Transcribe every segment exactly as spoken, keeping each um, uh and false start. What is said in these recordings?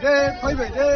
Eh, phai bai de.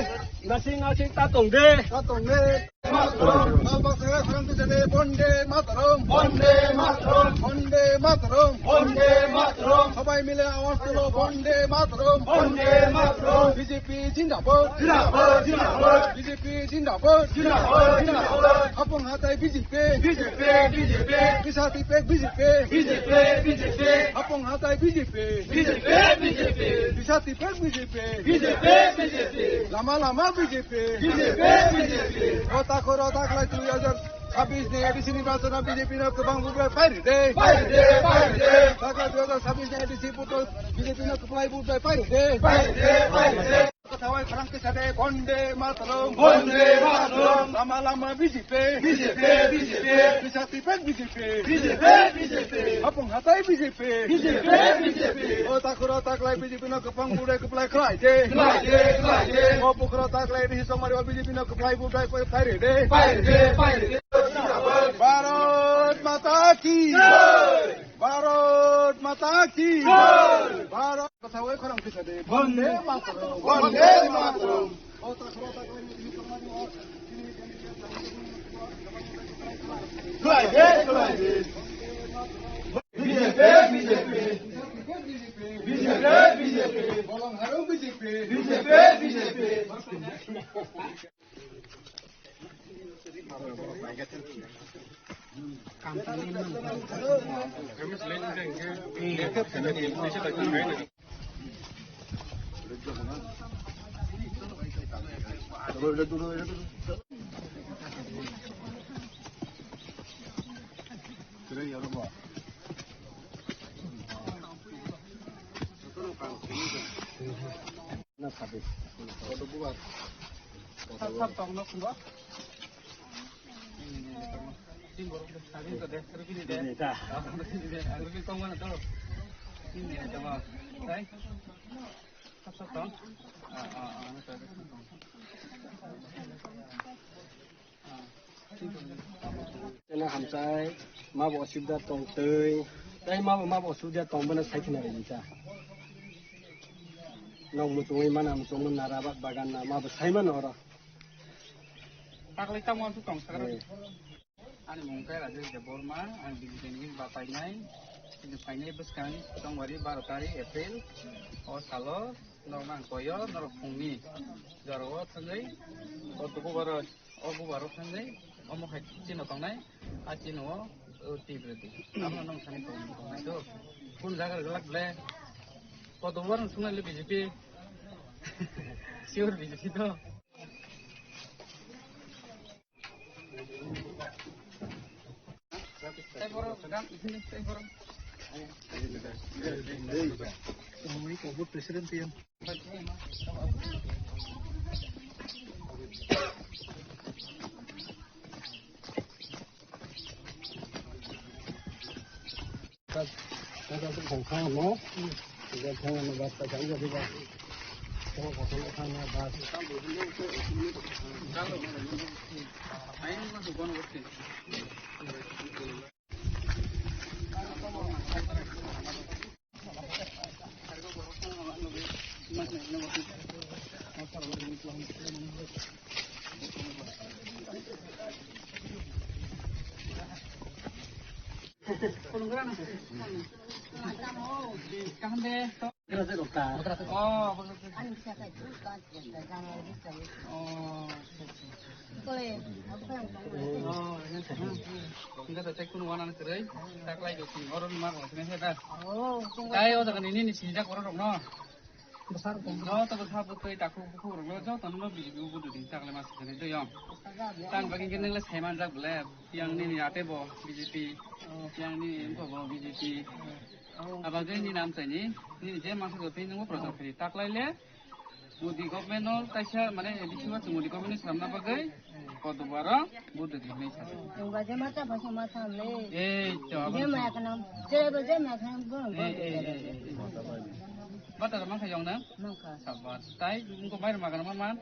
Nasing nasing ta tong de. Ta tong de. Mataram. Baba saya khorang tu jade. Bonde Mataram. Bonde Mataram. Bonde Mataram. Bonde Mataram. Sabai mile awaz tulo. Bonde Mataram. Bonde Mataram. B J P zindabad. Zindabad, zindabad. B J P zindabad. Zindabad, zindabad. Hapung hatai B J P. B J P, B J P. Bisa tipek B J P. B J P, B J P. Hapung hatai B J P. B J P, B J P. Bisa tipek B J P. B J P, B J P. Lama lama B J P. B J P, B J P. O takhoro taklai dui hajar sabis ni A D C nirbachon o B J P no kwbang bubai pairi de. Pairi de, pairi de. Taklai dui hajar sabis ni A D C buto B J P no kwbang bubai pairi de. Pairi de, pairi de. Kathawai khorang kisa de, Bonde Mataram. Bonde Mataram. Lama lama B J P. B J P, B J P. Bisa tipek B J P. B J P, B J P. Hapung hatai B J P. B J P, B J P. O takhoro taklai B J P no kwbang bubai kwplai khlai de. Khlai de, khlai de. O bukhoro taklai rihi songmari o B J P no kwplai bubai pairi de. Pairi de, pairi de. Bharat Mata ki. Jai. Bharat Mata ki. Jai. Bharat. Kathawai khorang kisa de. Bonde Mataram. Bonde Mataram. Khwlai de, khwlai de. B J P, B J P. B J P, B J P. Bolong harung B J P. B J P, B J P. Chana hamchai, mabo osubida tong twi, tei mabo, mabo osubida tong bono sai khna ri ta. Nok muchungwi mana muchungma nara ba-, bagan na mabo sai mano oro. Taklai tamo ang tong sakra. Eh. Ani mung khe Rajesh Debbarma, ang B J P ni bapainai. Chini phainai bwskang Chongwari baro tarik April. O salo norok nang koyo, norok phungni jorao thangwi, o dubu baro, o bubaro thangwi, omo hai chino tongnai, a chino o, o tibra di. Amo nang thani tong, tongnai to. Kun jaga glak ble. O dubu baro thungnai le B J P. Sure B J P to. Hwnkhe tei kunu wanani kwrwi taklai do, oro ni ma rwng sini he da. Tai o jaga ni nini sinijak borok rok no. Joto bwsa bwtwi takhuk bukhuk rok no joto no B J P o budu di taklai ma sikani twi yong. Tang bagwi khe nang le sai manjak bole, yang nini ate bo B J P, yang nini wngkha bo B J P. Abagwi nini amchaini nini je masa jotwi nungbo prochar khaidi taklai le. Modi government no kaisa mane A D C o chwng Modi government ni swnamna bagwi kotor baro buddho di hinwi sa. Chwng ba je mata phaisa mata le. Ei to abo. Je maya khanam, je ba je maya khanam go. Ei, ei, ei, ei. Bata ma kha yong na? Mang kha. Sabar. Tai ko mai ma kana man.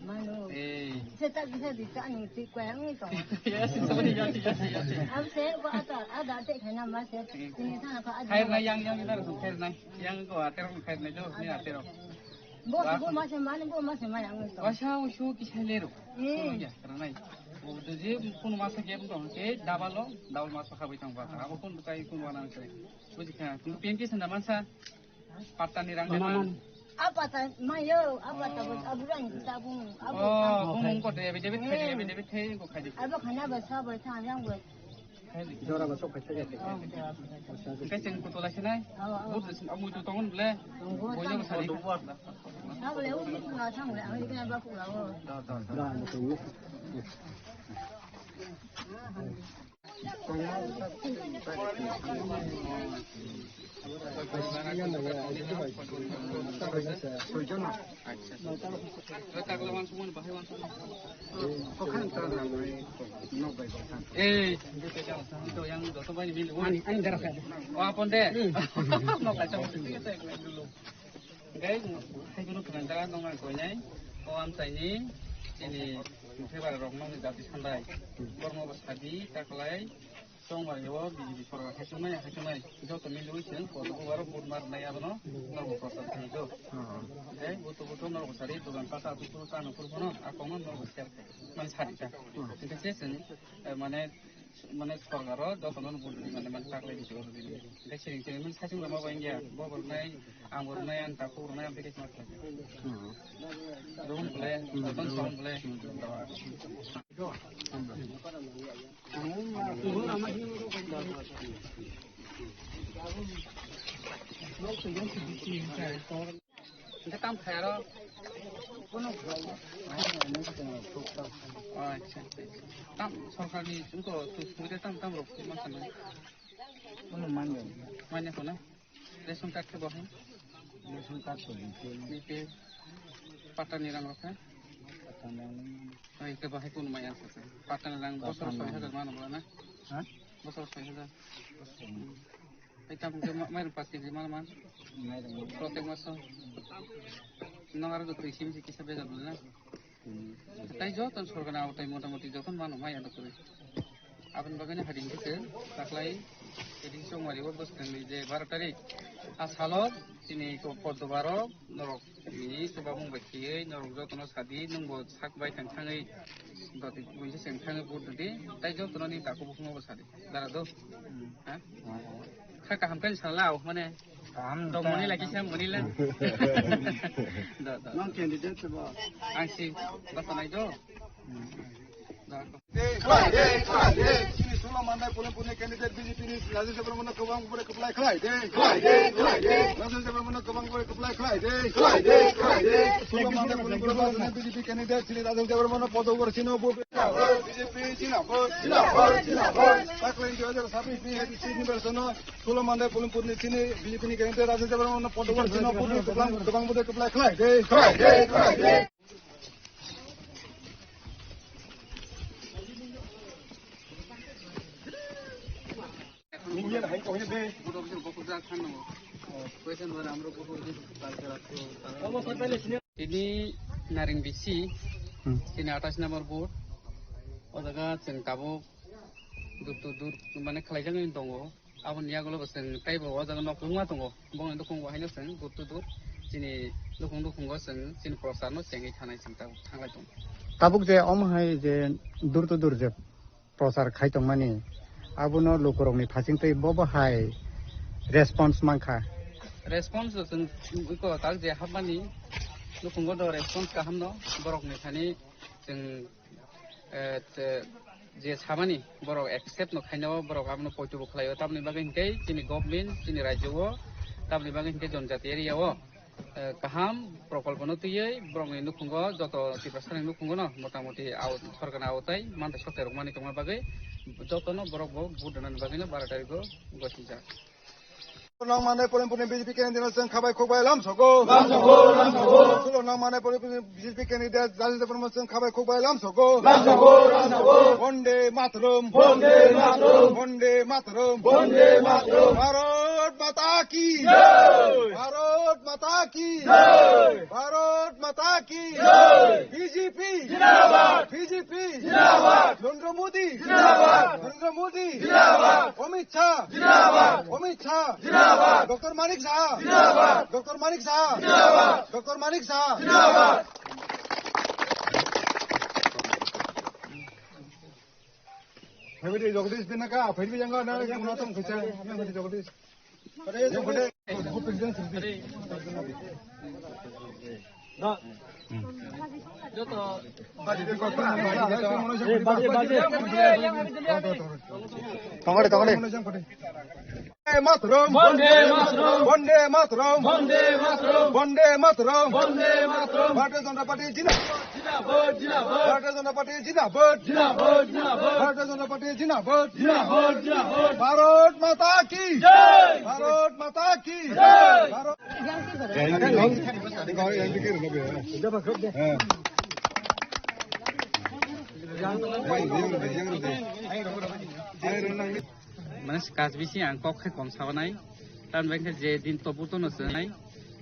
Mano. Ei. Se ta bisa di ta ni ti kwa yang ni to. Yes, sorry, yes, yes, yes. Am se ko ata ada te khana ma se. Ni ta ko ada. Khair na yang yang na khair na. Yang ko ater khair na jo ni ater. Bo, bo masa mani, bo masa mani ang to. Wasa usu kisai lero. Hmm. Sono ya, karena. O de je kun masa ke to ke double lo, double masa khabai tang ba. Abo kun kai kun wana kai. Buji kha, kun pin kisa na mansa. Patta ni rang. Mana man? Apa ta mayo, apa ta bos aburan kita bung. Abu. Oh, bung ko de, de, de, de, de, ko khai de. Abo khana bos, bos, thang yang bos. Jora ba sok khai thajak. Kai cheng ko tola sinai. Bur de sin amu to tongon ble. Boyo sari. Abo le u ni kula thang le, America ba kula o. Da, da, da. Ei, ito yang joto bai ni mili. Ani, ani darah saya. Oh, apa nde? Hmm. Mau kacau. Guys, hai guru penantara nong nang koi nai. Oh, am tai ni. Ini, mungkin bara rong nong jati sandai. Bormo basadi, taklai. Chongmari o B J P sorkar haichuknai, haichuknai. Joto miliwi chwng kotor o aro vote ma rwnai abono norok bo prochar khlai do. Tei butu butu norok sari dogan kata butu ta nukhur bono a kongma norok share khai. Man sari ta. Hingke se chwng, eh, mane, mane sorkar o joto no vote rwdi mane, mane taklai di jor rwdi. Hingke siring siring man saichung lama bo wngya. Bo bo rwnai, ang bo rwnai, ang takhuk rwnai, ang tei kaisa ma khlai. Rung ble, joto no song ble. Hingke tam khaiyaro? Oh, acha, acha, acha. Tam sorkarni wngkha, tu suida tam, tam rok ma khanai. Manya khuna? Ration card khe bo hai? Ration card to B P L. B P L. Patta ni rang rok khe? Patta ni rang. Oi, khe bo hai kunu maya sa sa. Patta ni rang bosor soi hajar mano bo na? Ha? Bosor soi hajar. Bosor. Tei tabuk khe ma-, mairung paanch kg mano man? Mairung. Protek maso. Nong aro twi sim si kisa bejal bole na? Hmm. Tei joto sorkar ni awatai motamoti joto mano maya do kwrwi. Aboni bagwi no hadi hwnkhe se taklai tini chongmari o bwskangni je baro tarik a salo chini ko poddo baro norok ni chuba mung bai khiyui norok jotono sadi nwng bo sak bai thang thangwi doti buji seng thangwi vote rwdi tei jotono ni takhuk bukhuk no bo sadi dara do. Hmm. Ha? Kha kaham khe sala o mane. Kaham tong ta mani lagi sa mani la. Hmm. Do, do. Nong candidate se bo. Ang si basa nai do. Hmm. Chini Sula Mandai Polanpur ni candidate B J P ni Rajesh Debbarma no kwbang bore kwplai khlai de. Rajesh Debbarma no kwbang bore kwplai khlai de. Sula Mandai Polanpur ni B J P candidate chini Rajesh Debbarma no podo bore chini vote. B J P jinabad, jinabad, jinabad. Taklai dui hajar sabbish ni A D C ni election o Sula Mandai Polanpur ni chini B J P ni candidate Rajesh Debbarma no podo bore chini vote kwbang, kwbang bore kwplai khlai de. Tini Naring bisi, hmm, tini atais number booth. O jaga chwng tabuk dur to dur mane khlaijagwi tongo. Aboni yagulo bo chwng teibo o jaga nok kwbangma tongo. Bongni nukhungo haino chwng dur to dur chini nukhung nukhungo chwng chini prochar no chengwi thanai chwng tabuk thanglai tongo. Tabuk je omo hai je dur to dur je prochar khai tongmani, abono lukurokni phasingtwi bobo hai response mankha? Response chwng iko tak je hapmani nukhungo do response kaham no borokni thani chwng, eh, te, je samani borok accept no khaina o borok abono poito bo khlaio, tamoni bagwi hinkhe chini government chini rajyo o tamoni bagwi hinkhe jonjati area o, eh, kaham prokolpo no twiwi borokni nukhungo joto Tiprasani nukhungo no motamoti aw-, sorkarni awatai mantai sotai rok mani tongma bagwi jotono borok bo vote rwnani bagwi no baro tarikgo gosijak. Nong manai Polanpur ni B J P candidate chwng khabai khukbai lamsogo. Lamsogo, lamsogo. Sulo nong manai Polanpur ni B J P candidate Rajesh Debbarma chwng khabai khukbai lamsogo. Lamsogo, lamsogo. Vande Mataram. Vande Mataram. Vande Mataram. Vande Mataram. Bharat माता की जय। भारत माता की जय। भारत माता की जय। बीजेपी जिंदाबाद। बीजेपी जिंदाबाद। नरेंद्र मोदी जिंदाबाद। नरेंद्र मोदी जिंदाबाद। अमित शाह जिंदाबाद। अमित शाह जिंदाबाद। डॉक्टर मानिक साहा जिंदाबाद। डॉक्टर मानिक साहा जिंदाबाद। डॉक्टर मानिक साहा जिंदाबाद। Phaidi jagdish binaka, phaidi janga na, yang na tong kisa, yang phaidi jagdish. Yang phaidi, joto. Tongade, tongade. Vande Mataram! Vande Mataram! Vande Mataram! Vande Mataram! Vande Mataram! Vande Mataram! Bharatiya Janata Party jindabad! Jindabad! Jindabad! Bharatiya Janata Party jindabad! Jindabad! Jindabad! Bharatiya Janata Party jindabad! Jindabad! Jindabad! Bharat Mata ki jai! Bharat Mata ki jai! Bharat Mane, kash bisi ang kok khe kom sabanai. Tamni bagwi khe je din tobur tono swngnai.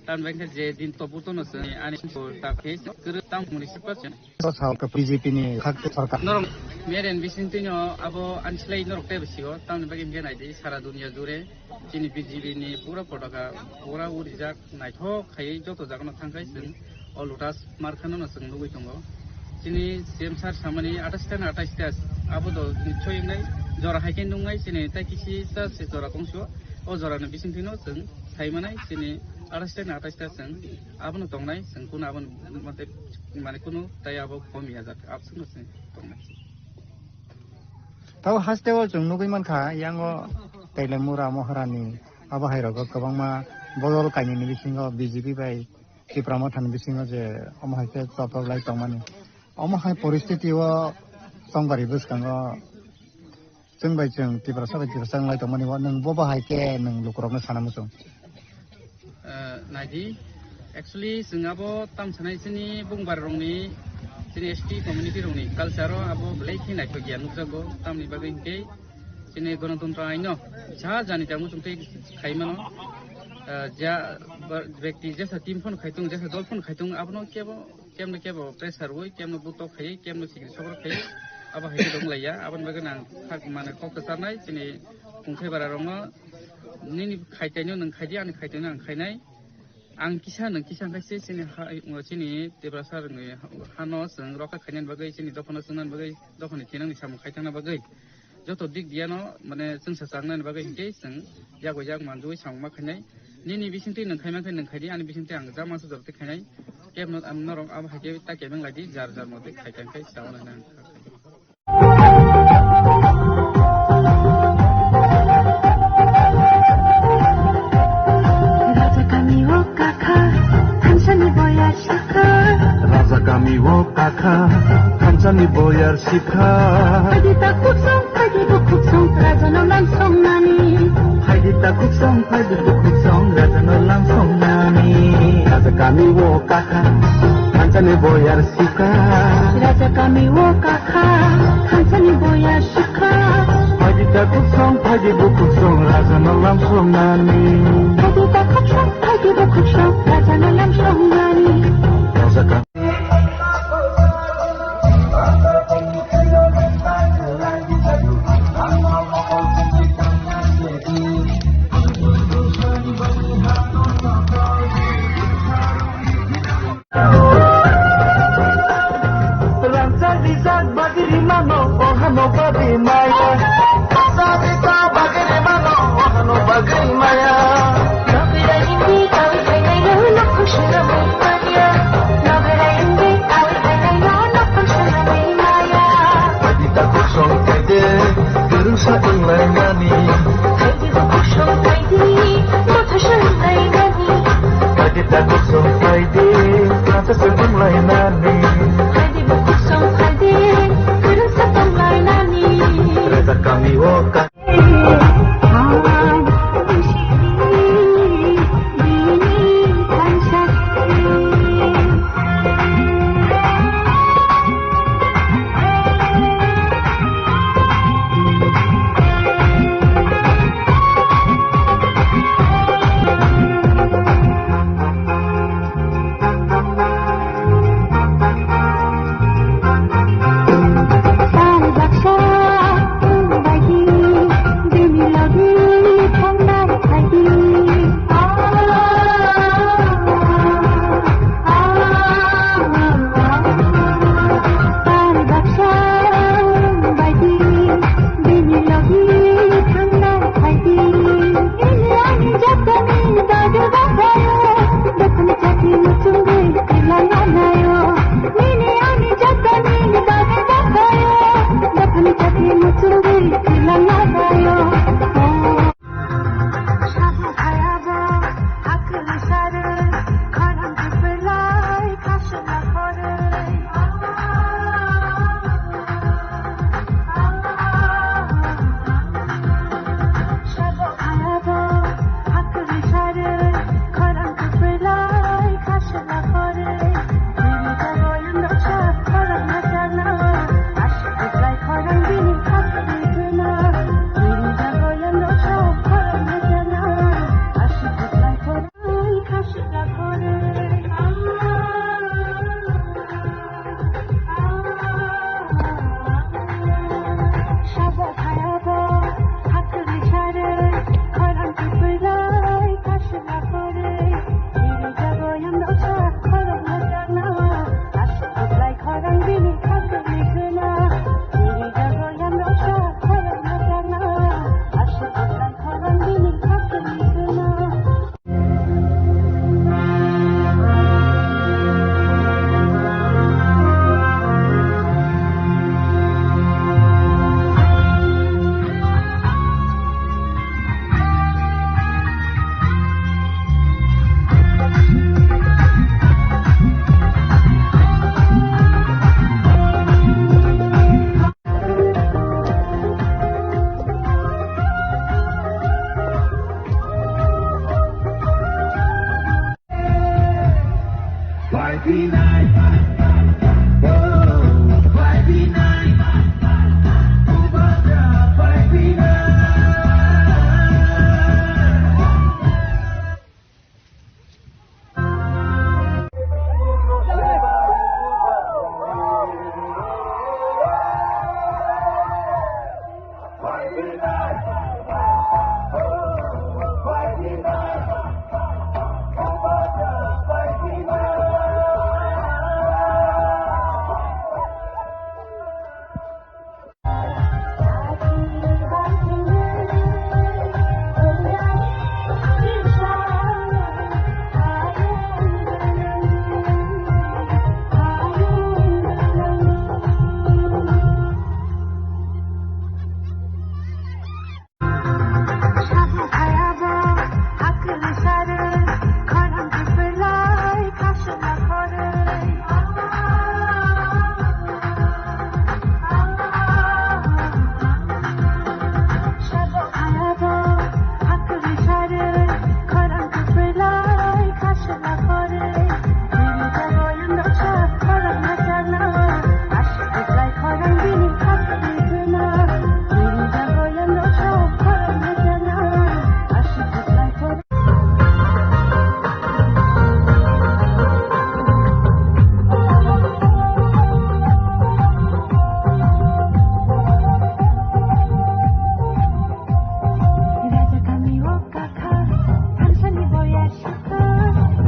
Tamni bagwi khe je din tobur tono swngnai. Ani ta khe kwrwi tam muni sipar chwng. Sal ka B J P ni khak te sarkar. Norok meren bising tino abo ani slai norok tei bisigo. Tamni bagwi hwnkhe naidi sara dunia jure chini B J P ni pura potaka pura urijak. Naithok khaiwi joto jagano thangkhai chwng o Lotus markhano no chwng nugwi tongo. Chini C M sir samani atais ta na atais ta abo do nichoi wngnai jora hai khe nungnai chini tai kisi ta se jora kongso o jora ni bisingtwi no chwng sai manai chini atais ta na atais ta chwng abono tongnai chwng kuno abono mate mane kuno tai abo komi ya jak abswk no chwng tongnai. Tabo haste o chwng nugwi mankha yango Tailamura Moharani abo hai rogo kwbangma bodol kainwini bisingo B J P bai Tipra Mothani bisingo je omo hai khe choprak lai tongmani. Omo hai poristiti o chongbarwi bwskango chwng bai chwng Tiprasa bai Tiprasa wng lai tongmani o nwng bo bahai khe nwng lukurokno sana muchung? Eh, naidi, actually, chwng abo tam sanai chini bungbar rokni, chini S T community rokni culture o abo belai khe naithok ya nukjago, tamni bagwi hinkhe chini Ganatantro aino ja jani tamo chwng tei khai mano. Eh, ja ba-, bekti jesa team phano khai tung, jesa dol phano khai tung, abono kebo, kemno kebo pressure rwui, kemno butok khai, kemno sikri sokro khai, abo hai khe dong laiya. Aboni bagwi ang thak mane kok kwcharnai chini kungthai bara rokno, nini khai taino nwng khai di, ani khai taino ang khainai. Ang kisa nwng kisa wngkha se chini ha, chini Tiprasa rokni hano chwng rokha khainani bagwi, chini dophano chwngnani bagwi, dophani thinangni samung khai thangna bagwi. Joto dik diano, mane, chwngsa chaknani bagwi hinkhe chwng yago yak manjui samung ma khainai. Nini bisingtwi nwng khai mankhe nwng khai di, ani bisingtwi ang ja mansa jora twi khainai. Kebno, am, norok abo hai khe ta kebeng lai di, jar jar motwi khai khai khai chaui nang. Raja kami o kakha, thansani boya sikha. Raja kami o kakha, thansani boyar sikha. Phaidi ta kuksong, phaidi bukuksong, raja no lam song nani. Phaidi ta kuksong, phaidi bukuksong, raja no lam song nani. Raja kami o kakha, thansani boyar sikha. Raja kami o kakha, thansani boyar sikha. Phaidi ta kuksong, phaidi bukuksong, raja no lam song nani. Phaidi ta kuksong, phaidi bukuksong, raja no lam song nani. Raja kami Rangchak rijak bagwi rimano, ohano bagwi maya. Rangchak rijak bagwi rimano, ohano bagwi maya.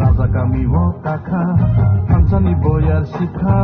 Raja kami o kakha, thansani boyar sikha.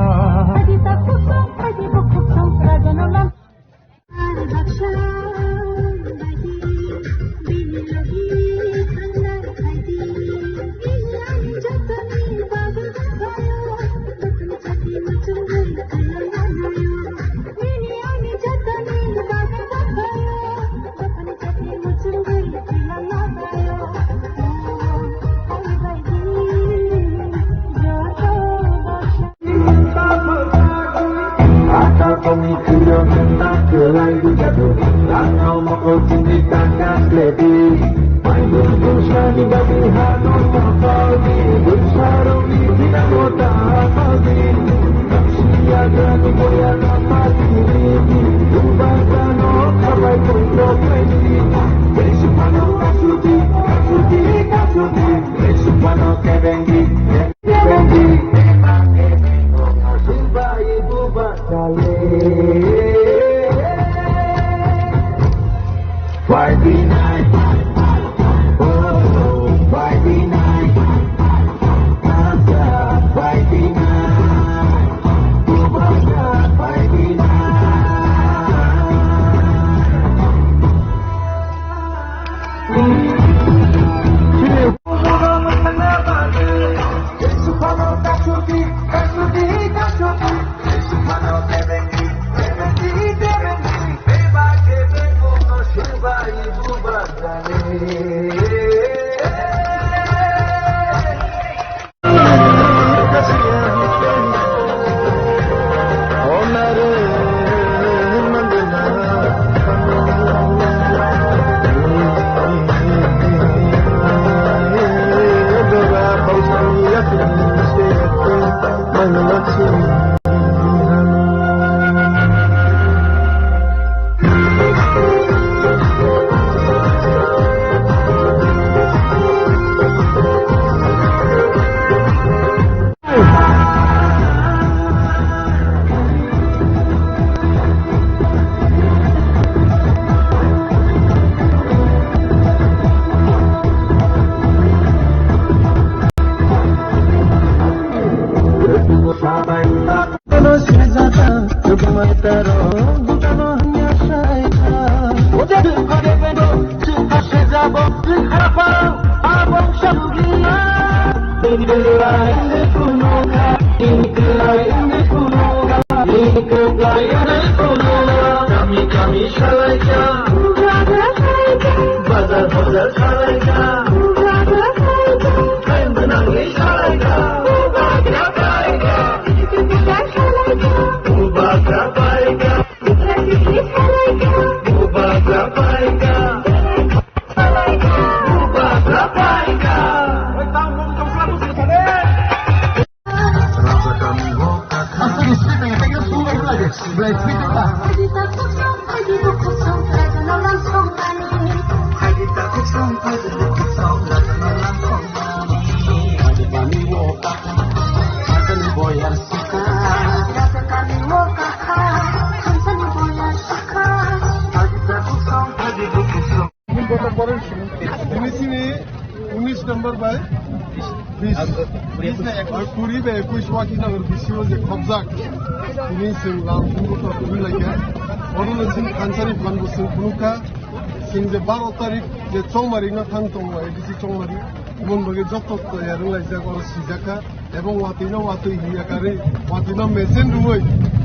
Tini sini unis number bai bis. Kuri bai ekuis waki number bisio je khobjak. Tini sing lam sing buka kuri laikya. Oro no sing khansani phan bo sing phunukha. Sing je baro tarik je chongmari no thang tongo, A D C chongmari. Mon bagi joto to yarung laijak, oro sijakha. Ebong watwi no watwi hinya kari, watwi no mesen rwui,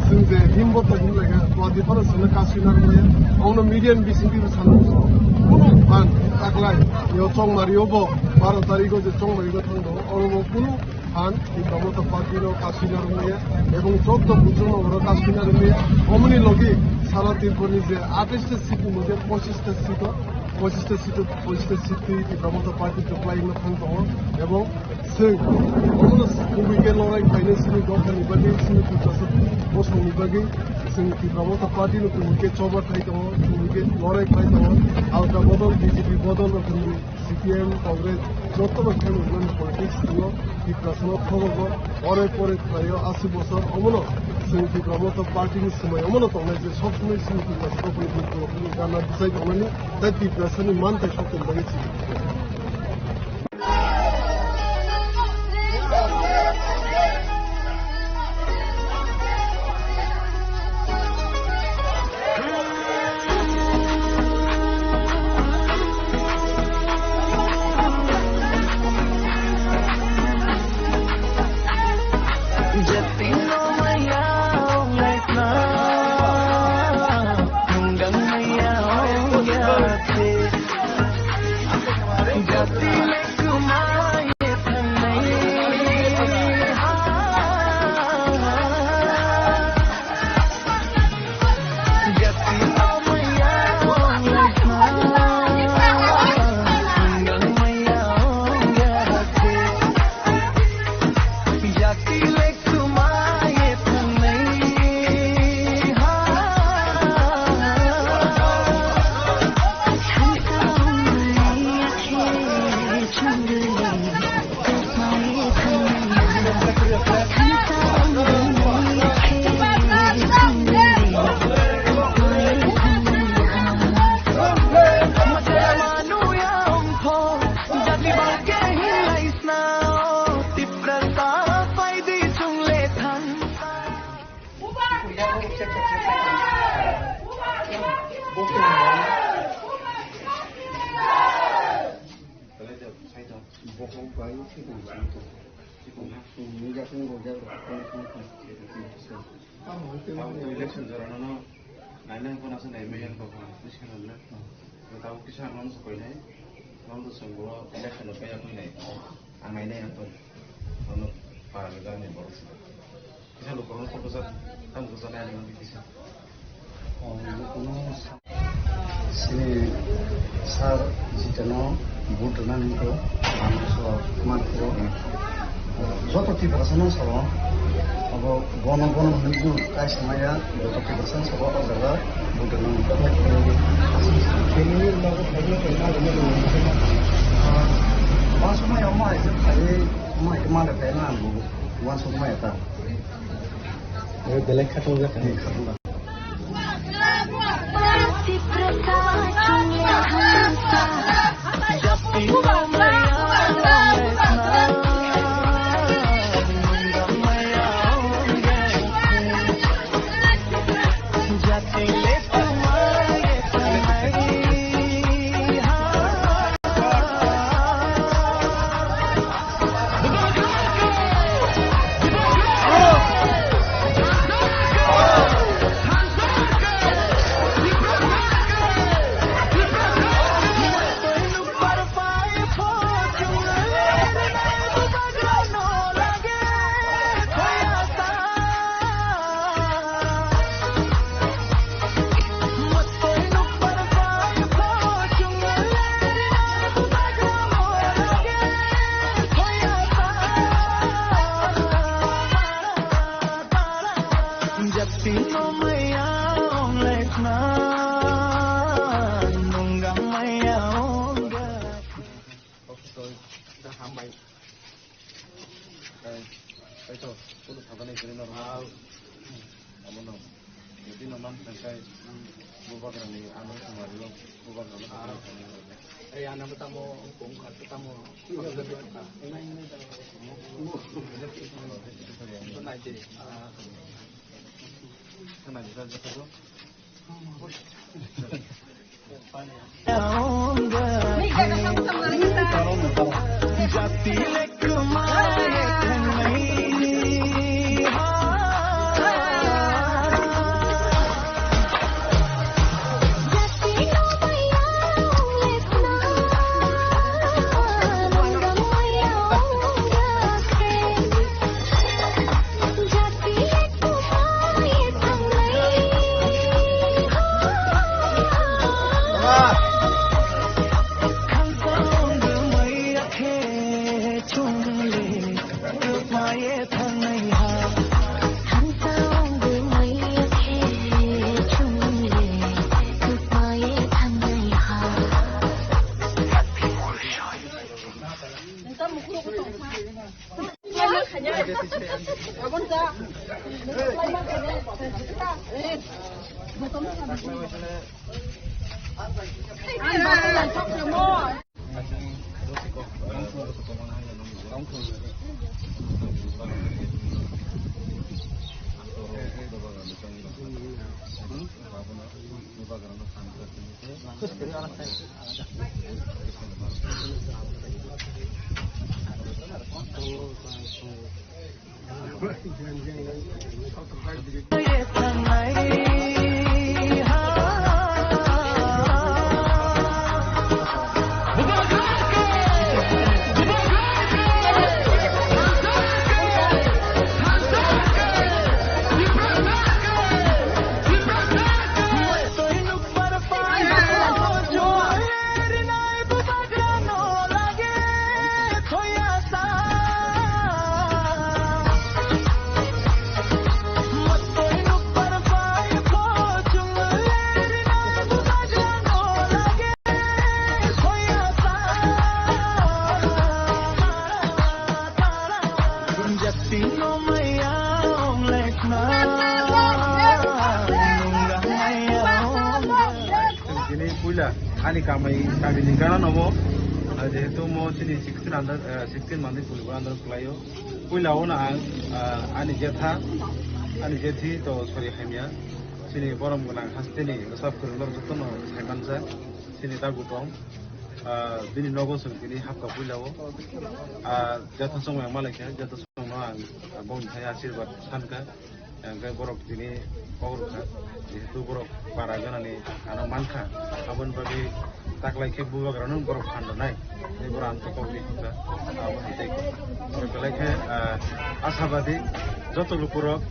chwng je himbo to him laga, watwi phano chwngno kasui narwkmaya. Omono media ni bisingtwi bo sana muchungo. Kunu phan taklai, yo chongmari o bo, baro tarikh o je chongmari o thang tongo, oro bo kunu phan Tipra Motha Party no kasui narwkmaya. Ebong joto buchung no oro kasui narwkmaya. Omoni logi sara Tripura ni je atais ta seat ni moddhe pochis ta seat o, pochis ta seat o, pochis ta seat twi Tipra Motha Party kwplai wngna thang tongo. Ebong Chwng omono kubui khe lorai khlainai chini dophani bagwi, chini Tiprasa bosongni bagwi, chwng Tipra Motha Party no kubui khe choba khai tongo, kubui khe lorai khlai tongo. Alka bodol, B J P bodol rok hinwi C P M, Congress joto rok khe nukmani politics tongo. Tiprasa no thogo, ore pore khlaio asi bosor omono chwng Tipra Motha Party ni swmai omono tongnai je sob somoi chini Tiprasa rok ni ganna bwsai tongnani, tei Tiprasa ni manthai sokthani bagwi chini. Bokhok bai sikon song tong. Sikon ha. Hmm, ni jasung go jag rok. Tamo election jora no no. Naina ko nasa nai meyan ko ko. Sikon na. Tabo kisa non so koi nai. Non to song go election no kaya koi nai. Ang nainai ang to. Ano para ga ni borok. Kisa lukurokno kok kwchak, tamo kwchak nai nang kisa. Oh, lukuno sa-, sini sir jitano vote rwna nangkho, ang so mantho. Joto Tiprasano sabo, abo bono bono hwnwi kaisa maya, joto Tiprasano sabo o jaga vote rwna nangkho. Uansukmaya omo hai khe phaiwi, omo hai khe manlai phai nang ang bo uansukmaya ta. Belai khatung jak kha. Ai, ai to, kulo thangani kwrwi norok. Abono, jodi no man thangkai, bubagrani ano sumari lo, bubagrano. Ai, ano tamo, kung khat tamo. Nai de. Khana jisa jisa. Tini puila ani kamai kamini gana nomo, ah, jehetu mo chini sixteen under, ah, sixteen manwi puli bo under kwlaio. Puila o na ang, ah, ani jetha, ani jethi to sorry hamya. Chini borom gwnang hasteni bwsa phwrwngno jotono saimanjak. Chini dagu tong, ah, bini nogo chwng tini hapka puila o. Ah, jetha chongmani ang malaikha, jetha chongno ang, ah, bongni thai asirwad sankha. Hingke borok tini kok rwkha, jehetu borok para ganani ano mankha, aboni bagwi taklai khe bubagrano borok phan rwnai, tei borok ang kok rwkha, abo hai tei kok. Borok belai khe, ah, ashabadi joto lukurok,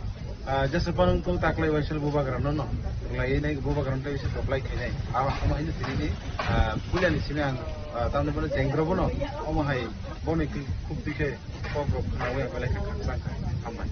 ah, jesa panung tong taklai waisal bubagrano no rwlai nai, bubagrano tei bisa toklai khainai. Abo, omo haino tini ni, ah, puilani simi ang, ah, tamni bono jengrabo no, omo hai boni khuk dikhe kok rok khnaui ang belai khe khakchang kha. Hambai.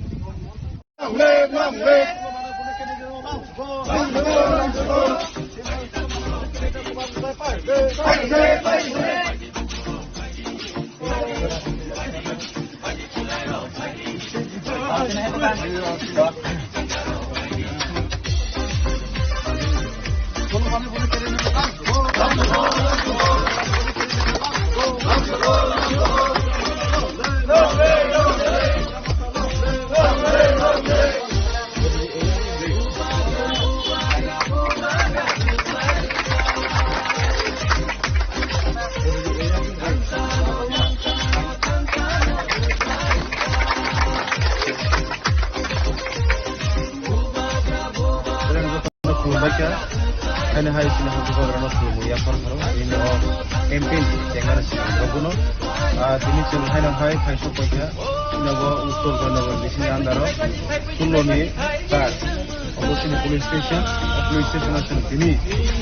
Khulumbaikha, haino hai chini habugrano khulumwi yaphar pharo, bini o campaign tengmani simi rokno, ah, tini chwng haino hai khaisok paikha, chini bo Uttor Jayanagar bisingni under o sullo ni tar, obo chini police station, o police station o chwng tini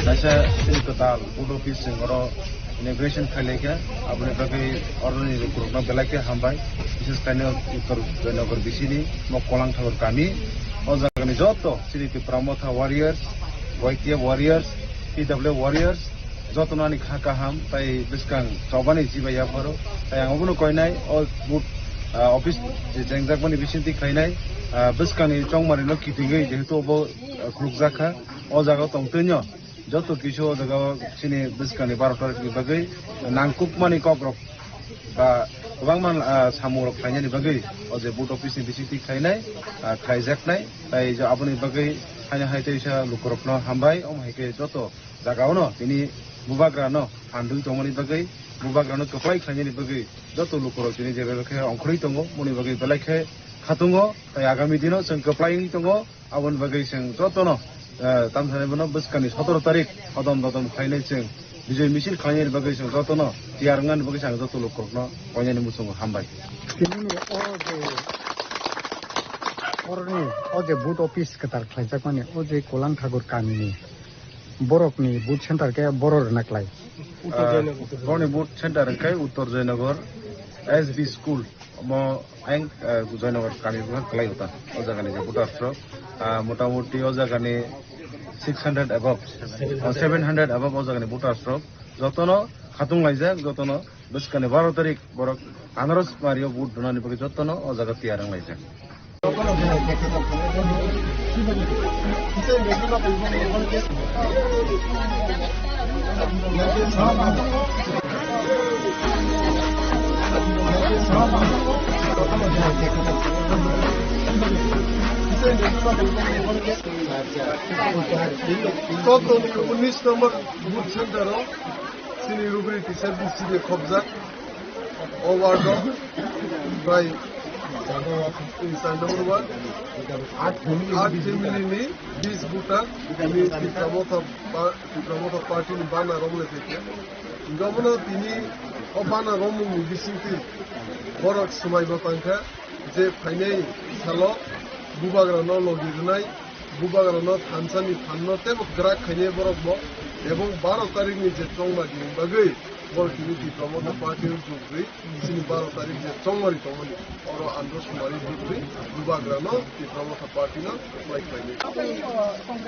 kaisa chini kwtal board office chwng oro inauguration khailai kha, aboni bagwi oroni lukurokno belai khe hambai, bises khaino Uttor Jayanagar bisini Mokkolang Thakur kami, o jagani joto chini Tipra Motha warriors, Y T F warriors, P W warriors, jotono ani kha kaham tai bwskang chobani chibai yapharo, tai ang obono koinai o boot Ah, office je chengjakmani bisingtwi khlainai, ah, bwskangni chongmarino kitingwi jehetu obo, ah, khulukjak kha, o jaga tongtwino joto kisu o jaga o chini bwskangni baro tarikni bagwi nangkukmani kokrok ba kwbangma, ah, samungrok khlainani bagwi o je vote office ni bisingtwi khlainai, ah, khlaijaknai, tai je aboni bagwi haino hai teisa lukurokno hambai, omo hai khe joto jagao no tini bubagrano phandwi tongmani bagwi, bubagrano kwplai khlainani bagwi joto lukurok tini je bai khe ongkhorwi tongo, moni bagwi belai khe khatungo, tai agami dino chwng kwplai wngwi tongo, aboni bagwi chwng jotono, eh, tamsani bono bwskangni sotoro tarik hodom dodom khlainai chwng bijoi misil khlainani bagwi chwng jotono tiyar wngnani bagwi chwng joto lukurokno koinani muchungo hambai. Tinini o je, oroni o je vote office kwtal khlaijakmani, o je Kolang Thakur kamini borokni vote center khe boro rwna klai. Uttor Ah, Joynagar. Borokni vote center wngkhe Uttor Joynagar S B school, omo ayang, ah, Joynagar kami buphang kwlai uta. O jagani je voters rok, ah, motamuti o jagani six hundred above, ah, seven hundred above o jagani voters rok jotono khatung laijak, jotono bwskangni baro tarik borok anaros mario vote rwnani bagwi jotono o jaga tiyar wng laijak. Kok unis number booth center o chini rubri teacher B C B khobjak. O ward o prai, eh, chanda number one, aat family ni bis voter, tini Tipra Motha pa-, Tipra Motha party ni bana romlai phaikha. Hingke omono tini o bana romung ni bisingtwi borok swmai bo tangkha je phainai salo bubagra no logi rwnai, bubagra no thansa ni phan no tebo kwrak khainai borok bo, ebong baro tarik ni je chongma ni bagwi borok tini Tipra Motha party o jug rwi. Chini baro tarik je chongmari tongmani, oro andro sumari bwtwi bubagrano Tipra Motha party no apply khlainai.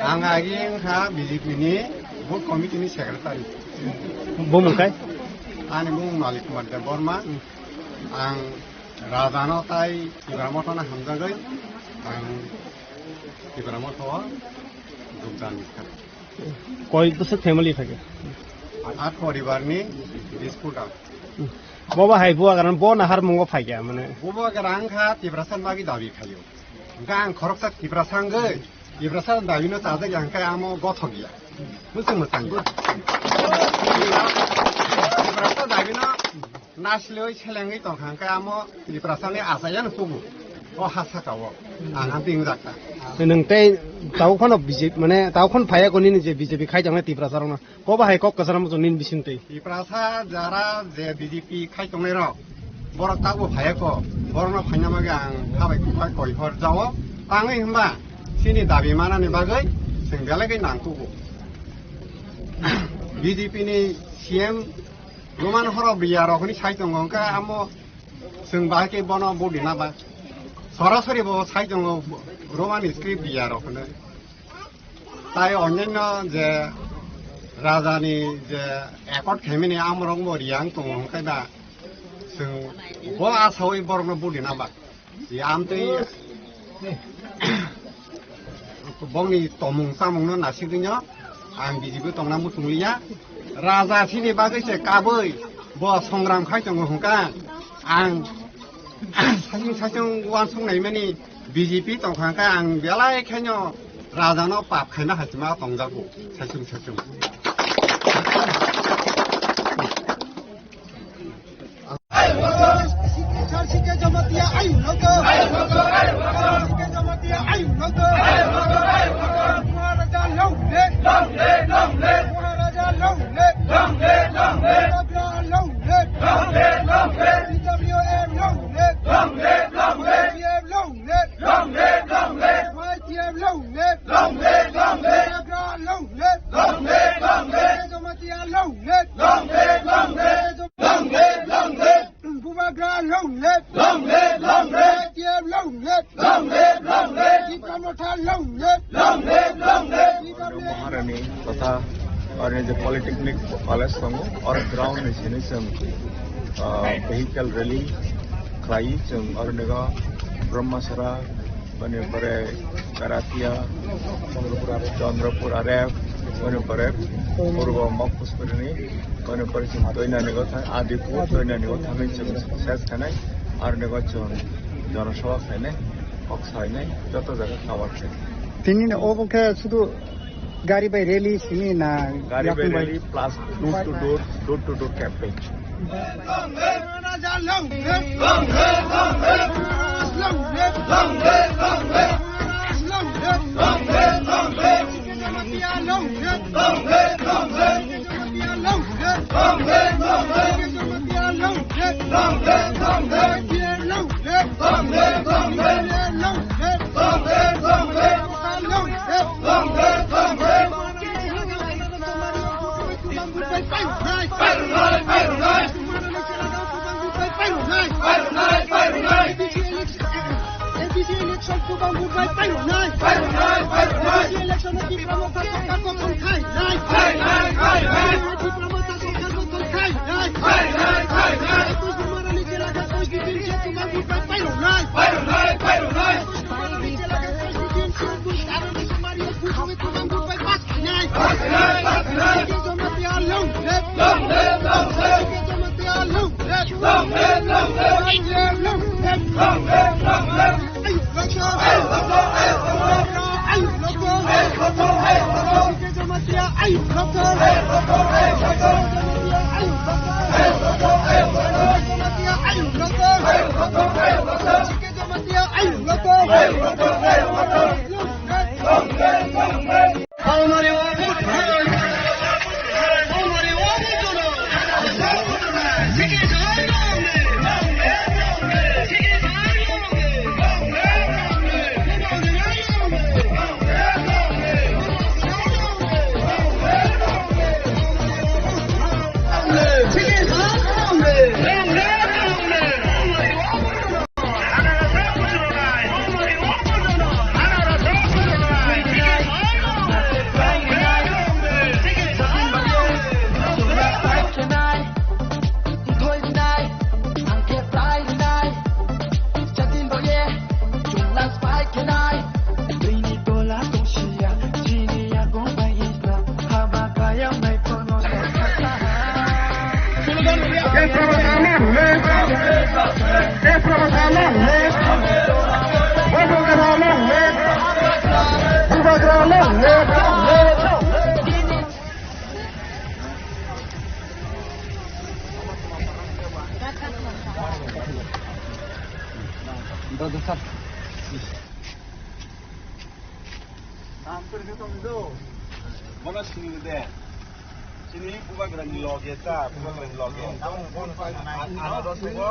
Ang agi wngkha B J P ni booth committee ni secretary. Bumung kai? Ani bumung Malik Kumar Debbarma. Ang Rajano tai Tipra Motha no hamjagwi ang Tipra Motha o jogdan kha. Koi bwswk family phaikha? Aat poribar ni bis voter. Bobo hai bubagra bo nahar mungo phaikha mane. Bubagra wngkha Tiprasa ni bagwi dabi khaio. Hingke ang khoroksa Tiprasa wngwi, Tiprasa ni dabi no chajak ya hingke amo gothok ya. Bwswk mwchang ya. Tiprasa dabi no Nasiloi selengwi tongkha hwnkhe amo Tiprasani achaiya no tubu. O ha saka o. Ang amtwi wngjakha. Nwng tei tabuk phano B J P, mane tabuk phano phaiya ko nini je B J P khai tongnai Tiprasa rokno. Kobo hai kok kwcharo muchung nini bisingtwi. Tiprasa jara je B J P khai tongnai rok. Borok tabuk phaiya ko. Borokno phaina bagwi ang habai kuphai koi hor jao. Tangwi hwnba chini dabi manani bagwi chwng belai khe nang tubu. B J P ni C M Roman horo biya rok ni sai tongo hwnkhe amo chwng bahai khe bono budi na ba. Sorasori bo sai tongo Roman script biya rok hwnwi. Tai onyaino je raja ni je accord khaimani amorok bo riyang tongo hwnkhe ba chwng bo asawi borokno budi na ba. Amtwi bongni tomung chamungno nasigwino ang B J P tongna muchungliya. Raja sini bagwi se kabwi bo songram khai tongo hwnkha. Ang saichung saichung uansuk naimani B J P tongkha hwnkha ang belai khaino rajano pap khaina hachima tongjago saichung saichung. Sar Sike Jamatia ayuk nokto. Sar Sike Jamatia ayuk nokto. Maharaja long live. Maharaja long live. Maharaja long live. Long live, long live. Maharaja long live. Long live, long live. T W F long live. Long live, long live. Y T F long live. Long live, long live. Y T F long live. Long live, long live. Maharaja long live. Long live, long live. Sike Jamatia long live. Long live, long live. Long live, long live. Bubagra long live. Long live, long live. Y T F long live. Long live, long live. Tipra Motha long live. Long live, long live. Maharani totha aro je Polytechnic College tongo, oro ground ni sini chwng, ah, vehicle rally Lai chwng oro nego Brahmasara, boni pore Karatia, Chandrapur Aref, Chandrapur Aref, boni pore Purbo Mokpuspuri ni, boni pore chwng Toinani go thang, Adipur, Toinani go thangwi chwng ses khanai, aro nego chwng Janasabha khainai, kok sainai, joto jaga cover khainai. Tini ni obo khe sudu gari bai rally simi na Gari bai yakung bai? Rally plus door to door, door to door campaign. Bono sini de. Sini bubagrani loge ta, bubagrani loge. Ano dos ko.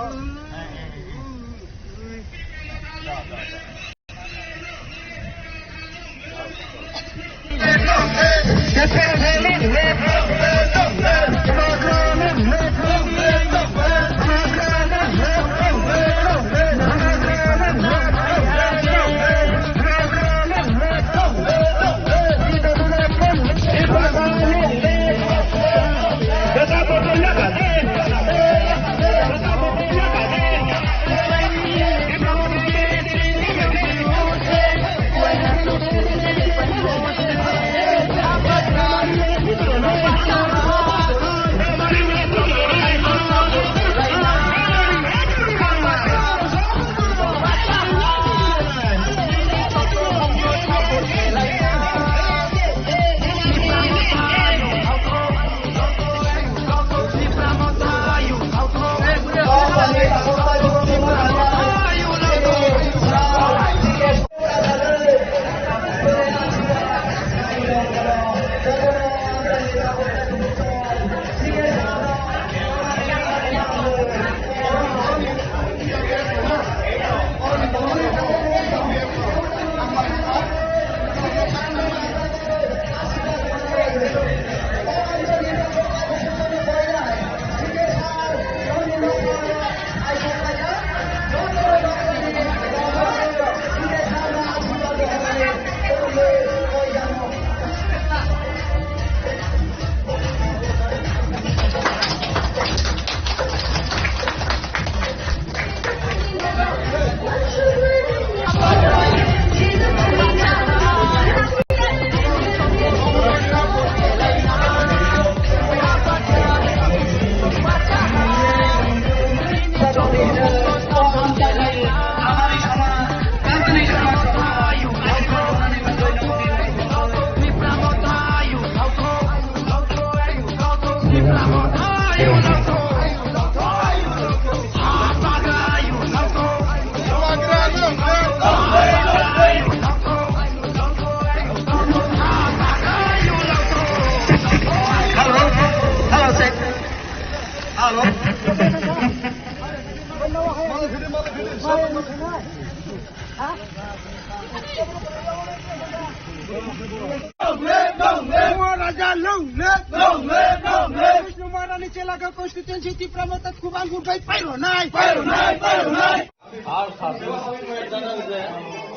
Pairwnai, pairwnai, pairwnai.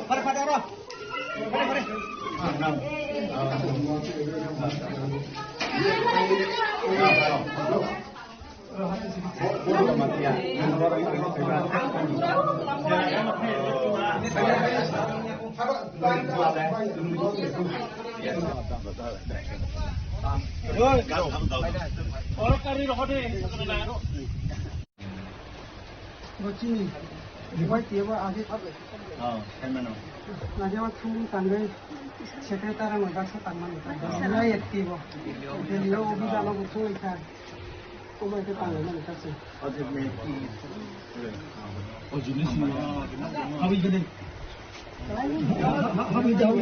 Pare, pare, aro. Pare, pare. Bo chini buai tiyabo agi. Oh, khaimano. Naja wa thum tangwi secretary ang baksa tangmani. Nai ekti bo. Delhi o office ano bo thum ikha. Omo ikha tangmani kachi. Oh, jini sini. Habis gede. Habis jauh.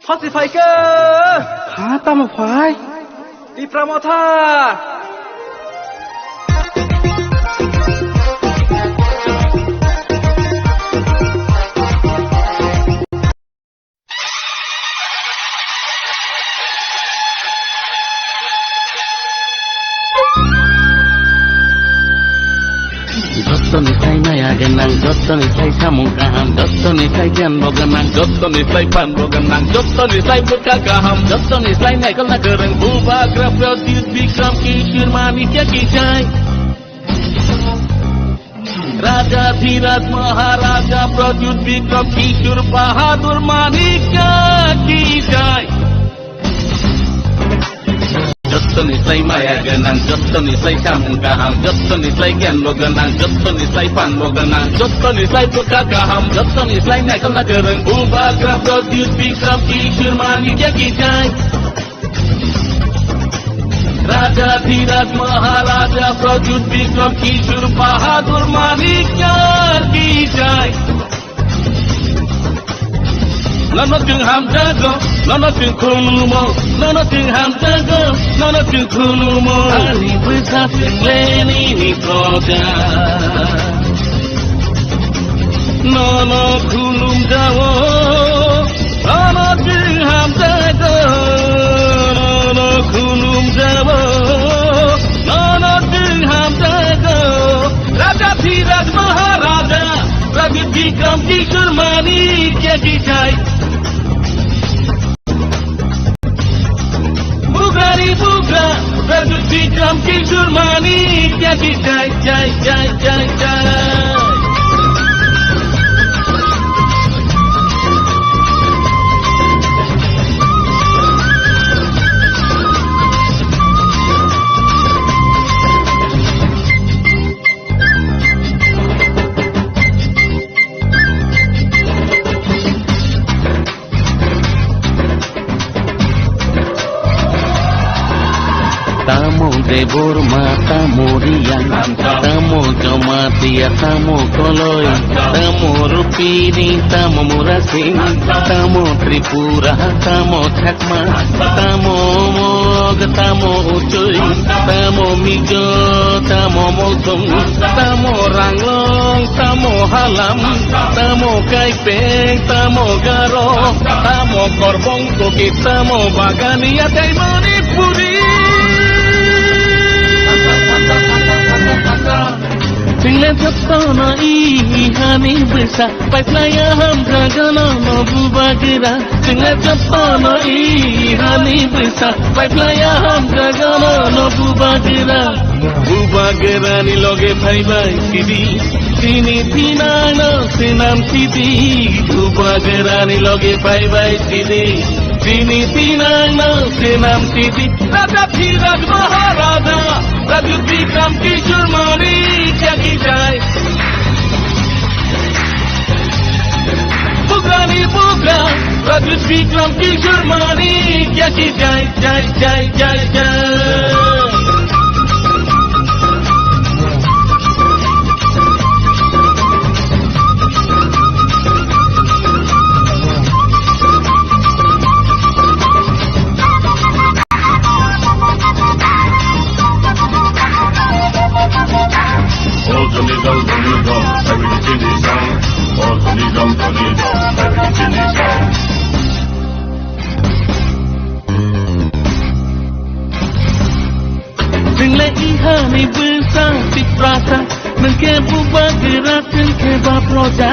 Thasi phaikha. Ha, tamo phai? Tipra Motha. Jottoni sai maya gwnang, jottoni sai samung kaham, jottoni sai giyan bo gwnang, jottoni sai phan bo gwnang, jottoni sai bwkha kaham, jottoni sai naikolna kwrwng, Bubagra Pradyut Bikram Kishore Manikya ki jai. Raja Dhiraj Maharaja Pradyut Bikram Kishore Bahadur Manikya ki jai. Jottoni sai maya gwnang, jottoni sai samung kaham, jottoni sai giyan bo gwnang, jottoni sai phan bo gwnang, jottoni sai bwkha kaham, jottoni sai naikolna kwrwng, Bubagra Pradyut Bikram Kishore Manikya ki jai. Raja Dhiraj Maharaja Pradyut Bikram Kishore Bahadur Manikya ki jai. Nono chwng hamjago, nono chwng khulumo, nono chwng hamjago, nono chwng khulumo. Ani bwsa chwng le nini proja. Nono khulumjago, nono chwng hamjago, nono khulumjago, nono chwng hamjago. Raja Dhiraj Maharaja, Raja Bikram Kishore Manikya ki jai. Bugrani bugra, Pradyut Bikram Kishore Manikya ki jai, jai, jai, jai, jai. Tamo Debbarma, tamo Reang, tamo Jamatia, tamo Koloi, tamo Rupini, tamo Murasing, tamo Tripura, tamo Chakma, tamo Mog, tamo Uchoi, tamo Mizo, tamo Molsong, tamo Ranglong, tamo Halam, tamo Kaipeng, tamo Garo, tamo Korbong Kuki, tamo Bagania tei Manipuri. Chwngno jotono i hani bwsa, paiphlaiya hamjagano no Bubagra. Chwngno jotono i hani bwsa, paiphlaiya hamjagano no Bubagra. Bubagrani loge phaibai sidi, chini thinangno swnam sidi. Bubagrani loge phaibai sidi, chini thinangno swnam sidi. Raja Dhiraj Maharaja, Raja Bikram Kishore Manikya ki jai. Bugrani bugra, Raja Bikram Kishore Manikya ki jai, jai, jai, jai, jai. Prasa, nwng khe bubagra, chwng khe ba proja.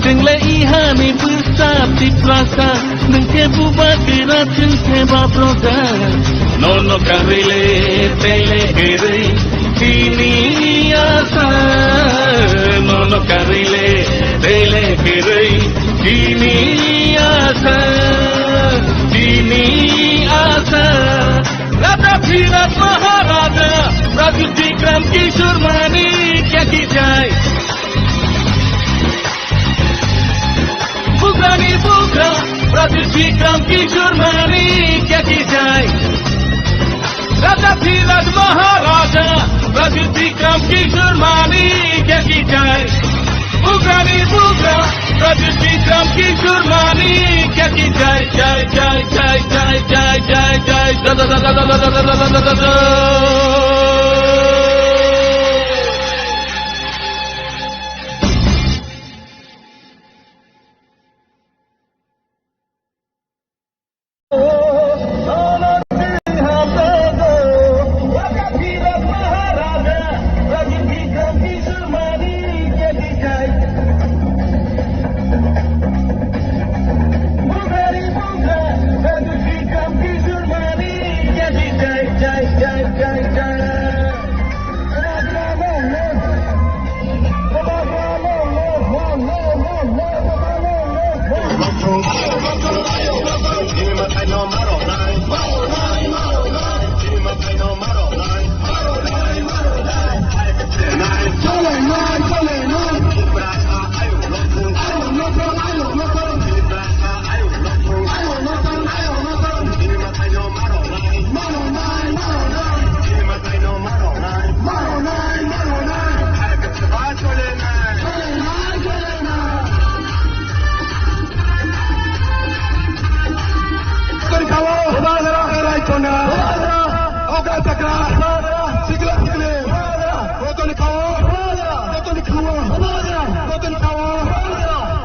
Chwng le ihani bwsa Tiprasa, nwng khe bubagra, chwng khe ba proja. Nono karwi le tei le kwrwi chini asa, nono karwi le tei le kwrwi chini asa, chini asa. Raja Dhiraj Maharaja, Pradyut Bikram Kishore Manikya ki jai. Bugrani bugra, Pradyut Bikram Kishore Manikya ki jai. Raja Dhiraj Maharaja, Pradyut Bikram Kishore Manikya ki jai. Bugrani bugra, Pradyut Bikram Kishore Manikya ki jai, jai, jai, jai.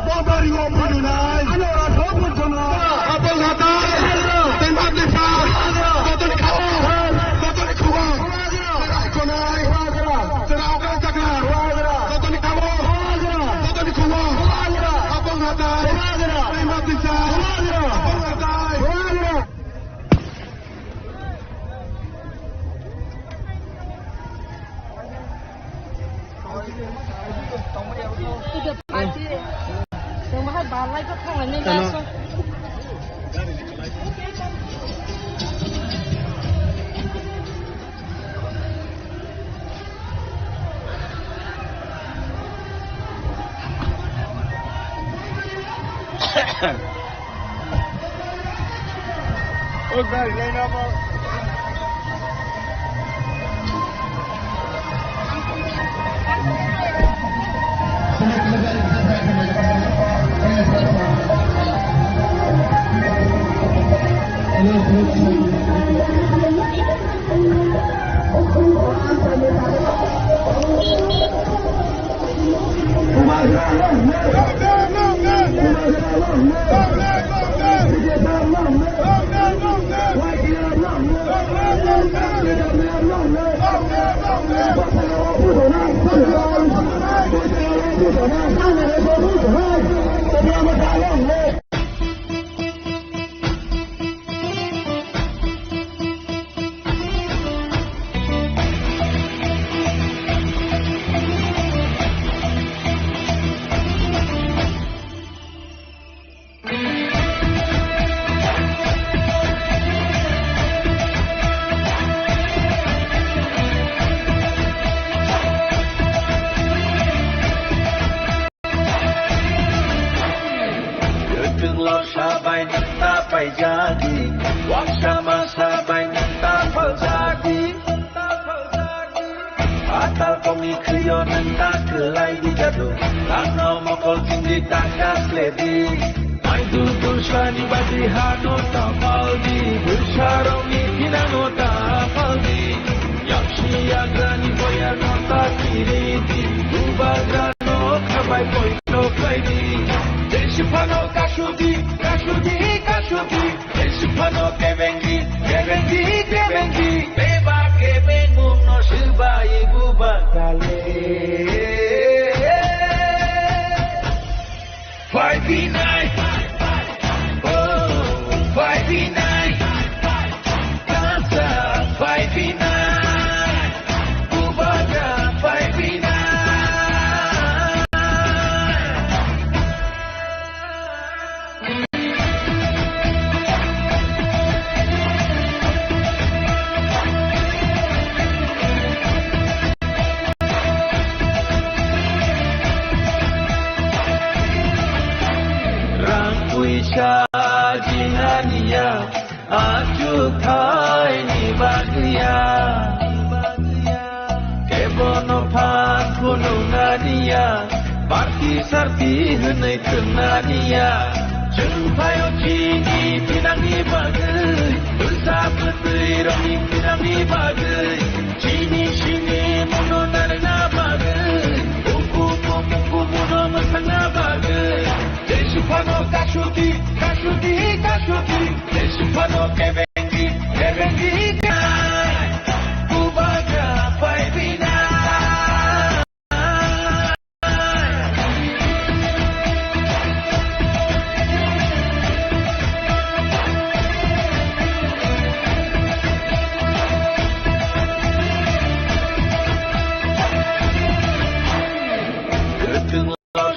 Bobari o phununai. Ano rasa phununai. Apple hatai. Tengah desa. Kotoni kawo. Kotoni kuwa. Chwrai konai. Chwrai okai chakra. Kotoni kawo. Kotoni kuwa. Apple hatai. Tengah desa. Apple hatai. Kwchwng lorsa bai nwng ta paijadi, waksa masa bai nwng ta paljadi. Atal kongni khwio nwng ta kwlai di jadu, langno mokol chingdi ta kasledi. Naidu dulsani badi hano ta paldi, bwsarokni thinano ta paldi. Yaksi yagrani boyarno ta kiridi, bubagra Nokha bai poito khlaidi, tei siphano kasudi, kasudi, kasudi, tei siphano Ano kebengi, kebengi, kebengi, beba kebengmung no swbai buba kale. Five B nine, oh, five B nine, Gaza five B nine, Bubagra five B nine. Rang puisa jinganiya, achukthai ni bagwiya. Kebono phan phunuknaniya, party sarti hwnwi thwngnaniya. Chwng phaio chini thinangni bagwi, bwsa bwtwi rokni thinangni bagwi, chini simi muno narwkna bagwi, ukumu mukumu no mwsakna bagwi. Jesu phano kasuti, kasuti, kasuti, Jesu phano kebe.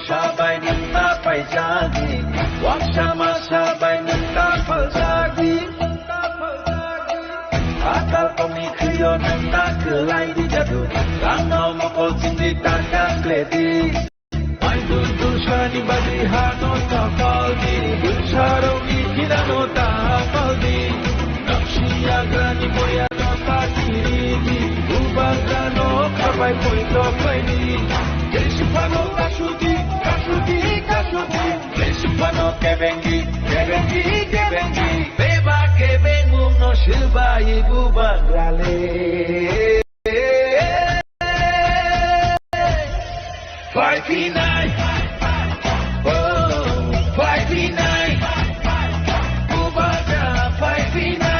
Sabai nwng ta paijadi, waksa ma sabai nwng ta phaljadi. Atal tongni khwio nwng ta kwlai di jadu, rangno mokol chindi ta kang kledi. Maidul dulsani badi hano ta paldi, dulsarokni kinano ta paldi. Naksi yagrani boyano ta kiridi, bubagrano khabai poito khlaidi. Jesu phano kasuti, kasuti, kasuti. Jesu phano kebengi, kebengi, kebengi. Beba kebengmung no swbai bubagrale. Five B nine. Oh, five B nine. Bubagra five B nine.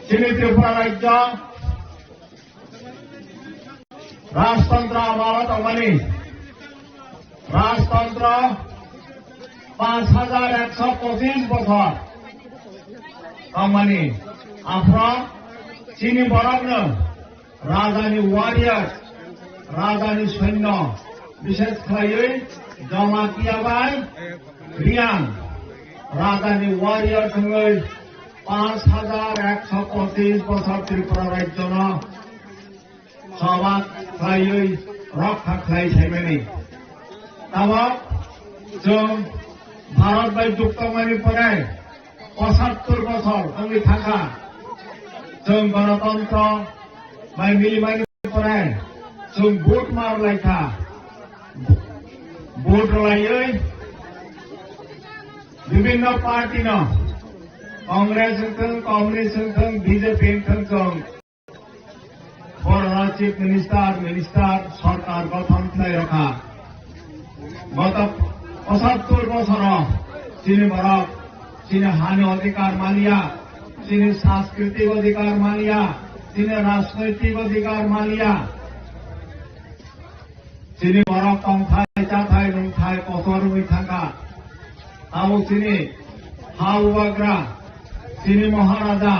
Chini Tripura rajyo rajtantro amalo tongmani, rajtantro panch hajar ekso pochis bochor tongmani, aphro chini borokno rajani warriors, rajani soinyo, bishesh khlaiwi Jamatia bai Reang rajani warriors wngwi panch hajar ekso pochis bochor Tripura rajyono choba khlaiwi rokha khlai saimani. Tabok chwng Bharat bai jukto mani pore pochattor bochor wngwi thangkha. Chwng Ganatantro bai milimani pore chwng vote mar laikha. Vote rwlaiwi bibinno party no, Congress wngthung, Communist wngthung, B J P wngthung, chwng borokno Chief Minister, Minister, sorkar gothon khlai rokha. Goto pochattor bochoro chini borok chini hani odhikar maliya, chini sanskritik odhikar maliya, chini rajnoitik odhikar maliya. Chini borok tongthai, chathai, nungthai kotor wngwi thangkha. Abo chini ha bubagra, chini Maharaja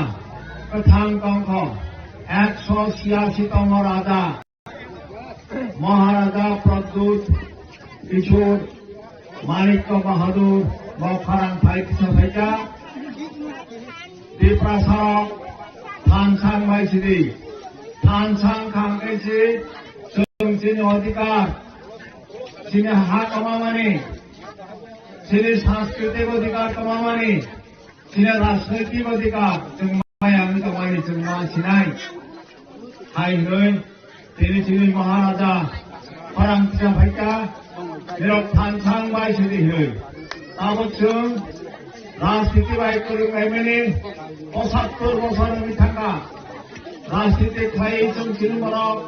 kwthang tongkho, ekso chiyasi tongo raja. Maharaja Pradyut Kishore Manikya Bahadur bo khorang phai kisa phaikha. Tiprasa rok thansang bai sidi. Thansang khang khe si chwng chini odhikar, chini ha kwmamani, chini sanskritik odhikar kwmamani, chini rajnoitik odhikar chwng maya wngwi tongmani chwng ma sinai. Hai hwnwi tini chini Maharaja khorang kisa phaikha, nirok thansang bai sidi hwnwi. Abo chwng rajniti bai kwrwng laimani pochattor bochor wngwi thangkha. Rajniti khlaiwi chwng chini borok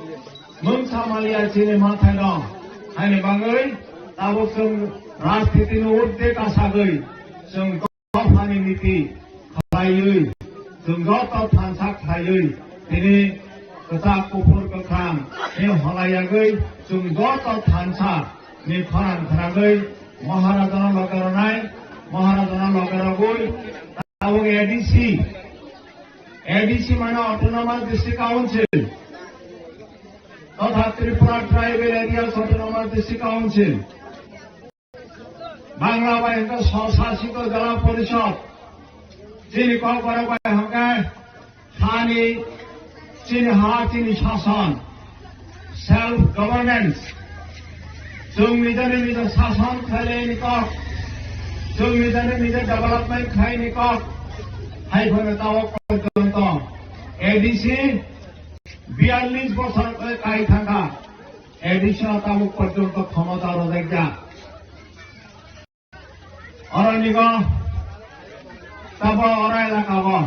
Mungsa maliya chini mathai no. Haini bagwi tabuk chwng rajniti ni urdhwe kasagwi chwng dophani niti khlaiwi, chwng joto thansa khlaiwi, tini kwchak kuphur kwkhwrang ni holayagwi chwng joto thansa ni khorang khwnagwi Maharajano loge rwnai, Maharajano loge rwgwi tabuk A D C, A D C mane Autonomous District Council, totha Tripura Tribal Areas Autonomous District Council, Bangla bai hwnkhe Swsasito Jela Porishod, chini Kokborok bai hwnkhe hani, chini ha, chini sason, self governance, chwng nijani nija sason khlaini kok, chwng nijani nija development khlaini kok, hai phano tabuk porjonto A D C biyallis bosor kai thangkha, A D C no tabuk porjonto khomota rwjakya. Oro nigo tabo oro elaka go,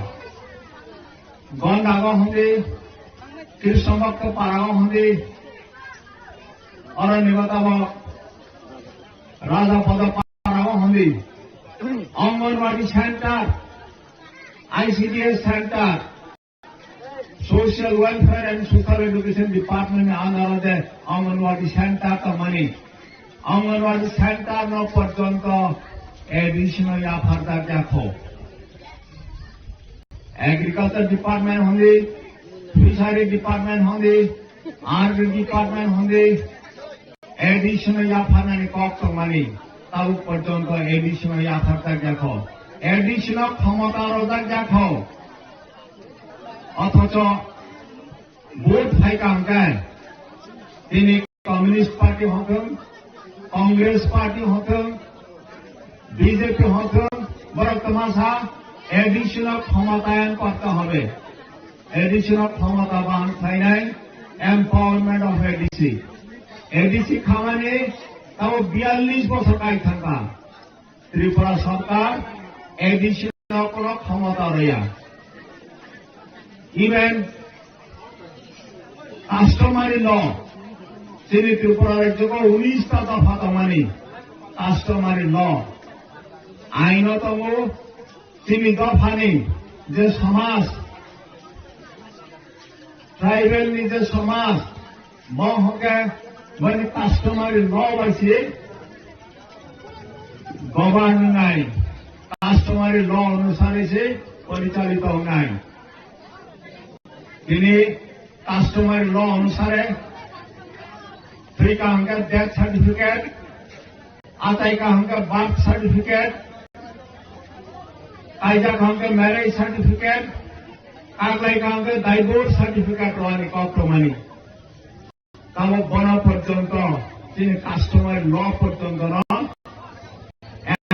Gonda go hundi, Krishnabhakta para go hundi, oro nigo tabo Raja Pada para go hundi, Anganwadi center, I C D S center, Social Welfare and Social Education Department ni under o je Anganwadi Center tongmani, Anganwadi Center no porjonto A D C no yapharjak yakho. Agriculture Department hondi, Fishery Department hondi, Army Department hondi, A D C no yapharnani kok tongmani, tabuk porjonto A D C no yapharjak yakho. A D C no khomota rwjak yakho. Othocho vote phaikha hwnkhe tini Communist Party hothwng, Congress Party hothwng, B J P hothwng, borok twmasa A D C no khomotayang korte hobe. A D C no khomota bahan khlainai, empowerment of A D C. A D C khamani tabo biyallis bosor kai thangkha. Tripura Sarkar A D C no kono khomota rwya. Even customary law, chini Tripura rajyo ko unis ta dopha tongmani customary law, aino tongo, chini dophani je samaj, tribal ni je samaj, Bo hwnkhe boni customary law bai se govern wngnai, customary law onusare se porichalito wngnai. Tini customary law onusare thwikha hwnkhe death certificate, achaikha hwnkhe birth certificate, kaijak hwnkhe marriage certificate, kaklaikha hwnkhe divorce certificate rwani kok tongmani. Tamo bono porjonto chini customary law porjonto no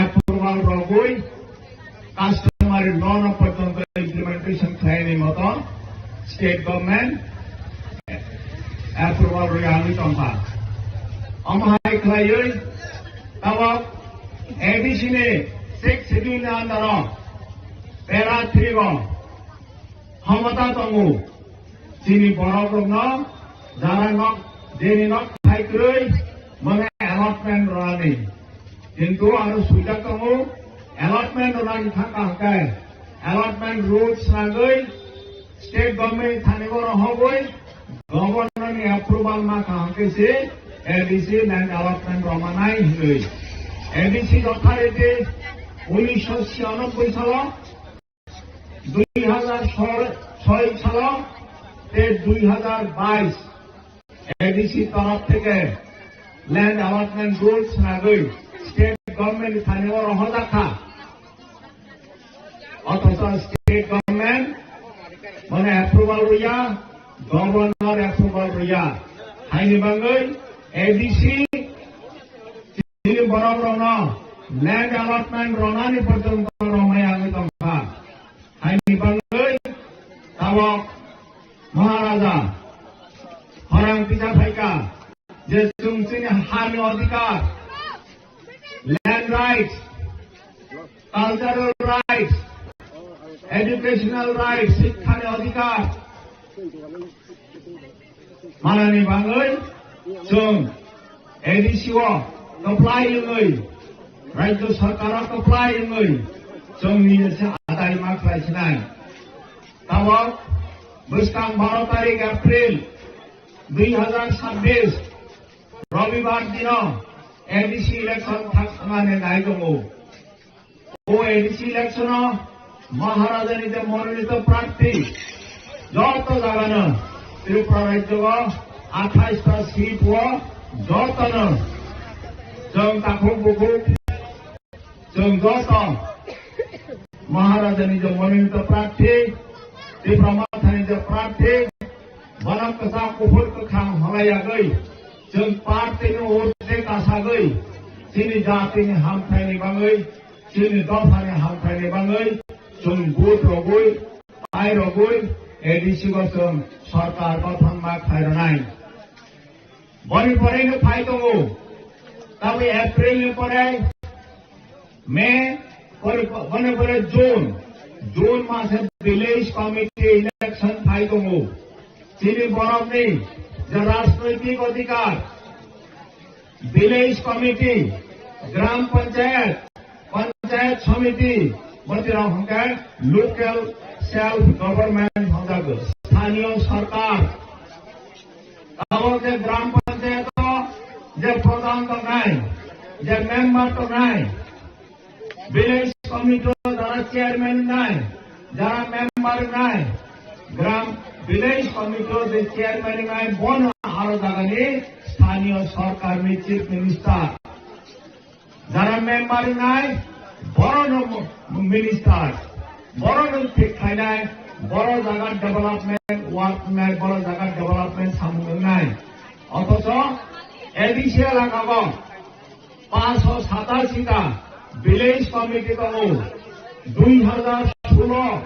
approval rogwi customary law no porjonto implementation khlaini moto state government approval rwi angwi tongkha. Omo hai khlaiwi tamo A D C ni sixth schedule ni under o para three o khomota tongo. Chini borok rokno jara nok, jeni nok thai kwrwi bono allotment rwnani. Kintu aro swijak tongo, allotment rwnani thangkha hwnkhe allotment rules nangwi state government ni thani o rohogwi governor ni approval ma kha hwnkhe se A D C land allotment rwmanai hwnwi. A D C authority unisho chhiyanobbai salo dui hazar soi salo tei dui hazar bais A D C torop theke land allotment rules nagwi state government ni thani o rohorjak kha. Othocho state government bono approval rwya, governor approval rwya. Haini bagwi A D C Chini borok rokno land allotment rwnani porjonto romwi agwi tongkha. Haini bagwi tabok Maharaja khorang tisa phaikha je chwng chini hani odhikar, land rights, cultural rights, educational rights, shikkani odhikar, Manani bagwi chwng A D C o kwplai wngwi, Rajya Sarkar o kwplai wngwi chwng nini se adai ma khlai sinai. Tabok bwskang baro tarik April dui hazar sabbish Robibar dino A D C election thak thangani nai tongo. O A D C election o Maharajani je mononito prarthi joto jagano Tripura rajyo o athais ta seat o jotono chwng takhuk bukhuk chwng joto Maharajani je mononito prarthi, Tipra Mothani je prarthi, bono kwchak kuphur kwkhwrang halai yagwi, chwng party ni urde kasagwi, chini jati ni hamthai ni bagwi, chini dopha ni hamthai ni bagwi, chwng vote rogwi, pai rogwi, A D C o chwng sarkar gothon ma khlai rwnai. Boni pore no phai tongo. Tabwi April ni pore May, pore, boni pore June. June mase village committee election phai tongo. Chini borokni je rajnoitik adhikar, village committee, gram panchayat, panchayat samiti, bwtwirok hwnkhe local self government hwnjago, sthaniyo sarkar. Abo je gram panchayat o je pradhan tongnai, je member tongnai, village committee o jara chairman wngnai, jara member wngnai, gram village committee o je chairman wngnai, bono aro jagani sthaniyo sarkar ni chief minister. Jara member wngnai, borono minister, borono thik khlainai, boro jaga development work wngnai, boro jaga development samung wngnai. Othocho A D C elaka o panchsho satashi ta village committee tongo, dui hazar solo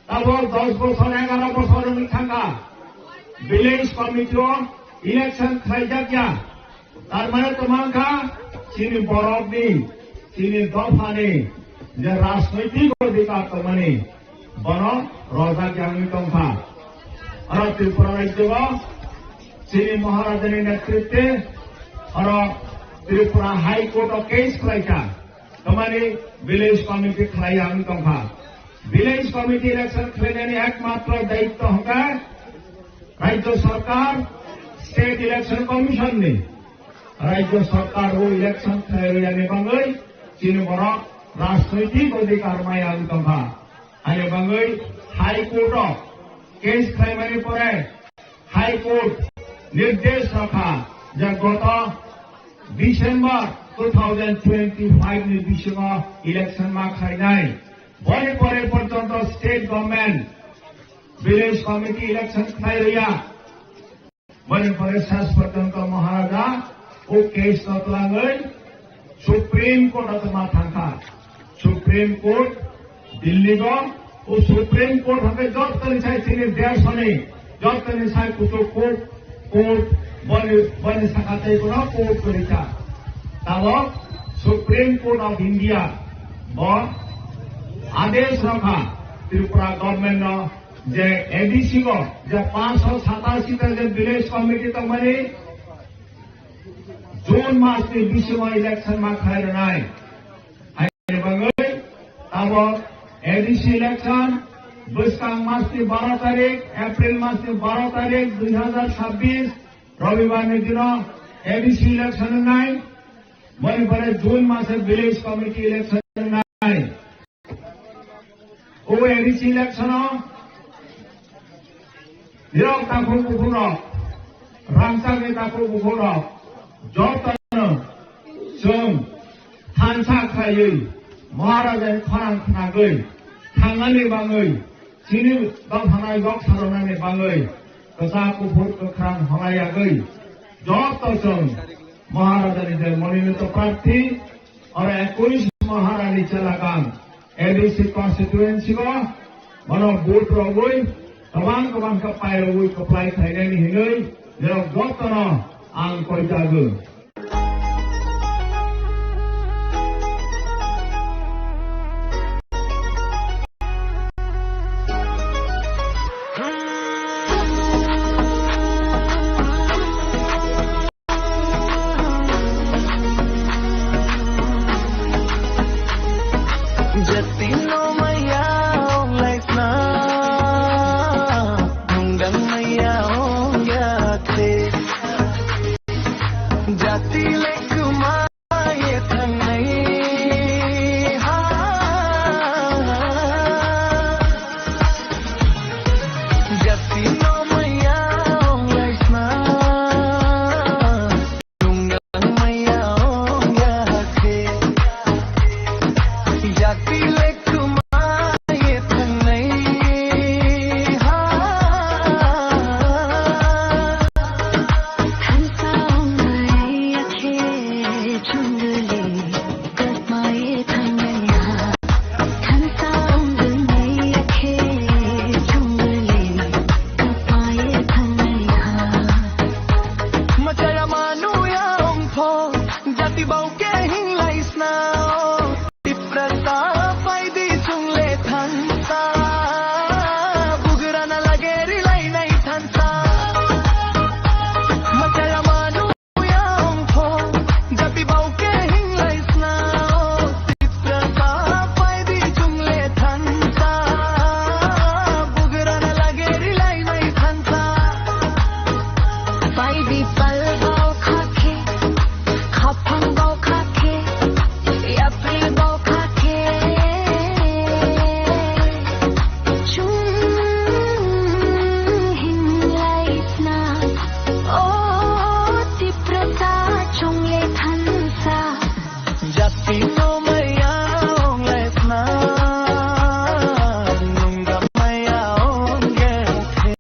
Tabok dos bochor, egaro bochor wngwi thangkha, village committee o election khlaijak ya. Tar mane tongmang kha, chini borokni, chini dophani je rajnoitik odhikar tongmani, bono rojak ya wngwi tongkha. Oro Tripura rajyo o chini Maharajani netritwe oro Tripura High Court o case khlaikha. Tamani village committee khlai ang tongkha. Village committee election khlainani ekmatro daitto hwnkha Rajya Sarkar, State Election Commission ni. Rajya Sarkar o election khlai rwya ni bagwi chini borok rajnoitik odhikar maya wng tongkha. Ani bagwi High Court o case khlaimani pore High Court nirdesh rokha je goto December two thousand twenty-five ni bisingo election ma khlainai. Boni pore porjonto state government village committee election khlai rwya. Boni pore ses porjonto Maharaja o case no twlangwi Supreme Court o tongma thangkha. Supreme Court Delhi go, o Supreme Court hwnkhe jotoni sai chini desoni, jotoni sai kuchuk court, court, boni, boni saka tei bono court kwrwi kha. Tabok Supreme Court of India bo adesh rokha Tripura government no je A D C go je panchsho satashi ta je village committee tongmani June mas ni bisingo election ma khlai rwnai. Haini bagwi tabok A D C election bwskang mas ni baro tarik, April mas ni baro tarik dui hazar sabbish Robibar ni dino A D C election wngnai. Boni pore June mase village committee election wngnai. O A D C election o nirok takhuk bukhuk rok, rangchak ni takhuk bukhuk rok, jotono chwng thansa khlaiwi Maharaja ni khorang khnagwi thangnani bagwi chini dophanai yok saroknani bagwi kwchak kuphur kwkhrang hwnayagwi joto chwng Maharaja ni je mononito prarthi oro ekush Maharani Chelagam A D C constituency o bono vote rogwi kwbang kwbang khe pairogwi kwplai khlainani hinwi nirok jotono ang koijago. Machaya manu ya ongpho, jati bau ke hinglai sna. Tiprasa paidi chungle thansa, bugrana lage rilai nai thansa. Machaya manu ya ongpho, jati bau ke hinglai sna. Tiprasa paidi chungle thansa, bugrana lage rilai nai thansa. Paidi pal bau khakhe, khapang bau khakhe, yapri bau khakhe. Chung hinglai sna, o Tiprasa chungle thansa. Jati no maya ong lesna, nungga maya ong gethe.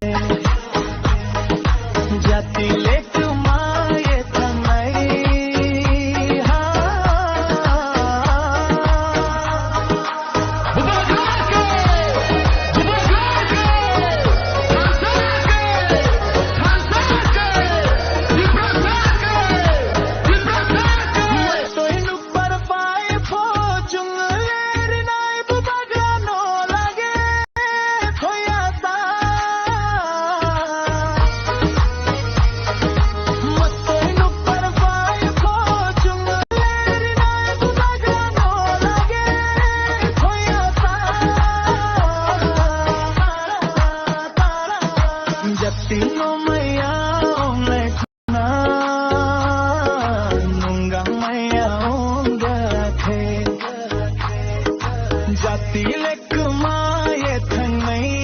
Jati lek maye thangnai ha. Jati no maya ong lesna, nungga maya ong gathe. Jati lek maye thangnai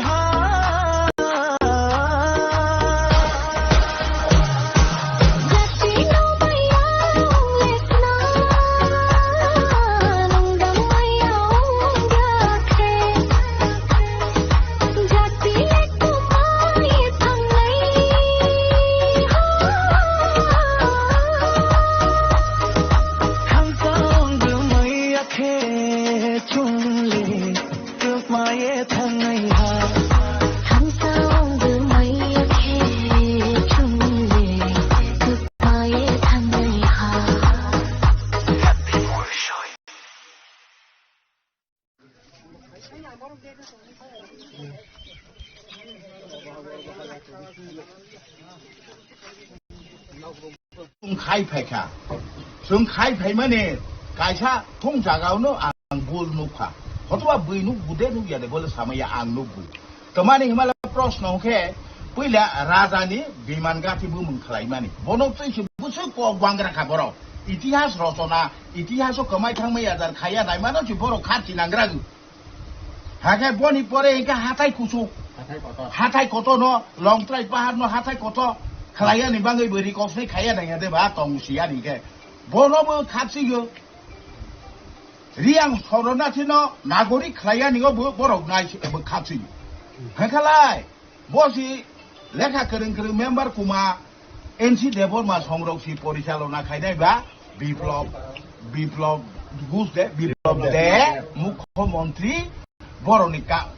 ha. Thansa ong bwmai ya khe chungle, kwmaye thangnai ha. Thansa ong bwmai ya khe chungle, kwmaye thangnai ha. Chwng khai phaikha. Chwng khai phaimani kaisa thung jagao no ang bul nukha. Hotoba bui nuk bude nuk ya de bole samaya ang nukgwi. Tamani himala proshno hwnkhe puila raja ni biman gati bumung khlaimani. Bono twi se bwswk kok bangra kha borok. Itihas rochona, itihaso kwmai thangmai ajar khaya naimano se borok kharchi nangra gwi. Hakhe boni pore hwnkhe hathai kuchuk. Hathai kotor. Hathai kotor no, Longtrai pahar no hathai kotor. Khlaiya ni bangwi bwrwi kok se khaya nangya de ba tong siya ni khe. Bono bo kharchi gwi. Riang Soronatino nagorik khlaiyani o bo borok nai se bo khachi. Hekhalai bo si lekha kwrwng kwrwng member kuma N C Debbarma songrok si porichalona khainai ba Biplop, Biplop Ghosh de, Biplop de Mukhyamantri borokni ka-,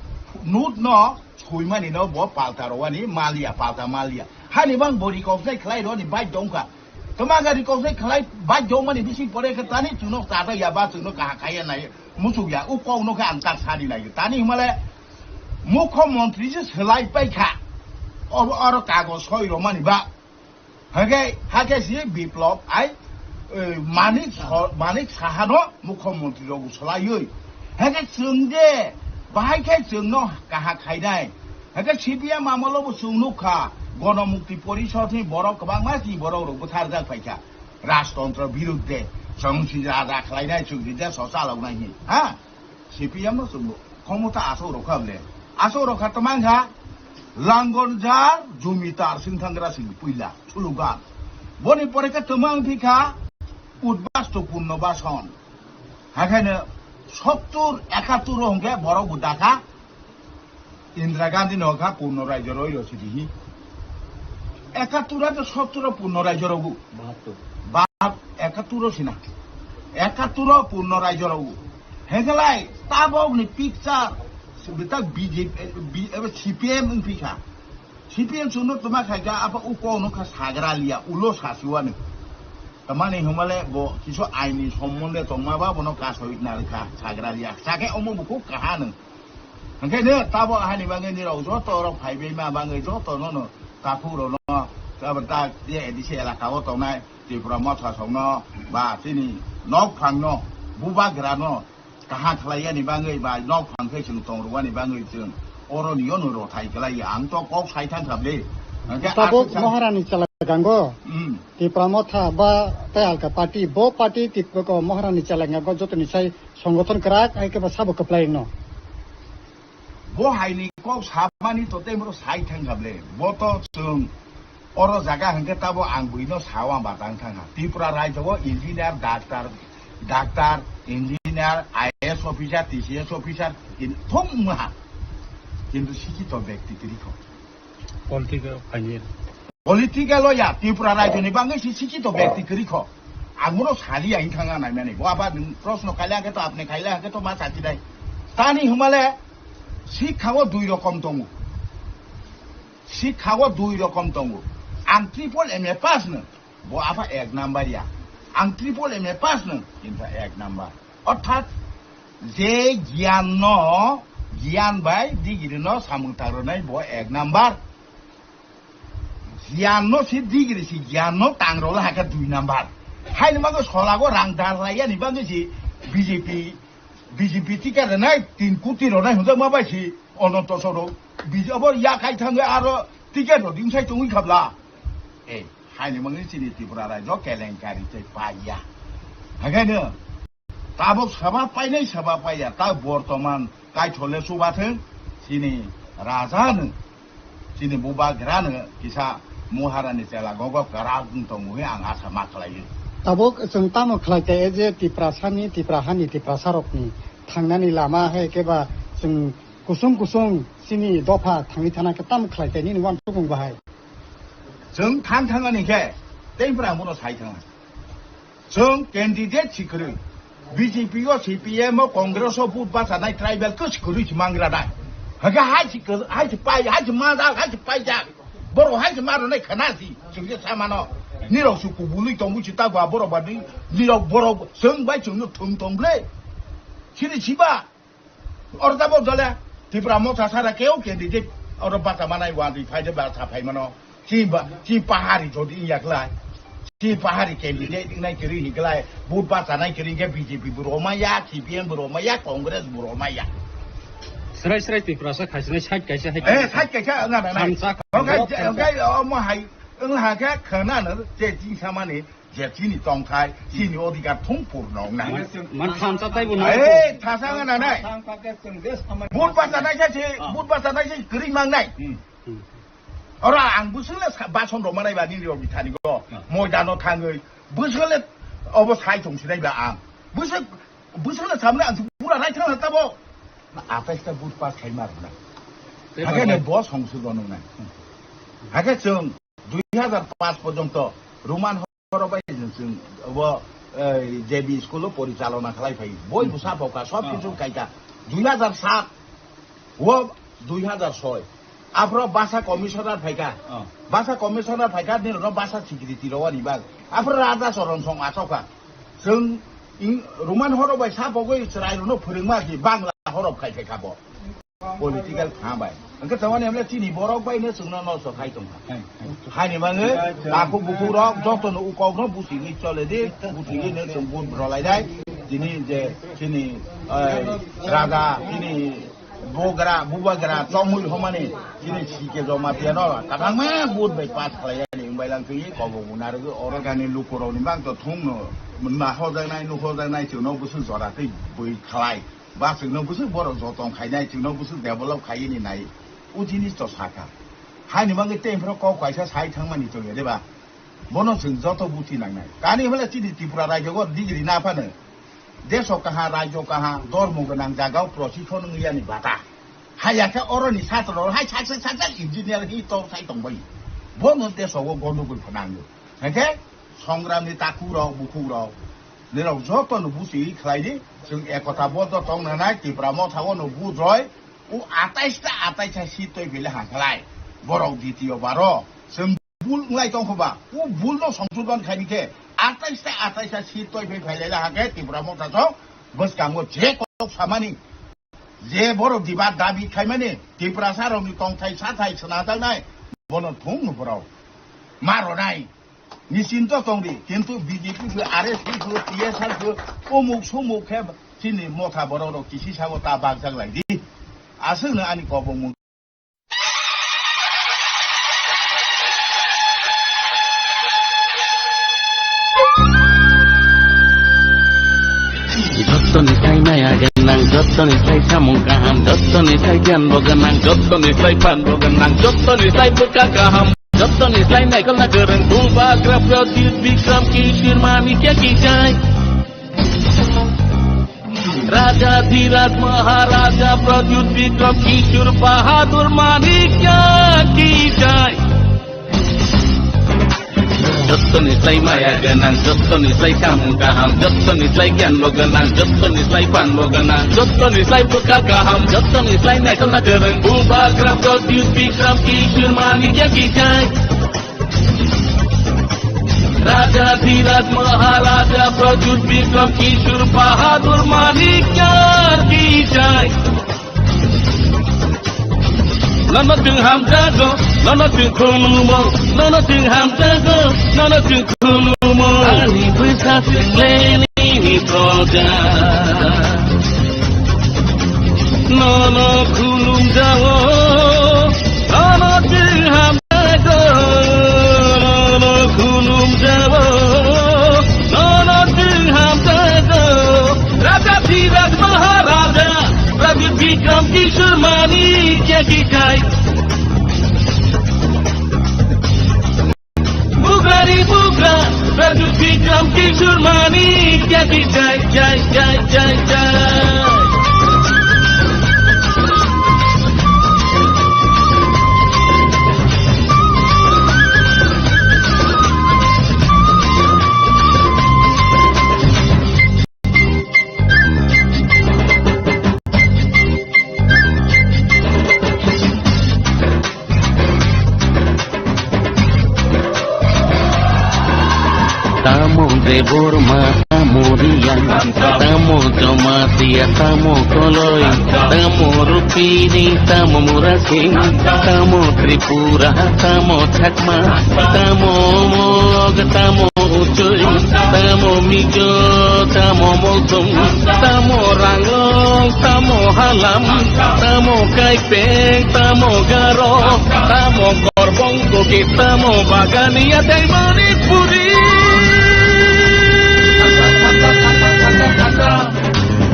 note no Suimani no bo palta rowani maliya, palta maliya. Hani bang bo recognize khlai roni bai dongkha. Tama ga recognize khlai bai dongmani bising pore khe tani chwngno chada ya ba chwngno kaha khaiya nai muchuk ya. U kok no khe ang tak sadi nai. Tani himale Mukhyamantri se swlai pai kha. Oro, oro kagoj soi romani ba. Hake, hake si Biplop ai, eh, Manik Sa-, Manik Sahano Mukhyamantri rok swlaiwi. Hake chwng je, bahai khe chwngno kaha khainai. Hake C P M amolo bo chwng nukha, Gonomukti Porishod ni borok kwbangma si borok rok bwtharjak phaikha. Rajtontro birudde, chwng si raja khlainai, chwng si desh o chaloknai hi, ha? C P M no chwng khomota asok rokha bole. Asok rokha tamang kha Langonjar Jumitar Singthangra sing puila slogan. Boni pore khe tamang thikha Udbasto Punno Bason. Hakhaino sottur ekattur o hwnkhe borok bo dakha Indira Gandhi no kha Punno Rajyo roi rw sidi hi. Ekattur to sottur o Punno Rajyo rw bu. Bahattur. Bap ekatturo sina. Ekatturo purno raijo rogo. Hegelai tabok ni picture bita B J P, B-, ebe C P M wngphi kha. C P M chwngno twma khaikha, apa uko no kha sagra liya, ulo sasiwani. Tamani humale bo kisu aini sombonde tongma ba bono kasoi narikha sagra liya. Sake omo buku kahano. Hwnkhe ne tabo ahani bagwi nirok joto rok phaibai ma bagwi joto no no takhuk rok no abo ta ye A D C elaka o tongnai Tripura motha song no ba chini nok phang no bubagra no kaham khlai yani bagwi ba nok phang khe chwng tong rwani bagwi chwng oro ni ono rothai khlai ya. Ang to kok sai thang kha ble. Hwnkhe tabuk aswk sa- Maharani chalagango. Hmm. Tipra motha ba tei alka party, bo party Tipra ko Maharani chalagango jotoni sai songothon kwrak hai khe ba sabo kwplai no. Bo hai ni kok sabani to tei moro sai thang kha ble. Bo to chwng oro jaga hwnkhe tabo ang buino sao ang batang thang kha. Tripura raijo o engineer, doctor, doctor, engineer, I A S officer, T C S officer, in-, thung maha. Kintu sikhito bekti kwrwi kho. Political phainai. Political o ya, Tripura raijo ni bagwi si sikhito bekti kwrwi kho. Ang bono sali ya wngkha nga naimani. Bo aba nwng proshno khaila hwnkhe to apni khaila hwnkhe to ma sati dai. Tani humale sikha o dui rokom tongo. Sikha o dui rokom tongo. Ang triple M A pass no. Bo apa ek number ya. Ang triple M A pass no. Kintu ek number. Orthat je giyan no, giyan bai degree no samung tangrwnai bo ek number. Giyan no si degree si giyan no tangrwla hakhe dui number. Haini bagwi solago rang dar laiyani bagwi si B J P, B J P ticket rwnai tin koti rwnai hwnjakma bai si Ananto Soro. B J P abo yakhai thangwi aro ticket rw dingsai tongwi khabla. Eh, haini bagwi chini Tripura raijo kelenkari tei paiya. Hakaino Tabuk saba painai saba paiya, ta bortoman kaithole chubathwng, chini raja no, chini bubagra no kisa Maharani chela gogo kwrak wng tongo hwnwi ang asa ma khlaio. Tabuk chwng tamo khlai kha, e je Tiprasani, Tiprahani, Tiprasarokni thangnani lama hai khe ba chwng kusung kusung chini dopha thangwi thana khe tamo khlai kha nini uansukmung bahai? Chwng thang thangani khe tei bwrang bono sai thangna. Chwng candidate si kwrwi. B J P o, C P M o, Congress o vote bachanai tribal khe si kwrwi si mangra dai. Hake hai si kwrwi, hai si pai, hai si manjak, hai si paijak. Borok hai si maronai khana si, chwng se samano. Nirok si kubului tongwi si ta gwa borok ba ni, nirok borok chwng bai chwngno thwng tong ble. Sini siba. Oro tabok dole Tipra Motha sara keu candidate oro bata manai wadi phaide bata phaimano. Chi ba, chi pahari jodi yaklai. Chi pahari candidate nai kiri hiklai. Vote bata nai kiri ke B J P buro maya, C P M buro maya, Congress buro maya. Srai srai Tiprasa khaisnai side kaisa hai. Eh, side kaisa nga na nai. Samsa. Okai, okai, omo hai, eng ha ke khana na, che chi samani. Je chini tongthai, chini odhikar thung purno wngnai. Man, man thansa taibo nai. Eh, thasa wngna nai. Vote bachanai khe se, vote bachanai khe kwrwi mangnai. Hmm. Hmm. Ora ang bwswk le sa-, bason rok manai ba nini rok bithani go. Hmm. Moidano thangwi, bwswk le obo sai tong sinai ba ang. Bwswk, bwswk le samle ang pura rai thang tabo. Atais ta vote pass khai mar na. Tei Hakhe ba ne bai. Bo songsodon wngnai. Hakhe chwng dui hajar paanch porjonto Roman horo bai chwng, chwng bo, eh, J B school o porichalona khlai phai. Boi bo saphoka, sob kichu kaika. Dui hajar saat o dui hajar soi. Aphro basa commissioner phaika. Oh. Basa commissioner phaika, nirokno basa secretary rowani bag. Aphro Raja Choron Song achokha. Chwng ing-, Roman horo bai sapogwi chwrairokno phwrwngma si Bangla horo khai phaika bo. Political kha bai. Hwnkhe tongmani hwnle chini borok bai no chwngno nosto khai tongkha. Hai, hai. Haini bagwi takhuk bukhuk rok jotono ukokno buchigwi chole di, buchigwi no chwng vote rwlai dai. Tini je chini, eh, raja, chini bogra, bubagra, chongmui homani, chini C K Jamatia no kabangma vote bai pass khlai yani wng bai lang twi kobo bo narwgwi oro gani lukurokni bang to thungno nahojaknai, nuhojaknai chwngno bwswk jora twi bui khlai. Ba chwngno bwswk borok joton khainai, chwngno bwswk develop khaini nai. O jinis to sakha. Haini bagwi tei phano kok kaisa sai thangmani tongya de ba. Bono chwng joto buthi nangnai. Kani hwnle chini Tripura rajyo o degree na phano. Deso kaha, rajyo kaha, dormo gwnang jagao prosi phano wngya ni bata. Haya khe oroni satro hai sak sak sak sak engineer hi to sai tongbai. Bono deso o gondogol phanango. Hake Songramni takhuk rok, bukhuk rok, nirok joto no busi khlai di. Chwng ekota boddo tong nanai, Tipra Motha o no bujoi. O atais ta atais ta seat toi phele ha khlai. Borok ditiyo baro. Chwng bul wnglai tong kho ba. O bul no songsodon khai ni khe. Atais ta atais ta seat toi phele phai lai ha khe Tipra Motha chwng bwskango je kok samani. Je borok diba dabi khaimani, Tiprasa rokni tongthai sathai swnajaknai, bono thung no borok ma ronai. Nisinto tongdi, kintu B J P khe, R S P khe, T S R khe, omuk somuk khe chini motha borok rok kisi sago ta bakjak lai di. Aswkno ani kobong mung. Jottoni sai maya gwnang, jottoni sai samung kaham, jottoni sai giyan bo gwnang, jottoni sai phan bo gwnang, jottoni sai bwkha kaham, jottoni sai naikolna kwrwng, Bubagra Pradyut Bikram Kishore Manikya ki jai. Raja Dhiraj Maharaja Pradyut Bikram Kishore Bahadur Manikya ki jai. Jottoni sai maya gwnang, jottoni sai samung kaham, jottoni sai giyan bo gwnang, jottoni sai phan bo gwnang, jottoni sai bwkha kaham, jottoni sai naikolna kwrwng, Bubagra Pradyut Bikram Kishore Manikya ki jai. Raja Dhiraj Maharaja Pradyut Bikram Kishore Bahadur Manikya ki jai. Nono chwng hamjago, nono chwng khulumo, nono chwng hamjago, nono chwng khulumo. Ani bwsa chwng leni ni proja. Nono khulumjago, nono chwng hamjago, nono khulumjago, nono chwng hamjago. Raja Dhiraj Maharaja, Raja Bikram Kishore Manikya ki jai. Bugrani bugra, Pradyut Bikram Kishore Manikya ki jai, jai, jai, jai, jai. Tamo Debbarma, tamo Reang, tamo Jamatia, tamo Koloi, tamo Rupini, tamo Murasing, tamo Tripura, tamo Chakma, tamo Mog, tamo Uchoi, tamo Mizo, tamo Mosong, tamo Ranglong, tamo Halam, tamo Kaipeng, tamo Garo, tamo Korbong, Kuki, tamo Bagania, tei Manipuri.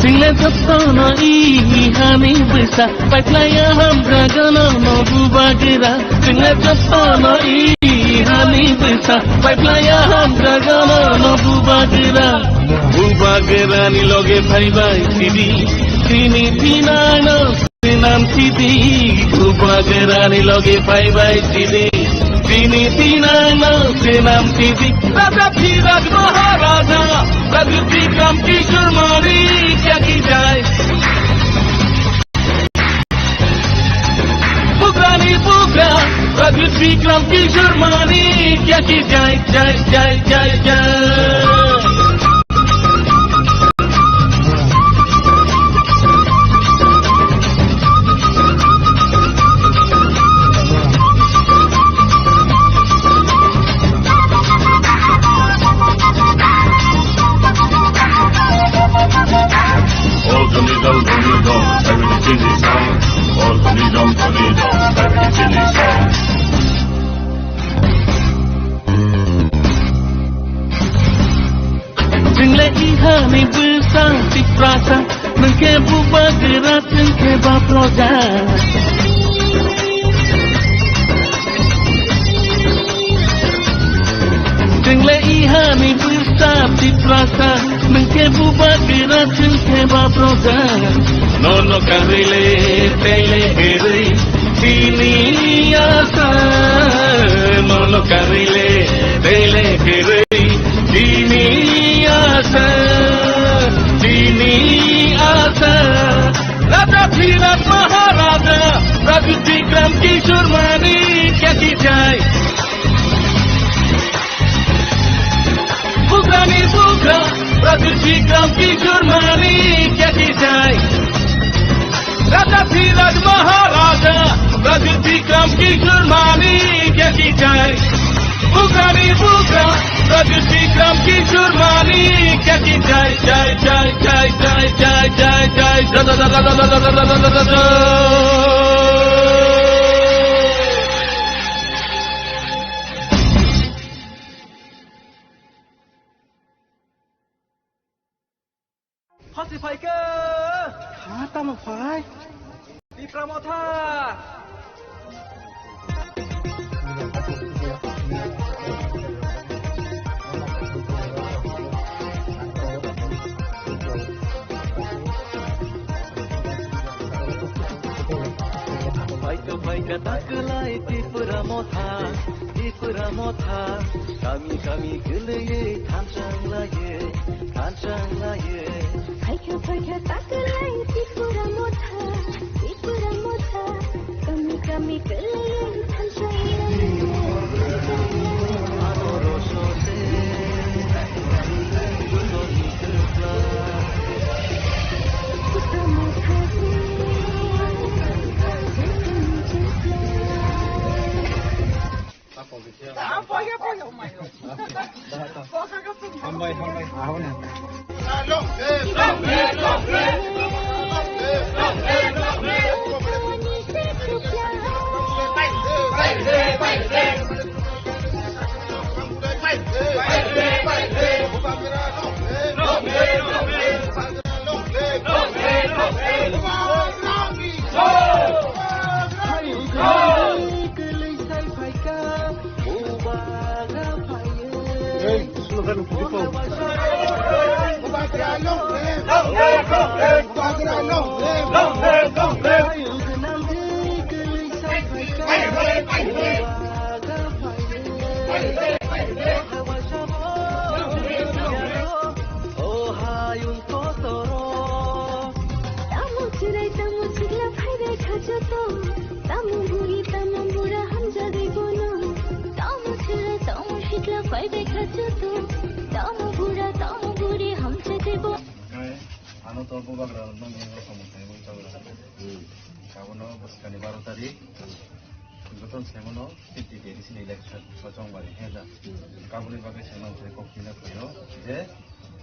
Chwngno jotono i hani bwsa, paiphlaiya hamjago nono Bubagra. Chwngno jotono i hani bwsa, paiphlaiya hamjago nono Bubagra. Bubagrani loge phaibai sidi, chini thinangno swnam sidi. Bubagrani loge phaibai sidi, chini thinangno swnam sidi. Raja Dhiraj Maharaja, Raja Bikram Kishore Manikya ki jai. Bugrani bugra, Raja Bikram Kishore Manikya ki jai, jai, jai, jai, jai. All the needle, the needle, everything is on. All the needle, the needle, everything is on. Chwngle ihani bwsa Tiprasa, nwng khe Bubagra, chwng khe ba proja. Chwngle ihani bwsa Tiprasa, nwng khe Bubagra, chwng khe ba proja. Nono karwi le, tei le kwrwi, chini asa. Nono karwi le, tei le kwrwi, Kishore Manikya ki jai. Bugrani bugra, Pradyut Bikram Kishore Manikya ki jai. Raja Dhiraj Maharaja, Pradyut Bikram Kishore Manikya ki jai. Bugrani bugra, Pradyut Bikram Kishore Manikya ki jai, jai, jai. Hasi phaikha. Ha, tamo phai? Tipra Motha. Phaikha, phaikha, takwlai Tipra Motha, Tipra Motha, kami, kami kwlwiwi thanchang laiwi, thanchang laiwi. Phaikha, phaikha, takwlai Tipra Motha, Tipra Motha, kami, kami kwlwiwi thanchang laiwi, thanchang laiwi. Hambai, hambai. O hayung kotor. Tamo chwrai, tamo sikla, phaidai kha joto. Tamo buri, tamo bura, hamjagwi bono. Tamo chwrai, tamo sikla, phaidai kha joto. Tamo bura, tamo buri, hamjagwi bono. Hwnkhe ano to bubagra nokni samung tangwi tongwi rwkha. Hmm. Abono bwskangni baro tarik. Joto saimano fifty K D C ni election so chongbari he da. Hmm. Kabuni bagwi saimano kok tina phaio je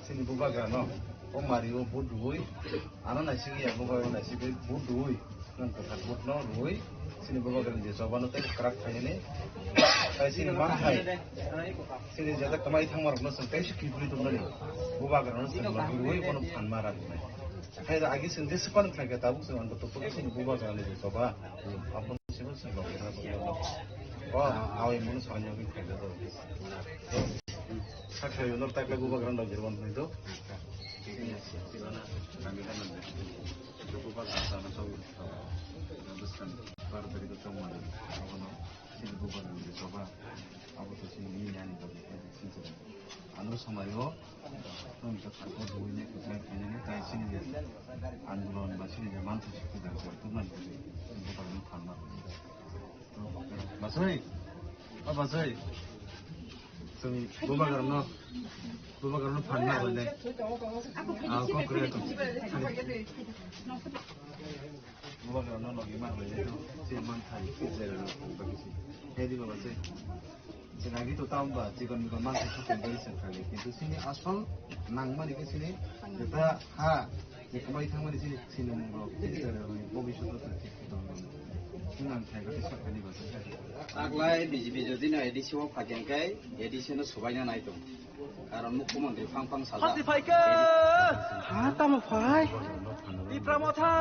chini bubagrano o mario vote rwui ano naisingya bubagrano naisingwi vote rwui. Nwng kwthar vote no rwui chini bubagrani je choba no tei kwrak khainani. Tai chini manthai, chini jeta kwmai thangma rokno chwng tei se kibui tongmani bubagrano chwng logi rwui bono phanma rwknai. Khai da agi chwng je swpan khlai kha tabuk chwng ang tokto chini bubagrani je choba abono chwng logi rwui o awi mano sanya wi khlai da. Sakha yunor takla bubagrano logi rwui do. Kami kan nanti. Bubagrano choba. Bwskang baro tarik o chongmani abono chini bubagrani je choba abo to chini nini ani bagwi khe sinchwlai. Ano somai o nwng ta thangkho rwui nai kwchwlai khainani tai chini je andolon ba chini je manthai se kwbang se tubunani bagwi bubagrano phanma rwui. Bachai, o bachai, chwng bubagrano, bubagrano phanma rwui nai. Ah, kok rwui tong. Bubagrano logi ma rwui nai to, se manthai, se jera rok, bagwi se. Hedi baba se. Chwng agi to tamo ba, chikon mikon manthai sokon bagwi se khlai. Kintu chini asol nangmani khe chini jeta ha, je kwmai thangmani chini, chini mung rok, chini jera rok, bobiswt o chwng thik khe tongmani. Chwng ang thai khe sakani ba se. Taklai B J P jodi no A D C o phaikha khe, A D C no subaina nai tong. Karon mukhyamantri phang phang sajak. Hati phaikha. Ha, tamo phai? Tipra Motha.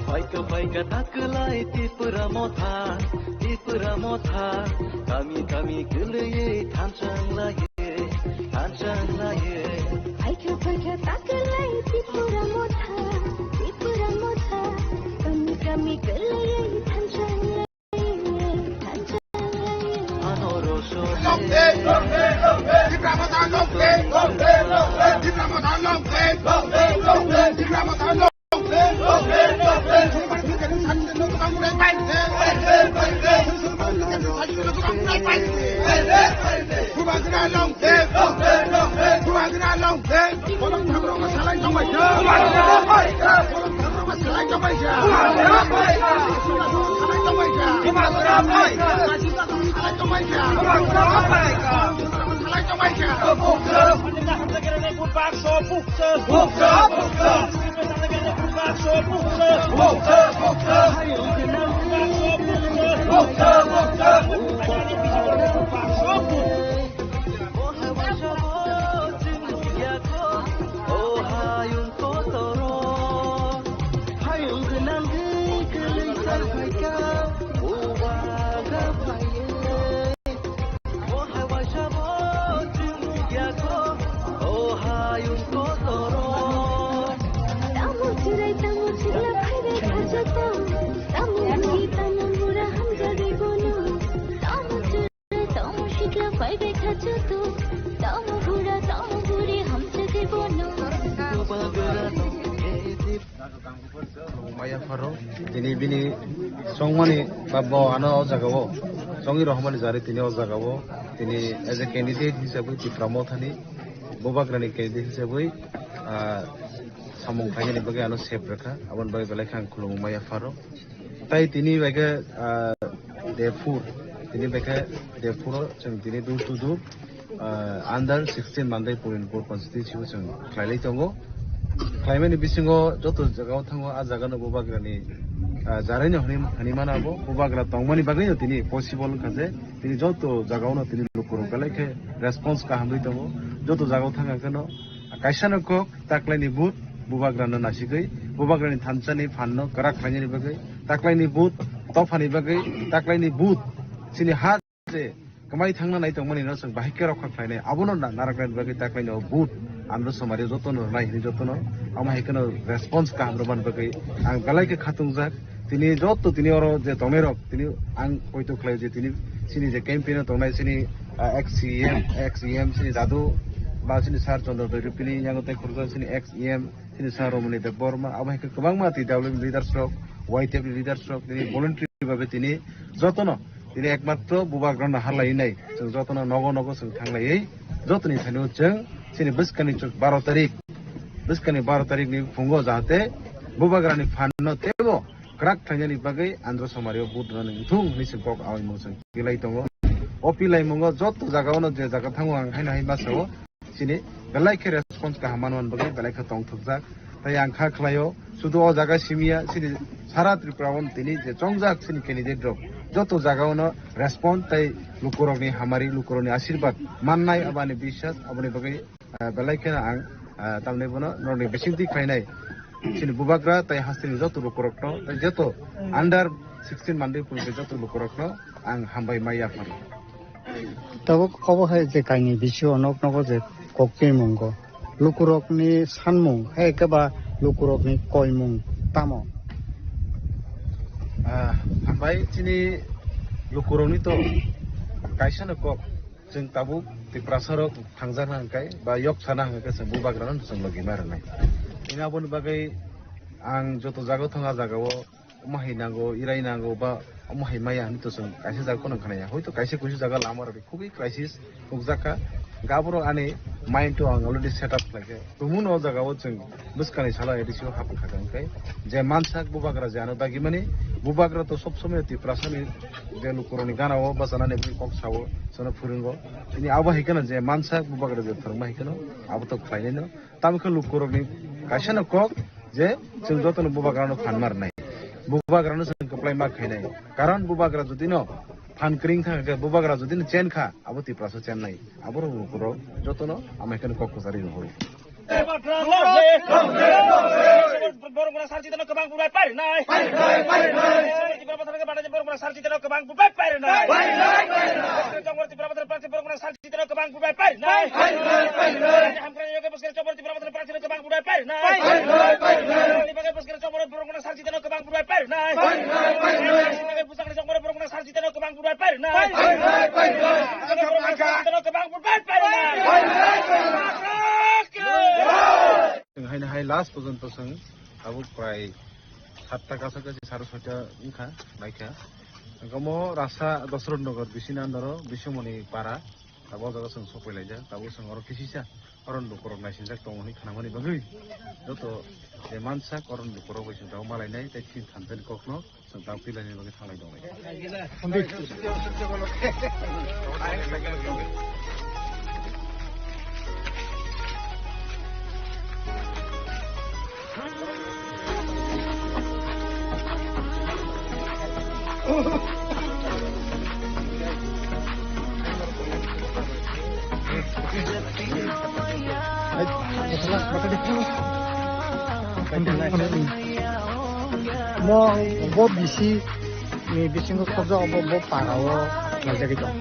Phaikha, phaikha, takwlai Tipra Motha, Tipra Motha, kami, kami kwlwiwi thanchang lai. Thanchang lai. Phaikha, phaikha, takwlai Tipra Motha, Tipra Motha, kami, kami kwlwiwi thanchang lai. Tamo chwrai, tamo chwla phaibai khajato. Tamo buri, tamo bura hamjagwi bono. Tamo chwrai, tamo sikla phaibai khajato. Tamo bura, tamo buri hamjagwi bono. Maya pharo, tini bini songmani ba bo ano o jaga o, songwi rohormani jari tini o jaga o, tini as a candidate hisabwi Tipra Mothani, Bubagrani candidate hisabwi, ah, samung khlainani bagwi ano sep rwkha, aboni bagwi belai khe ang khulumung maya pharo. Tai tini bai khe, ah, day four, tini bai khe day four o chwng tini door to door, ah, under sixteen Mandai Purinpur constituency o chwng khlailai tongo. Khlaimani bisingo joto jaga o thango, a jaga no Bubagrani, ah, jarai no hwnwi, hwnwi mano abo. Bubagra tongmani bagwi no tini possible wngkha je tini joto jaga o no tini lukurok belai khe response kaham wi tongo. Joto jaga o thang khe no kaisa no kok taklai ni vote Bubagra no nasigwi, Bubagra ni thansa ni phan no kwrak khlainani bagwi, taklai ni vote topha ni bagwi, taklai ni vote chini ha je kwmai thangna nai tongmani no chwng bahai khe rokha khlainai, abono na-, naraknani bagwi taklaino vote Andro Somari jotono rwnai hwnwi jotono, omo hai kheno response kaham rwmani bagwi ang belai khe khatungjak. Tini joto tini oro je tongnairok, tini ang poito khlai je tini chini je campaign o tongnai chini, ah, ex C M, ex E M chini Dadu ba chini Sir Chandra Doi Rupini yango tei khoroksa chini ex E M chini Sir Romani Debbarma, abo hai khe kwbangma T W leaders rok, Y T F leaders rok tini voluntary babe tini jotono tini ekmatro Bubagrano harlainai, chwng jotono nogo nogo chwng thanglaiwi jotoni thani chwng chini bwskani chwng baro tarik, bwskani baro tarikni phungo jahate Bubagrani phanno teibo kwrak khlainani bagwi Andro Somario vote rwnani wngthung hwnwi chwng kok awi mung chwng pilai tongo. O pilai mungo joto jagao no je jaga thango ang haino hai ma sao. Chini belai khe response kaham manmani bagwi belai khe tongthokjak. Tai ang kha khlaio, sudu o jaga simiya, chini sara Tripura o tini je chongjak chini candidate rok, joto jaga o no response tai lukurokni hamari, lukurokni asirbat mannai, aboni biswas, aboni bagwi, ah, belai kheno ang, ah, tamni bono norokni bisingtwi khlainai. Chini Bubagra tai hasteni joto lukurokno, tai joto under sixteen Mandai Purinpur joto lukurokno ang hambai ma yapharo. Tabuk obo hai je kaini bisio nok nogo je kok twi mungo. Lukurokni sanmung, hai khe ba lukurokni koimung tamo? Ah, hambai chini lukurokni to kaisa no kok. Chwng tabuk Tiprasa rok thangjakna hwnkhe ba yok sana hwnkhe chwng Bubagrano chwng logi ma rwnai. Ini aboni bagwi ang joto jaga thang a jaga o omo hai nango, irai nango ba omo hai maya hinwi to chwng kaisa jaga phano khnaya. Hoito kaisa kuisu jaga lama rok khubui crisis nukjakha. Gaboro ani mind to ang already set up khlaikha. Tumung no jaga o chwng bwskani salo A D C o hapung kha khe je mansak Bubagra je ano dagimani, Bubagra to sob somoi Tiprasani je lukurokni gana o bachanani bini kok sao, sono phwrwngo. Tini abo hai kheno je mansak Bubagra je phwrwngma hai kheno abo to khlainai no. Tamo khe lukurokni kaisa no kok je chwng jotono Bubagrano phan ma rwnai. Bubagrano chwng kwplai ma khainai. Karon Bubagra jodi no phan kwrwng thang khe, Bubagra jodi no chen kha, abo Tiprasa chennai. Aborok lukurok jotono amai kheno kok kwcharwi rohoro. Borok muna sar jitano kwbang bubai pari nai. Pari nai, pari nai. Borok muna sar jitano kwbang bubai pari nai. Pari nai, pari nai. Borok muna sar jitano kwbang bubai pari nai. Pari nai, pari nai. Hamkrai yoke bwskang chobor Tipra Mothani prarthino kwbang bubai pari nai. Pari nai, pari nai. Ni bagwi bwskang chobor borok muna sar jitano kwbang bubai pari nai. Pari nai, pari nai. Ni bagwi bwskang chobor borok muna sar jitano kwbang bubai pari nai. Pari nai, pari nai. Borok muna sar jitano kwbang bubai pari nai. Pari nai, pari nai. Chwng haino hai last porjonto chwng tabuk prai satta kacha kachi sare soita wngkha, naikha. Omo rasa Dosrot Nagar bisini under o Bisomoni para. Tabuk o jaga chwng sokpailaijak, tabuk chwng oro kisisa oro ni lukurok naisingjak tongo hwnwi khnamani bagwi joto je mansak oro ni lukurok bai chwng tabuk malainai tei chini thansa ni kokno chwng tabuk tilaini bagwi thanglai tonglai. Mo bo bisi ni bisingo khobjak bo bo para o naijagwi tong.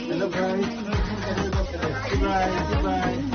Hello guys. Goodbye, goodbye.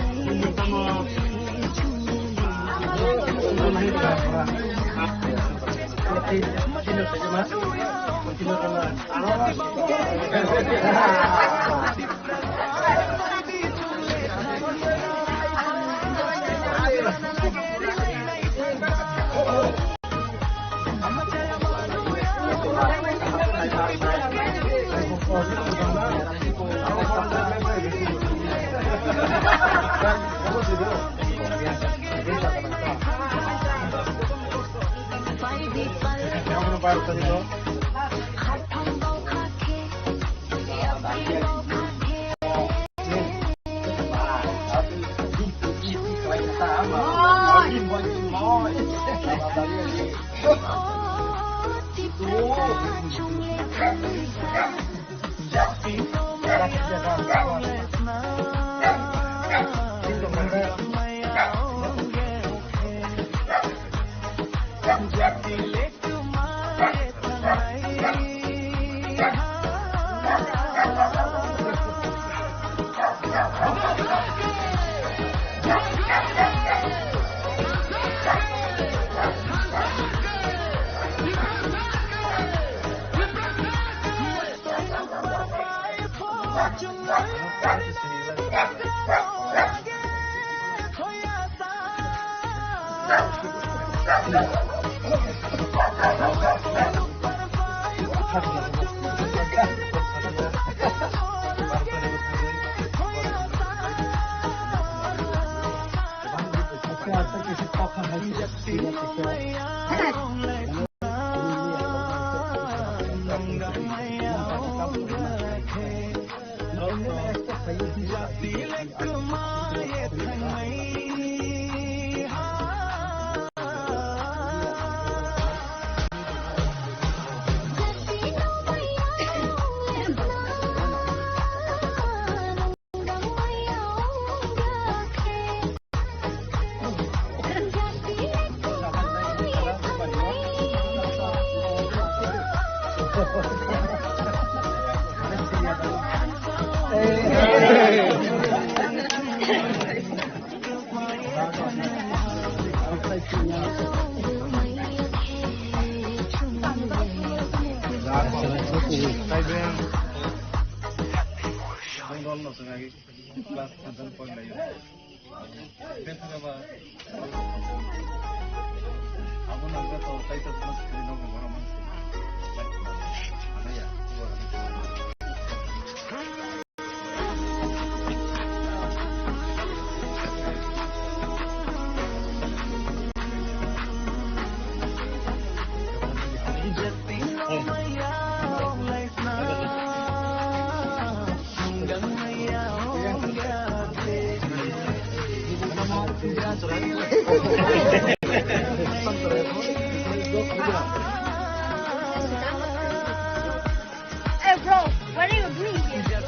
Class seven point nine. Hey, bro, what are you doing here?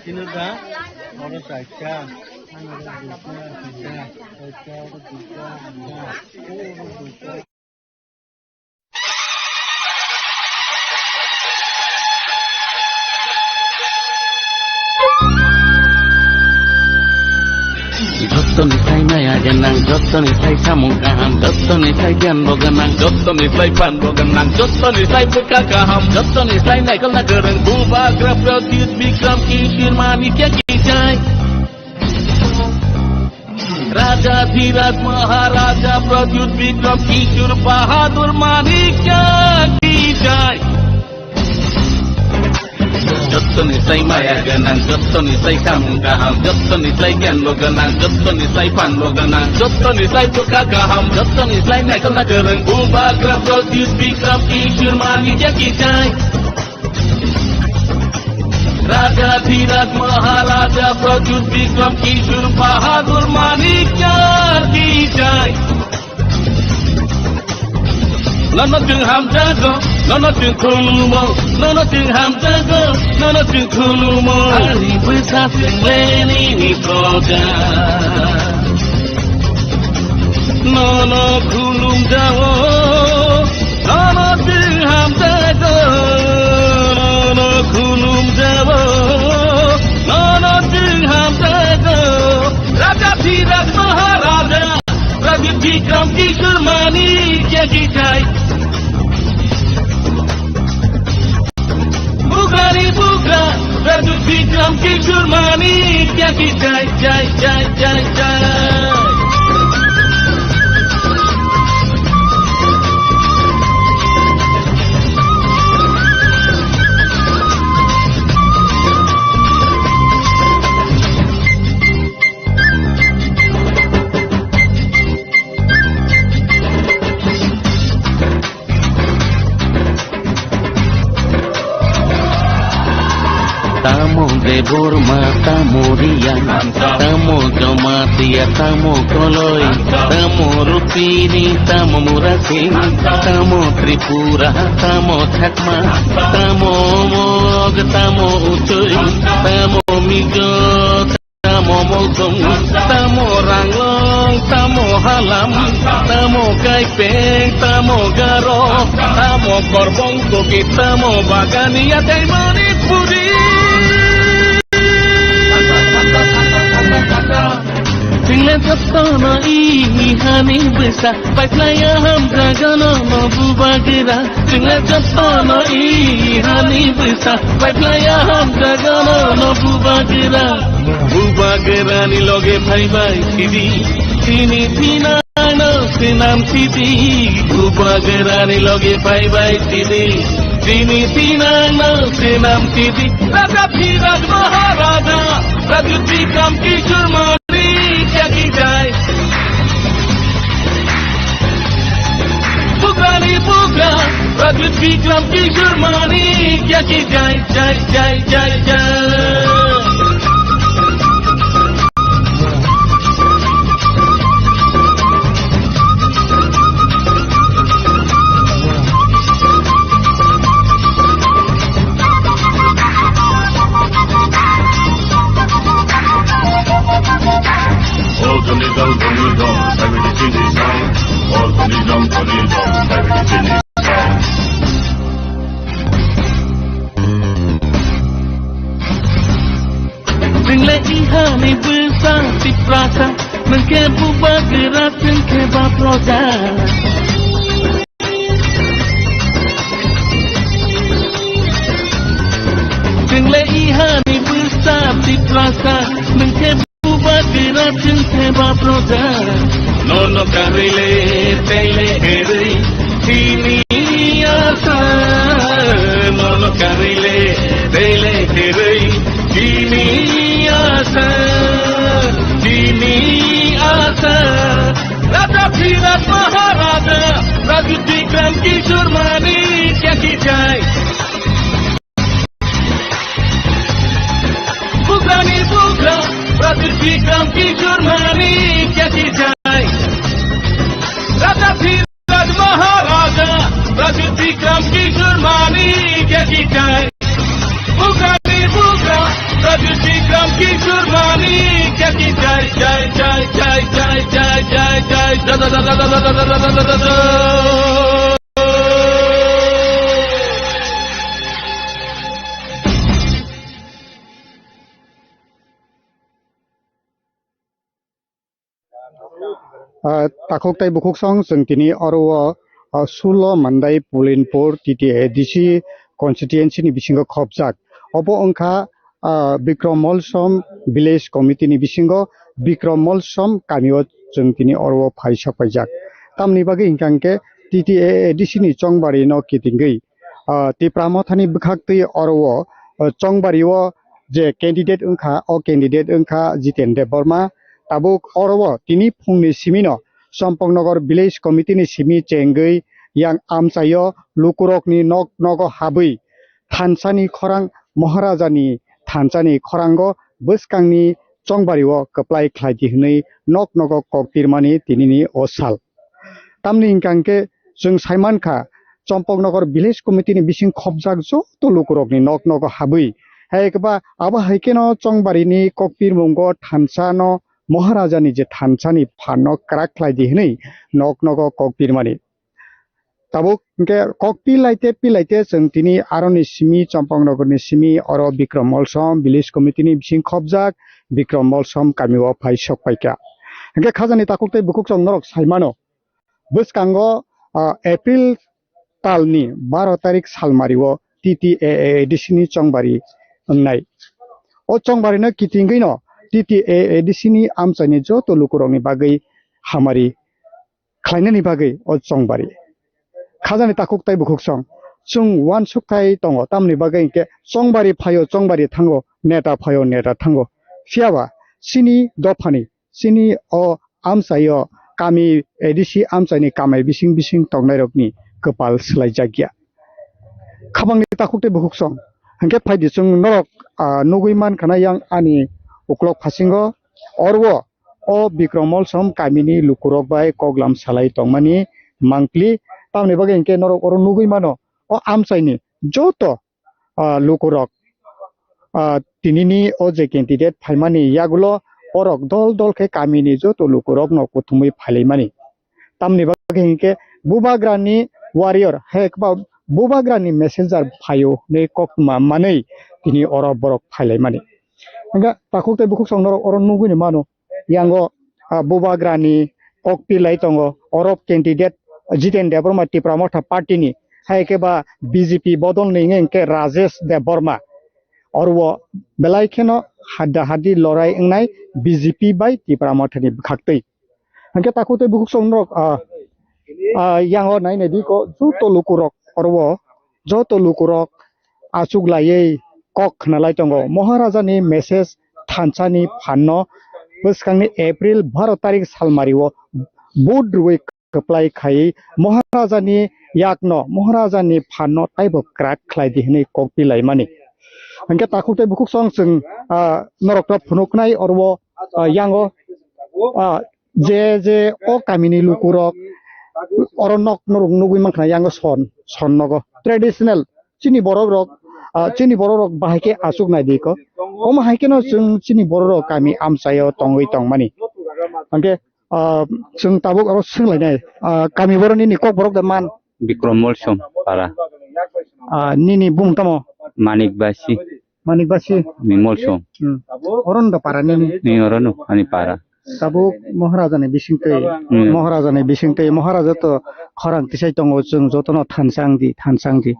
Sino da, oro chaita, ano oro duita, chaita, oro duita, duita, oro duita. Jottoni sai maya gwnang, jottoni sai samung kaham, jottoni sai giyan bo gwnang, jottoni sai phan bo gwnang, jottoni sai bwkha kaham, jottoni sai naikolna kwrwng, Bubagra Pradyut Bikram Kishore Manikya ki jai. Raja Dhiraj Maharaja Pradyut Bikram Kishore Bahadur Manikya ki jai. Jottoni sai maya gwnang, jottoni sai samung kaham, jottoni sai giyan bo gwnang, jottoni sai phan bo gwnang, jottoni sai bwkha kaham, jottoni sai naikolna kwrwng, Bubagra Pradyut Bikram Kishore Manikya ki jai. Raja Dhiraj Maharaja Pradyut Bikram Kishore Bahadur Manikya ki jai. Nono chwng hamjago, nono chwng khulumo, nono chwng hamjago, nono chwng khulumo. Ani bwsa chwng le nini proja. Nono khulumjao, nono chwng hamjago, nono khulumjao, nono chwng hamjago. Raja Dhiraj Maharaja, Raja Bikram Kishore Manikya ki jai. Bugrani bugra, Pradyut Bikram Kishore Manikya ki jai, jai, jai, jai, jai. Tamo Debbarma, tamo Riya, tamo Jamatia, tamo Koloi, tamo Rupini, tamo Murasing, tamo Tripura, tamo Chakma, tamo Mog, tamo Uchoi, tamo Mizo, tamo Mosong, tamo Ranglong, tamo Halam, tamo Kaipeng, tamo Garo, tamo Korbong Kuki, tamo Bagania tei Manipuri. Chwngla jotono i hani bwsa, paiphlaiya hamjago nono Bubagra. Chwngla jotono i hani bwsa, paiphlaiya hamjago nono Bubagra. Bubagrani loge phaibai sidi, chini thinangno swnam sidi. Bubagrani loge phaibai sidi, chini thinangno swnam sidi. Raja Dhiraj Maharaja, Raja Bikram Kishore Manikya ki jai. Bikram Kishore Manik ki jai, jai, jai, jai, jai. Jingle ihani bwsa Tiprasa, nungke bubagra, nungke baproja. Jingle ihani bwsa Tiprasa, nungke bubagra, nungke baproja. Nono karile tele kerei, tini asa. Nono karile tele kerei, tini asa, tini asa. Raja Bhirat Maharaja, Raja Bikram Kishore Manik ki jai. Bugrani bugra, Raja Bikram Kishore Manik ki jai. Raja Bhirat Maharaja, Raja Bikram Kishore Manik ki jai. Bugrani bugra, Raja Bikram Kishore Manik ki jai, jai, jai. Ah, takhuk tei bukhuk song chwng tini oro o, ah, Sulo Mandai Pulinpur T T A D C constituency ni bisingo khopjak. Obo wngkha, ah, Bikrom Molsom Village Committee ni bisingo Bikrom Molsom kamio chwng tini oro o phai sok paijak. Tamni bagwi hwnkha hwnkhe T T A A D C ni chongbari no kitingwi, ah, Tipra Mothani bwkhaktwi oro o, ah, chongbari o je candidate wngkha, o candidate wngkha Jiten Debbarma. Tabuk oro o tini phungni simi no Champaknagar Village Committee ni simi chengwi yang amchaio lukurokni nok nogo habwi thansani khorang, Maharajani thansani khorango bwskangni chongbari o kwplai khlai di hwnwi nok nogo kok pirmani tinini o sal. Tamni hwnkha hwnkhe chwng sai mankha, Champaknagar Village Committee ni bising khopjak joto lukurokni nok nogo habwi, hai khe ba abo hai kheno chongbarini kokpirmungo thansa no Maharajani je thansani phan no kwrak khlai di hwnwi nok nogo kokpirmani. Tabuk hwnkhe kok pilaite pilaite chwng tini aroni simi, Champaknagarni simi, oro Bikrom Molsom Village Committee ni bising khopjak Bikrom Molsom kamio phai sok paikha. Hwnkhe khajani takhuk tei bukhuk chwng norok sai mano. Bwskango, ah, April talni baro tarik salmario T T A A D C ni chongbari wngnai. O chongbarino kitingwino T T A A D C ni amchaini joto lukurokni bagwi hamari khlainani bagwi o chongbari. Khajani takhuk tei bukhuk song chwng uansuk khai tongo, tamni bagwi hinkhe chongbari phaio, chongbari thango, neta phaio, neta thango. Phiyaba chini dophani, chini o amchaio kami A D C amchaini kamai bising bising tongnairokni kwpal swlaijakya. Khabangni takhuk tei bukhuk song. Hinkhe phaidi chwng norok, ah, nugwi mankha na yang ani uklok phasingo. Oro o Bikrom Molsom kamini lukurok bai koklam salai tongmani mangpli. Tamni bagwi hinkhe norok oro nugwi mano, o amchaini joto ah, lukurok, ah, tinini o je candidate phaimani yagulo borok dol dol khe kamini joto lukurokno kuthumwi phailaimani. Tamni bagwi hinkhe bubagrani warrior, hai khe ba bubagrani messenger phaio hinwi kok ma manwi tini oro borok phailaimani. Hwnkhe takhuk tei bukhuk song norok oro nugwini mano. Yango, ah, bubagrani kok pilai tongo. Oro candidate Jiten Debbarma Tipra Motha party ni, hai khe ba B J P bodol ni wngkha hwnkhe Rajesh Debbarma. Oro belai kheno hadda haddi lorai wngnai B J P bai Tipra Motha ni bwkhaktwi. Hwnkhe takhuk tei bukhuk song norok, ah, ah, yango nai nai di ko joto lukurok oro joto lukurok achuk laiwi kok khna lai tongo. Maharajani message thansani phanno bwskangni April baro tarik salmario vote rwui kwplai khai Maharajani yakno, Maharajani phanno taibo kwrak khlai di hwnwi kok pilaimani. Hwnkhe takhuk tei bukhuk song chwng, ah, norokno phunuknai oro, ah, yango, ah, je je o kamini lukurok oro nok norok nugwi mankha yango son, son nogo traditional chini borok rok, ah, chini borok rok bahai khe achuk nai di ko. Omo hai kheno chwng chini borok rok kami amchaio tongwi tongmani. Hwnkhe, ah, chwng tabuk oro swnglainai, ah, kami borok nini kok borok de man? Bikrom Molsom para. Ah, nini bung tamo? Manik Basi. Manik Basi. Ni Molsom. Hmm. Oro no para nini? Ni oro no ani para. Tabuk Maharaja ni bising twi, Hmm. Maharaja ni bising twi, Maharaja to khorang tisai tongo, chwng jotono thansa wng di, thansa wng di.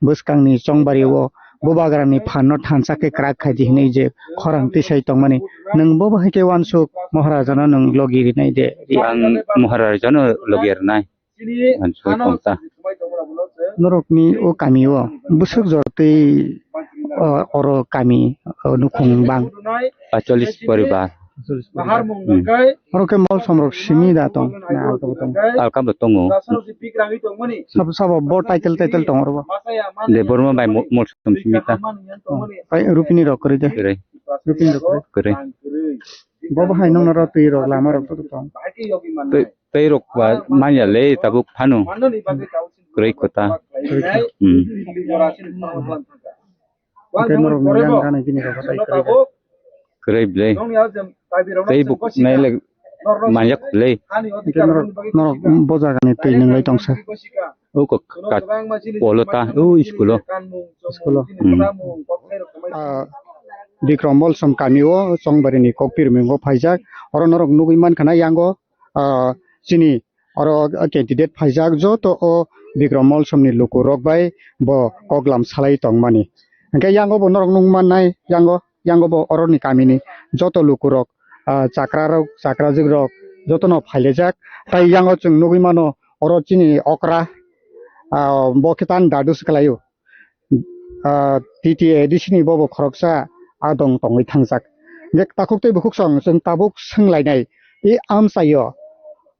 Bwskang ni chongbari o bubagra ni phan no thansa khe kwrak khai di hinwi je khorang tisai tongmani. Nwng bo bahai khe uansuk Maharaja no nwng logi rinai de. Ang Maharaja no logi rinai. Ang soi tong ta. Norokni o kami o bwswk jora twi, o, oro kami, o, nukhung bang? Pacholis poribar. Hmm. Oro khe Molsom rok simi da tong? Na, alka bo tong? Alka bo tongo. Sabo, sabo bo title, title tong oro bo? Debbarma bai Mo-, Molsom simi ta. Oh, pai Rupini rok kwrwi de? Kwrwi. Rupini rok kwrwi? Kwrwi. Bo bo hai nokno ro twi rok lama rok to tong? Tei, tei rok ba manya le tabuk phano. Kwrwi kota. Kwrwi kota. Hmm. Hwnkhe norokni yang gana gini rok tai kwrwi. Kwrwi ble. Tei buk nai le manjak ble. Hwnkhe norok, norok bo jagani twi nwnglai tongsa. O kok kat polo ta, o school o. School o. Hmm. Ah, Bikrom Molsom kami o Chongbari ni Kokpir mingo phaijak. Oro norok nugwi mankha na yango, ah, chini oro candidate phaijak joto o Bikrom Molsom ni luku rok bai bo koklam salai tongmani. Hwnkhe yango bo norok nukmannai yango, yango bo oroni kamini joto luku rok, ah, chakra rok, chakrajwk rok jotono phailejak. Tai yango chwng nugwi mano oro chini okra, ah, bo khe tan dadu swkalaio. Ah, T T A D C ni bobo khoroksa adong tongwi thangjak. Je takhuk tei bukhuk song chwng tabuk swnglainai, i amchaio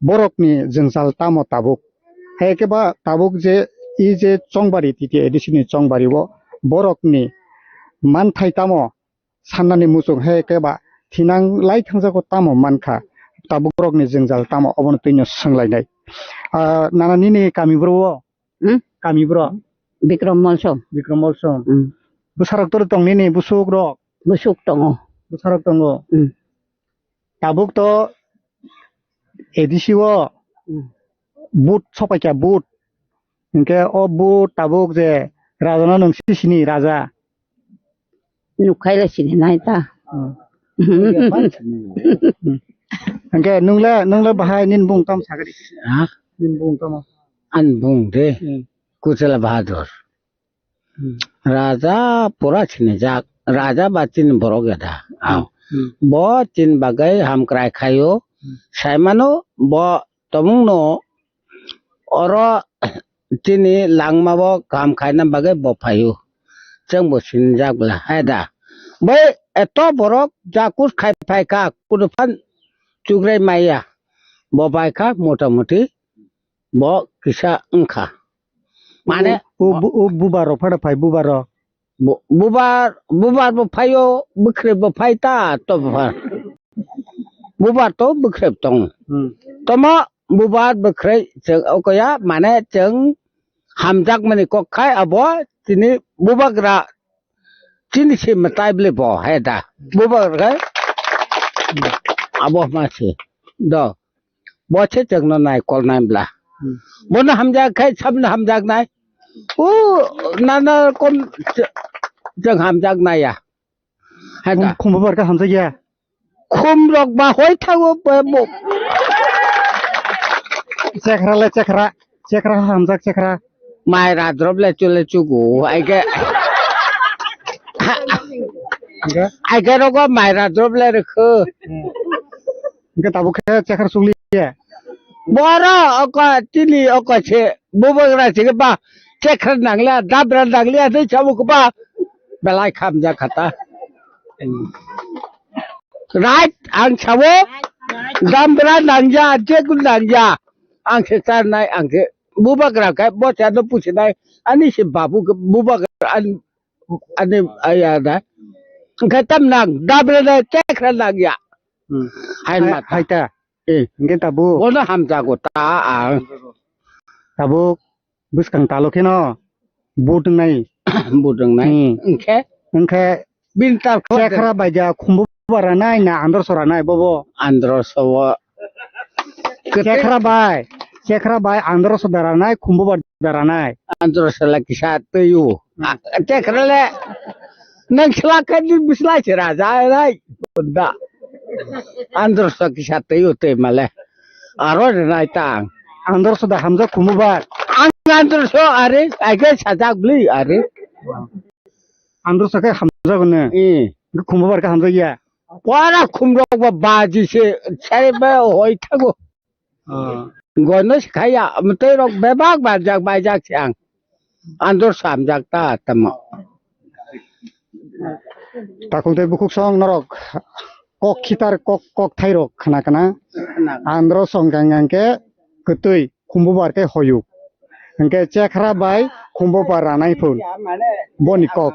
borokni jwngjal tamo tabuk? Hai khe ba tabuk je i je Chongbari T T A D C ni Chongbari o borokni manthai tamo sannani muchung hai khe ba thinang lai thangjago tamo mankha, tabuk borokni jwngjal tamo obono twino swnglainai. Ah, nana nini kami bro o? Hmm? Kami bro? Bikrom Molsom. Bikrom Molsom. Hmm. Bwsarok tor tong nini busuk rok? Busuk tongo. Bwsarok tongo. Hmm. Tabuk to A D C o Hmm. Vote sopaikha, vote. Hinkhe o vote tabuk je raja no nwng sisini raja. Nukhai le sini nai ta. Hmm. Hinkhe nung le, nung le bahai nin bung tam sagadi. Ha? Nin bung tamo? An bung de. Hmm. Kuchela Bahadur. Hmm. Raja pura sinijak, raja ba chini borok ya da. Ang. Hmm. Bo chini bagwi hamkrai khaio, Hmm. saimano bo tongmungno oro chini langmabo kaham khaina bagwi bo phaio. Chwngbo sinijak bwla, hai da. Bai eto borok jakus khai phaikha, kunu phan chugrai maya. Bo baikha motamuti bo kisa wngkha. Mane o, o, o bubar rok phano phai, bubar rok. Bu-, bubar, bubar bo phaio, bwkhrwi bo phai ta, to bubar. Bubar to bwkhrwi tong. Hmm. Tomo bubar bwkhrwi chwng okoya, mane chwng hamjakmani kok khai abo tini bubagra chini se mwtai bwle bo hai da. Bubagra khai abo ma se. Do. Bo se chwngno nai kol nai bla. Hmm. Bono hamjak khai sabno hamjak nai. O nana kom ch-, chwng hamjak nai ya. Hai da. Khum, khum bo barka hamjak ya. Khum rok ba hoi thago ba bo. Chekra le chekra. Chekra hamjak chekra. Mai ra drop le chule chugu. Ai ke. Hingke? Ai ke rogo mai ra drop le rikhu. Hmm. Hingke tabuk khe chekra sukli ye. Boro oko tini oko se bubagra se ba chekra nangla dabra nangla de sabu ba belai khamjak khata. Hmm. Right ang sabo dabra nangya, chekra nangya. Ang se charnai, ang se bubagra khe bo se ano pusinai, ani se babu khe bubagra, ani, ani aya da. Hwnkhe tam nang dabra da chekra nang ya. Hmm. Hai Hai, mata. Hai ta. Eh. Hwnkhe tabuk. Bono hamjago ta ang. Tabuk. Bwskang talo kheno but wngnai. But wngnai. Hmm. Hwnkhe? Hwnkhe bini tal khwlai chekra bai ja khumbu bara nai na andro sora nai bobo? Andro sobo. Kete- Chekra bai, chekra bai andro so dara nai, khumbu bar dara nai. Andro sala kisa twiyo. Hmm. Ah, chekra le. Nang sala kadi bislai sira ja nai. Da. Andro so kisa twiyo twi male. Aro rinai tang. Andro so da hamjak khumbu bar. Ang andro so are, aige sajak bli are. Andro so khe hamjak ne. Eh. Khumbu bar khe hamjak ya. Kwara khumrok ba baji se, sai ba hoi thago. Ah. Gono se khaya, mtei rok bebak barjak baijak se ang. Andro samjak ta tamo. Takhuk tei bukhuk song norok kok khitar kok, kok thairok khna khna. Khna. Andro song gang gang khe kwtwi khumbu bar khe hoyuk. Hwnkhe chekra bai khumbu bar ranai phun. Boni kok.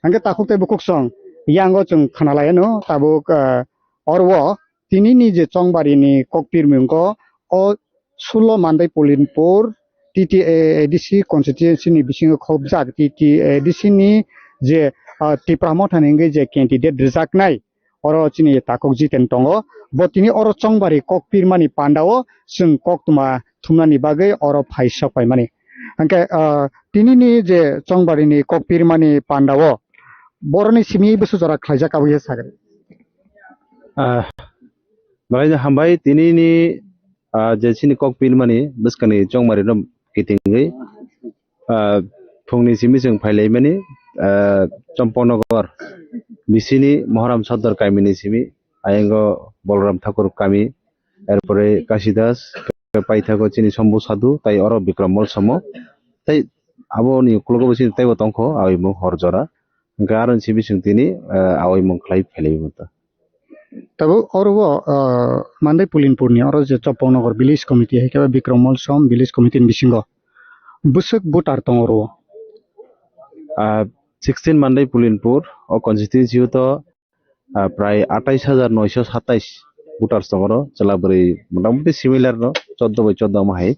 Hwnkhe takhuk tei bukhuk song yango chwng khna lai ano tabuk, ah, oro o tinini je chongbari ni kok pirmung khe o sullo Mandai Pulinpur T T A A D C constituency ni bisingo khobjak T T A A D C ni je, ah, Tipra Motha ni wngwi je candidate rwjaknai, oro chini takhuk Jiten tongo. Bo tini oro chongbari kok pirmani pandao chwng koktwma thumnani bagwi oro phai sok paimani. Hwnkhe, ah, tinini je chongbari ni kok pirmani pandao boroni simi bwswk jora khlaijak abo khe sakhe. Ah, belai no hambai tinini, ah, je chini kok pirmani bwskangni chongmari no kitingwi, ah, phungni simi chwng phailaimani, ah, Chompoknogor bisini Mohoram Sodor kamini simi, ayango Bolram Thakur kami, erpore Kasidas, paithago chini Sombu Sadhu, tai oro Bikram Mol somo, tai aboni ukologo bo chini teibo tongkho, awi mung hor jora. Hwnkhe aro ni simi chwng tini, ah, awi mung khlai phailaimani ta. Tabuk oro o, ah, Mandai Pulinpur ni oro je Chompoknogor village committee hai khe Bikram Mol som village committee ni bisingo bwswk voter tongo oro o? Ah, sixteen Mandai Pulinpur o constituency o to, ah, prai atais hajar noisho satais voters tongo oro, chwla bwrwi motamuti similar no, choddo bai choddo omo hai,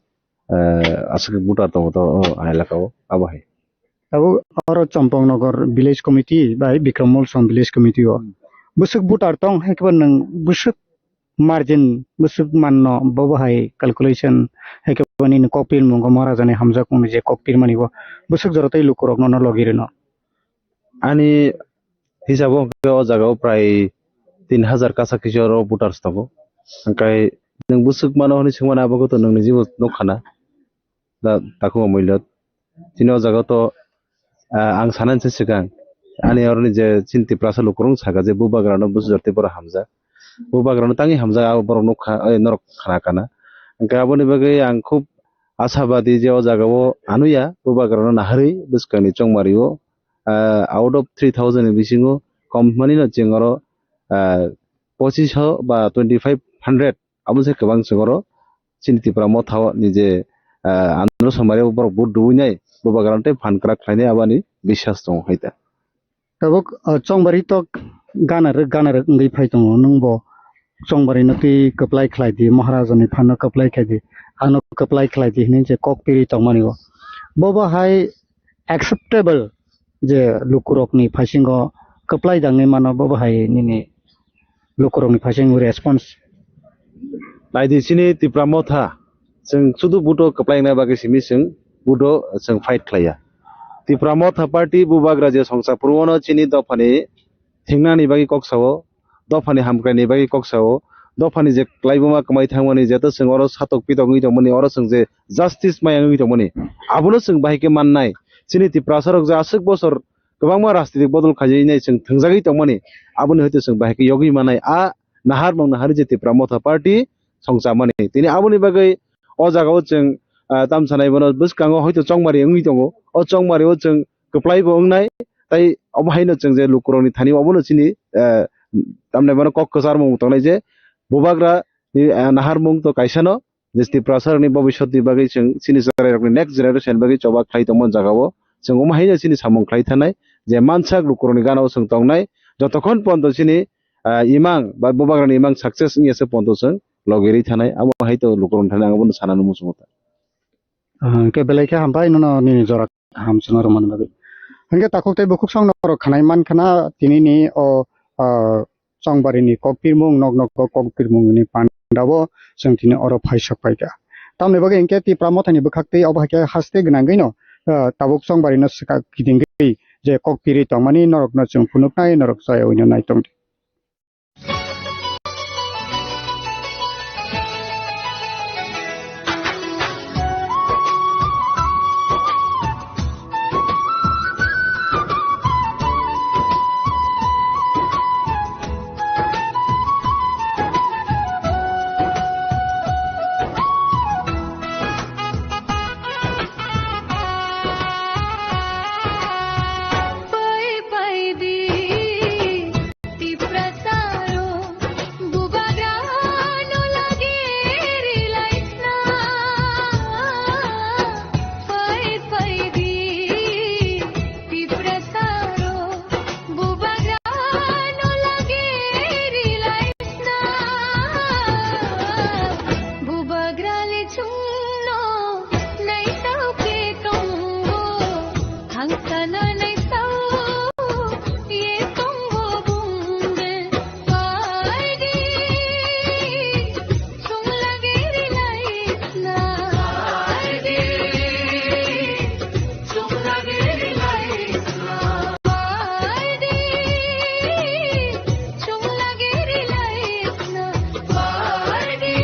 ah, aswk voter tongo to o elaka o abo hai. Tabuk oro Chompoknogor village committee bai Bikram Mol som village committee o bwswk voter tong hai khe nwng bwswk margin bwswk manno bobo hai calculation hai khe nini kok pirmung o Maharaja ni hamjakmung ni je kok pirmani bo bwswk jora tei lukurok no logi rwno? Ani hisabo hwnkhe o jaga o prai tin hajar kasa kisa oro voters tongo. Hwnkhe nwng bwswk mano hwnwi swngmani abo khe to nwng nijibo nukha na. Da, takhuk Amoilot. Chini o jaga to, ah, ang sanani se swkang. Ani oroni je chini Tiprasa lukurok saka je bubagrano bwsajor tei borok hamjak. Bubagrano tangwi hamjak abo borok nukha, eh, norok khna kana. Hwnkhe aboni bagwi ang khub ashabadi je o jaga o anuya bubagrano naharwi bwskangni chongmari o, ah, out of three thousand ni bisingo kom manino chwng oro, ah, pochisho ba twenty five hundred abo se kwbang chwng oro chini Tipra Motha o ni je, ah, Andhra Somari o borok vote rwui nai, bubagrano tei phan kwrak khlainai aboni biswas tongo hai ta. Tabuk, ah, chongbari to gana rwk, gana rwk wngwi phai tongo, nwng bo chongbari no twi kwplai khlai di, Maharaja ni phan no kwplai khlai di, ano kwplai khlai di hinwi je kok piri tongmani o. Bo bo hai acceptable je lukurokni phasingo kwplai dangwi mano, bo bo hai nini lukurokni phasingo response? Naidi chini Tipra Motha, chwng sudu buto kwplai wngna bagwi simi chwng buto chwng fight khlaiya. Tipra Motha party bubagra je songsa phuru ono chini dophani thingnani bagwi kok sao, dophani hamkraini bagwi kok sao, dophani je klaibuma kwmai thangmani jeto chwng oro satok pitok wngwi tongmani, oro chwng je justice maya wngwi tongmani, abono chwng bahai khe mannai. Chini Tiprasarok je aswk bosor kwbangma rajnitik bodol khaijak nai chwng thwngjagwi tongmani, aboni hwnkhe chwng bahai khe yogwi manai. A naharmung naharwi je Tipra Motha party songchamani. Tini aboni bagwi o jagao chwng, ah, tamsanai bono bwskango hoito chongmari wngwi tongo. O chongmario chwng kwplai bo wngnai, tai omo haino chwng je lukurokni thani obono chini, eh, tamni bono kok kwcharmung tongnai je bubagra ni, eh, naharmung to kaisano, je Tiprasa rokni bobiswt ni bagwi chwng chini chwrai rokni next generation bagwi choba khlai tongma jagao chwng omo haino chini samung khlai thanai je mansak lukurokni gana o chwng tongnai jotokhon ponto chini, ah, imang ba bubagrani imang success wngya se ponto chwng logirwi thanai amo hai to lukurokni thani ang bono sana muchungo ta. Ah, hwnkhe belai khe hambai nono nini jora kaham chwngno rwmani bagwi. Hwnkhe takhuk tei bukhuk song norok khanai mankha na tini ni o, ah, chongbarini kokpirmung, nok nok kok-, kokpirmungni pandao chwng tini oro phaisok paikha. Tamni bagwi hwnkhe Tipra Mothani bwkhaktwi obo hai khe haste gwnangwino, ah, tabuk chongbarino swkak kidingwi je kokpirwi tongmani norokno chwng phunuknai, norok chayawino naitongdi. Pai, pai di. Tiprasaro bubagrano lagiri laisna. Pai, pai di Tiprasaro bubagrano lagiri laisna. Bubagrale chungno naisao ke tongo. Hangsa na naisao ye tongo bungde. Pai di, chung lagiri laisna. Pai di, chung lagiri laisna. Pai di, chung lagiri laisna. Pai di,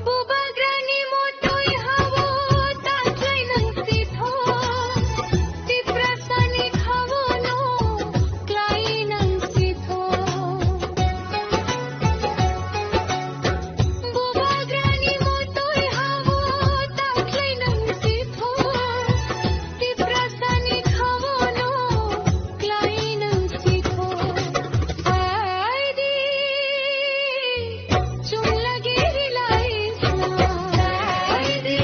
Bubagrani motoi hao taklai nang sitho, Tiprasani khaono klai nang sitho. Bubagrani motoi hao taklai nang sitho, Tiprasani khaono klai nang sitho. Pai di, chung lagiri laisna. Pai di,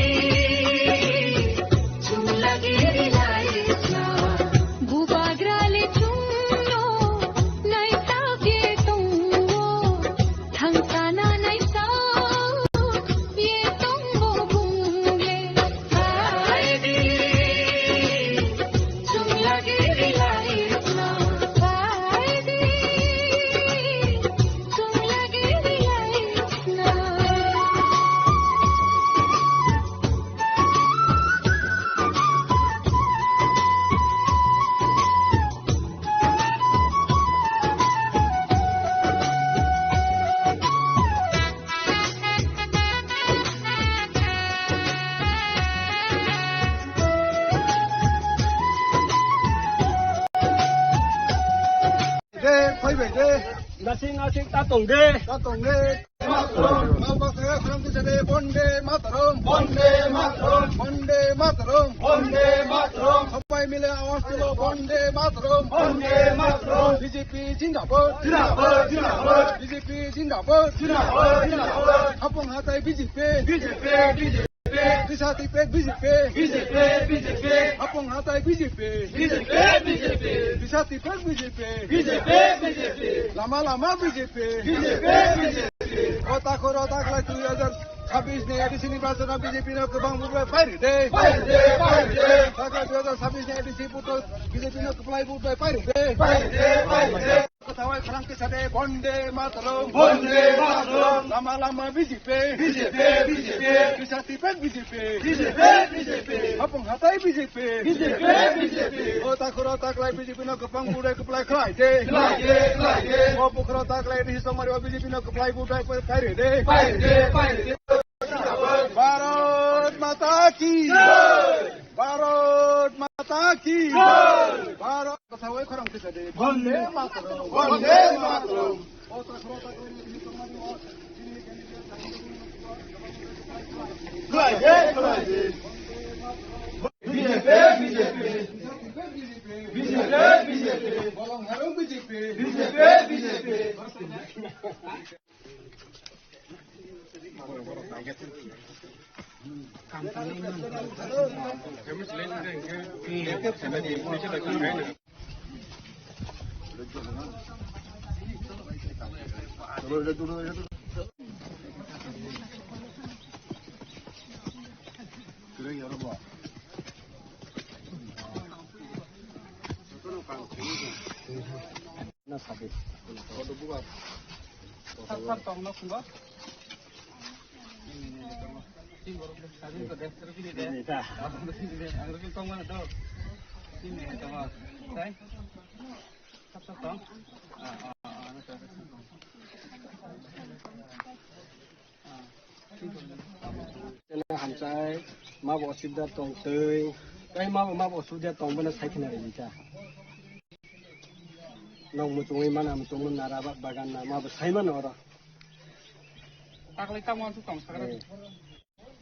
chung lagiri laisna. Bubagrale chungno naisao ke tongo. Thangsa na naisao ye tongbo bungde. Pai di, chung lagiri laisna. Pai di, chung lagiri laisna. De, phai bai de. Nasing nasing ta tong de. Ta tong de. Mao baksa khorang tisa de, Bonde Mataram. Bonde Mataram. Bonde Mataram. Bonde Mataram. Sabai mile awaz tulo, Bonde Mataram. Bonde Mataram. B J P zindabad. Zindabad, zindabad. B J P zindabad. Zindabad, zindabad. Hapung hatai B J P. B J P, B J P. Disa tipek B J P. B J P, B J P. Hapung hatai B J P. B J P, B J P. Disa tipek B J P. B J P, B J P. Lama lama B J P. B J P, B J P. O takhoro taklai dui hajar chabbish ni A D C nirbachon o B J P no kwbang vote bai pairi de. Pairi de, pairi de. Taklai dui hajar chabbish ni A D C vote o B J P no kwplai vote bai pairi de. Pairi de, pairi de. Kwthawai khorang kisa de, Bonde Mataram. Bonde Mataram. Lama lama B J P. B J P, B J P. Kisa tipek B J P. B J P, B J P. Hapung hatai B J P. B J P, B J P. O takhoro taklai B J P no kwbang budai kwplai khlai de. Khlai de, khlai de. O bukhoro taklai ri somari o B J P no kwplai budai pairi de. Pairi de, pairi de. Bharat Mata ki. Jai. Bharat Mata ki jai! Bharat Mata ki jai! Bharat Mata ki jai! Bharat Mata ki jai! Bharat Mata ki jai! B J P, B J P. B J P, B J P. B J P, B J P. Chwla hamchai, mabo osubida tong twi, tei mabo, mabo osubida tong bono sai khna rwdi ta. Nok muchungwi mana muchungma nara ba-, bagan na mabo sai mano oro. Taklai tamo aswk tong sakra. Eh.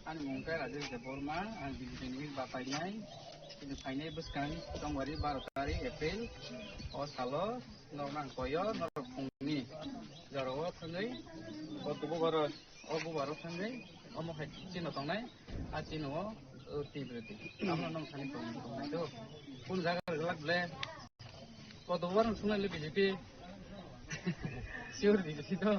Ani mung khe Rajesh Debbarma, ang B J P ni bapainai. Chini phainai bwskang Tongwari baro tarik April o salo. Norok nang koyo, norok phungni jorao thangwi, o tubu baro, o bubaro thangwi, omo hai chino tongnai, a chino o, o tibri ti. Amo nong sani tong, tongnai do. Kun jaga rwglak ble, o tubu baro sungai le B J P. Sure B J P do.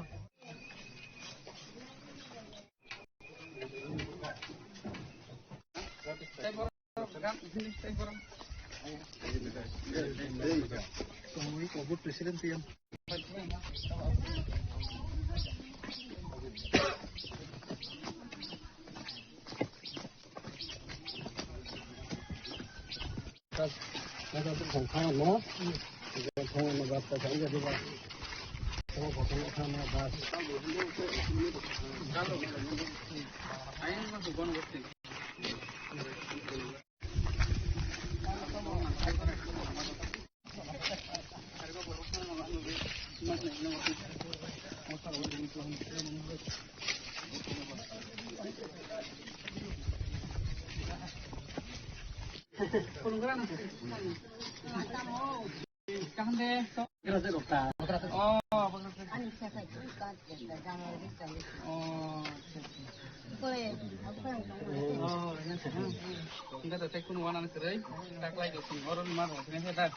Hingke to tei kunu wana kwrwi, taklai do song oro ni mar rok hingke da.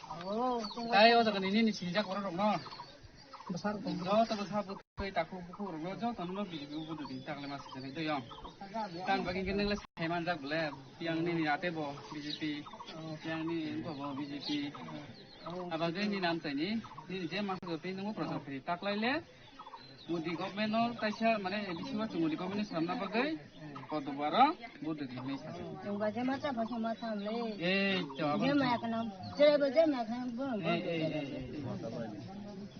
Tai o jaga ni nini sinjak oro rok no. Joto bwsa bwtwi takhuk bukhuk rok no joto no B J P o budu di taklai ma sijani do yong. Tang bagwi hingke nang le sai manjak bole, yang nini ate bo B J P, yang nini bo bo B J P. Abagwi nini amchai ni, nini je masa joto nungbo prochar khri taklai le. Modi government no kaisa mane A D C o chwng Modi government ni samna bagwi koto baro buddhi di hinwi sa. Chwng ba je ma cha pha ma tham le. Ei to abo. Je ma kana, je ba je ma kana bo. Ei ei ei.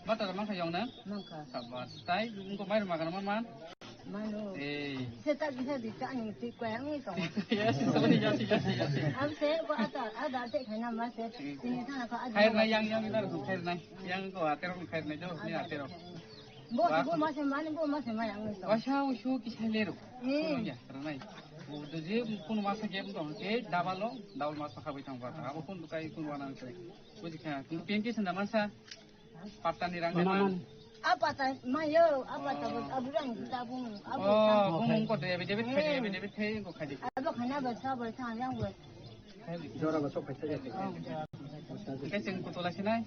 Bata ma kha yong na? Ma kha. Sabas. Tai ko mai ma kana ma man. Mano. Ei. Se ta di se di ta ni ti kwa ang ni to. Yes, yes, yes, yes. Am se ko ata ada se khana ma se. Ni ta ko ada. Khair na yang yang ni na khair na. Yang ko atero khair na jo ni atero. Bo, bo ma se mani, bo ma se mani ang to. Wasa usu kisa lero. Hmm. Kono ya, ranai. Bo to je kono masa game to, ke double lo, double masa khabai thang ba. Abo kono kai kono wana se. Buji kha, kono pengki senda masa. Patta ni rang. Mana man? Apa ta mayo, apa ta aburang kita bung. Oh, bung ko de, de, de, de, de, ko khadi. Abo khana ba sa ba thang yang bo. Jora ba sok khaisa ya. Kaising kutula sinai.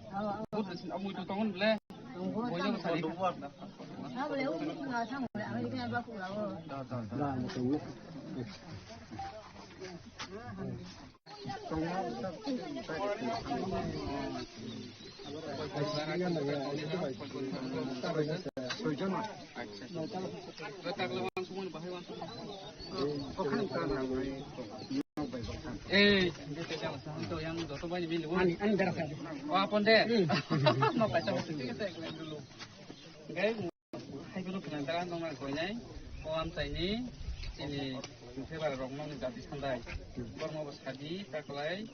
Bud sin amu itu tongon ble. Boyo sari. Ei, to yang joto bai ni bini. Ani, ani dara sa. O apon de. No kaisa. Gai, hai guru kena dara no ma koi nai. O am tai ni, ini. Sengkhe bara rok nokni jati sandai. Borma bo sadi taklai.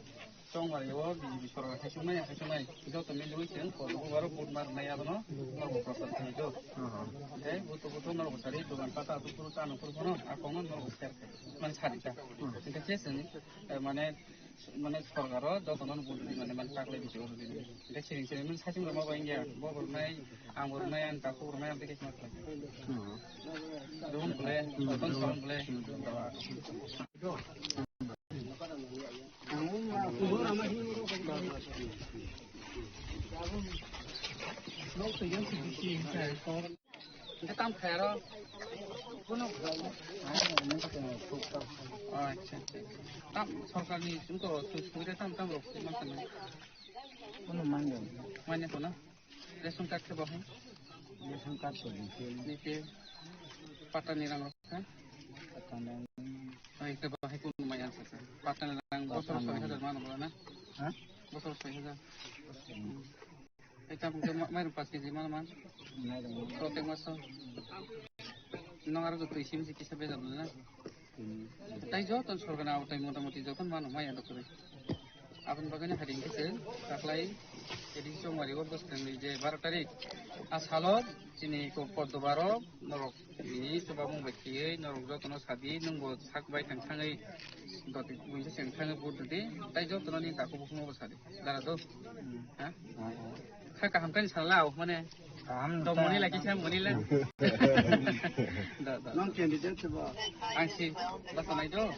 Chongmari o B J P sorkar haichuknai, haichuknai. Joto mili wi chwng kotor bubaro vote ma rwnai abono norok bo prochar khlai do. Tei buto buto norok bo sari dogan pata ato kuru tano kuru bono a kokno norok bo share khai. Mane sari ta. Hingke se chwng, eh, mane, mane sorkaro jotono vote rwdi mane, mane taklai bisi o rwdi. Hingke siring siring mane saichung rwma bo wngya. Bo bo rwnai, ang bo rwnai, ang takhuk rwnai, ang tei khe ma khlai. Rwng bole, jotono salang bole. Hingke tam khaiyaro? Acha, acha. Tam sorkarni wngkha, subida tam tam rok mankhana. Kono manya. Manya kono? Ration card khe bo hai? Ration card to dike. Dike. Patta ni rang rok khe? Patta ni. Hai khe bo hai kono manya sa sa. Patta ni rang bosor soi hajar mano bo na? Ha? Bosor soi hajar. Bosor. Hai tam khe ma-, mairum paanch kg mano man? Mairum. Protek maso. Nong aro twi sim si kisa bejak na? Tei joto sorkar ni awatai motamoti joto mano maya doktori. Aboni bagwino hari hingke se taklai edi Chongmari o bwskangni je baro tarik a salo chini ko poddo baro norok ni chubamung bai khiyui norok jotono sadi nwng bo sak bai thang thangwi doti buisa seng thangwi vote rwdi tei jotono ni takhuk bukhukno bo sadi dara do. Ha? Kha kaham khe ni sala o mane. Kaham do ta. Moni lagi sa moni la. Da, da. Nong candidate se ba. Ang si basa nai do.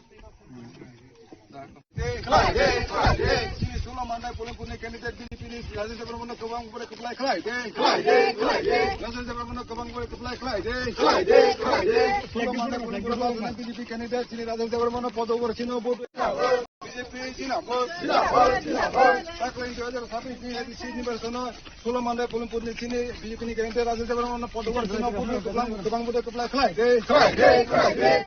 Da. Khlai de, khlai de. Chini Solo Mandai Poilingpurni candidate B J P ni Rajesh Debbarmano kwbang bore kwplai khlai de. Khlai de, khlai de. Rajesh Debbarmano kwbang bore kwplai khlai de. Khlai de, khlai de. Solo Mandai Poilingpurni B J P candidate chini Rajesh Debbarmano podo bore chino vote. B J P zindabad, zindabad, zindabad. Taklai dui hajar sabis ni A D C nirbachon o Solo Mandai Poilingpurni chini B J P ni candidate Rajesh Debbarmano podo bore chino vote kwbang, kwbang vote kwplai khlai de. Khlai de, khlai de.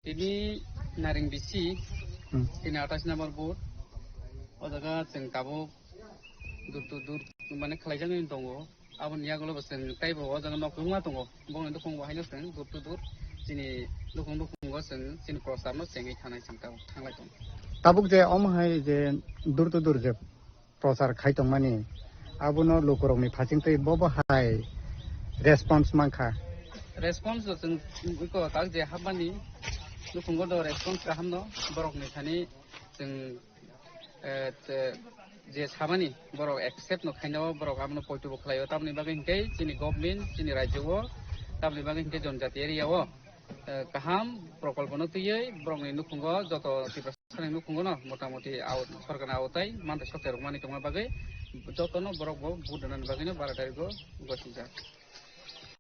Tini Naring bisi, hmm, tini atais number booth. O jaga chwng tabuk dur to dur mane khlaijagwi tongo. Aboni yagulo bo chwng teibo o jaga nok kwbangma tongo. Bongni nukhungo haino chwng dur to dur chini nukhung nukhungo chwng chini procharno chengwi thanai chwng tabuk thanglai tongo. Tabuk je omo hai je dur to dur je prochar khai tongmani, abono lukurokni phasingtwi bobo hai response mankha. Response do chwng iko tak je hapmani nukhungo do response kahamno borokni thani chwng, eh, te-, je samani borok accept no khaina borok abono poito bo khlaio tamni bagwi hinkhe chini government chini rajyo o tamni bagwi hinkhe jonjati area o, eh, kaham prokolpo no twiwi borokni nukhungo joto Tiprasa Sani nukhungo no motamoti aw-, sorkarni awatai mantai soktoi rwmani tongma bagwi jotono borok bo vote rwnani bagwino bara tarigo gosijak.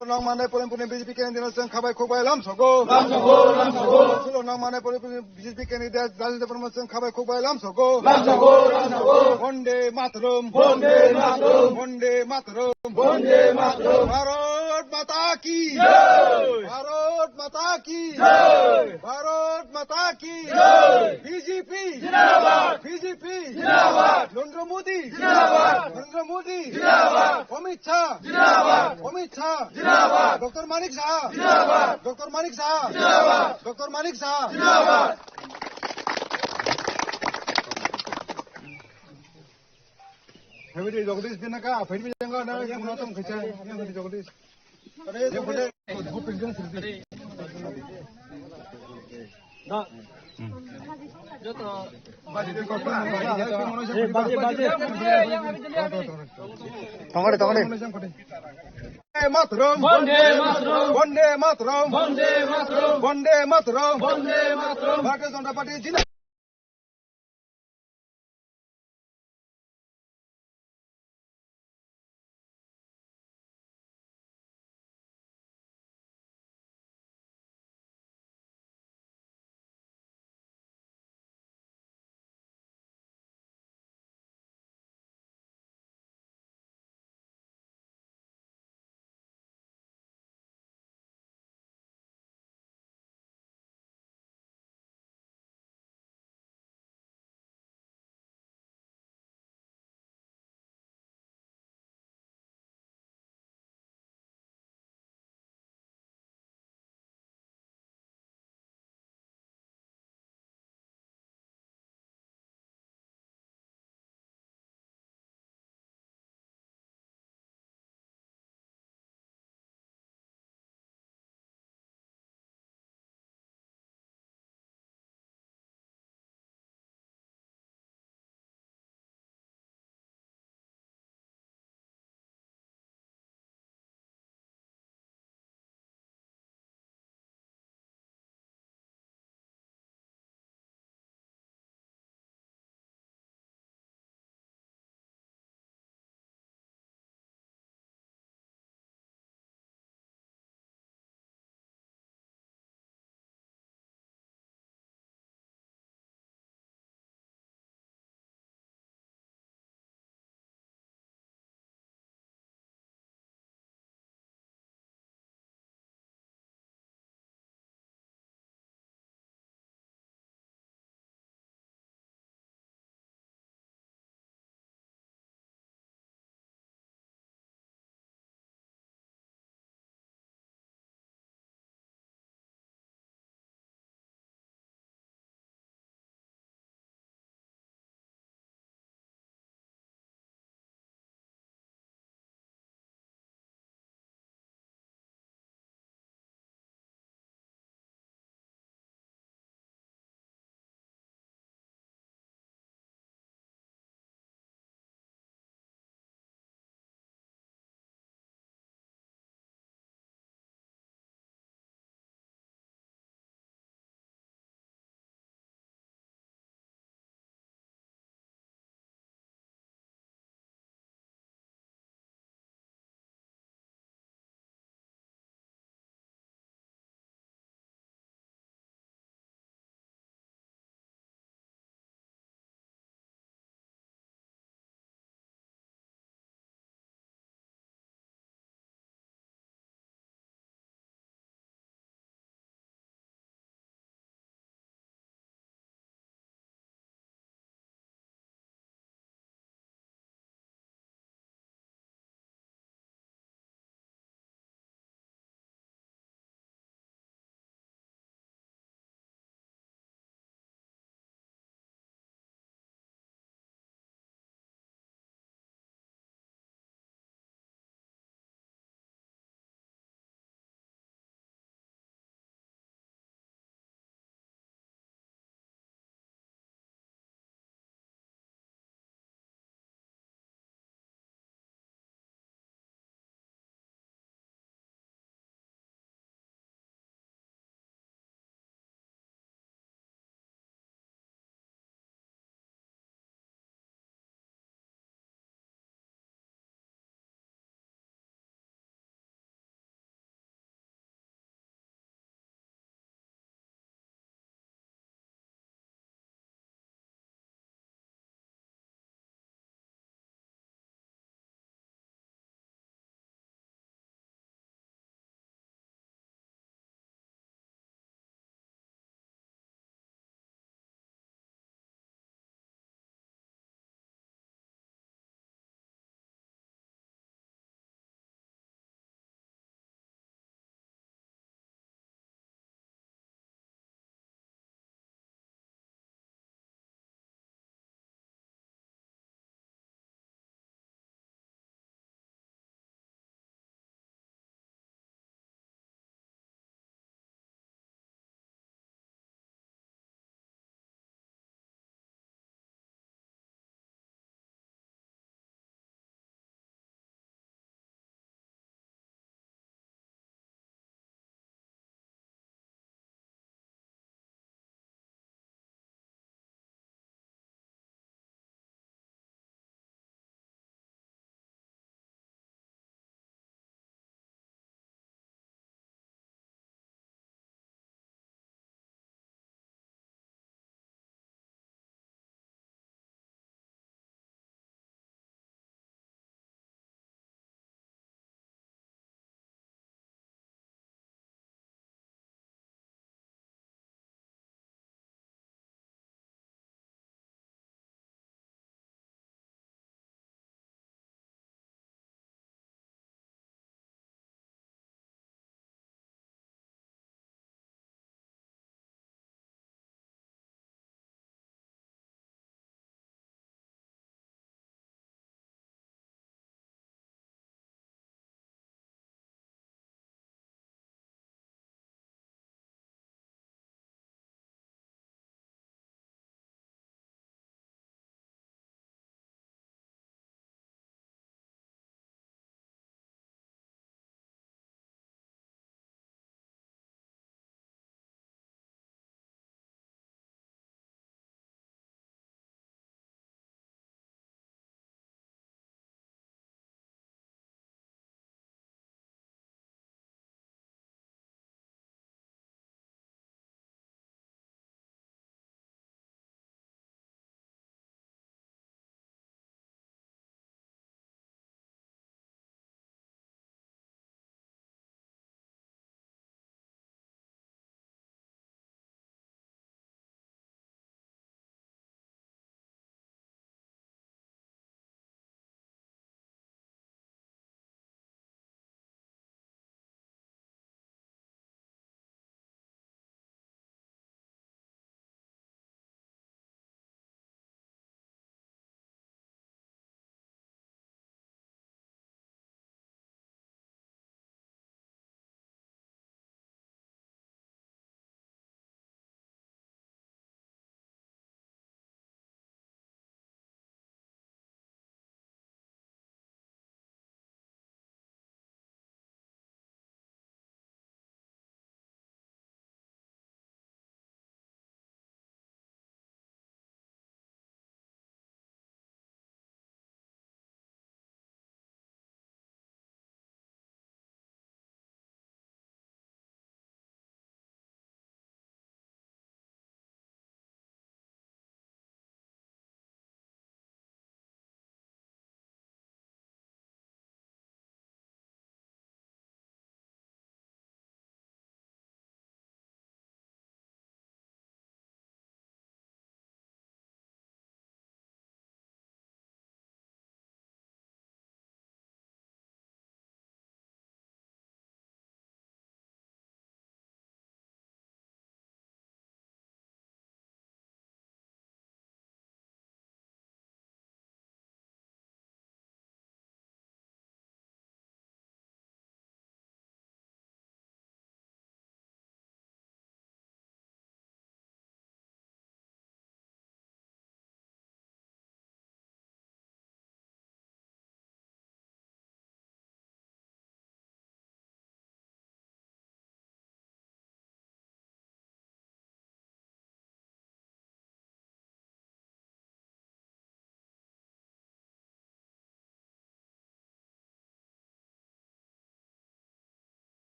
Nang manai Poilingpurni B J P candidate chwng khabai khukbai lamsogo. Lamsogo, lamsogo. Sulo nang manai Poilingpurni B J P candidate Rajesh Debbarma chwng khabai khukbai lamsogo. Lamsogo, lamsogo. Bonde Mataram. Bonde Mataram. Bonde Mataram. Bonde Mataram. Bharat Mata ki. Jai. Bharat Mata ki. Jai. Bharat Mata ki. Jai. B J P. Zindabad. B J P. Zindabad. Narendra Modi. Zindabad. Narendra Modi. Zindabad. Amit Shah. Zindabad. Amit Shah. Zindabad. Doctor Manik Saha. Zindabad. Doctor Manik Saha. Zindabad. Doctor Manik Saha. Zindabad. Phaibidi Jagdish Binaka, phaibidi janga na, kuna tong khacha, phaibidi Jagdish. Tongore, tongore. Vande Mataram. Vande Mataram. Vande Mataram. Vande Mataram. Vande Mataram. Bharatiya Janata Party zindabad.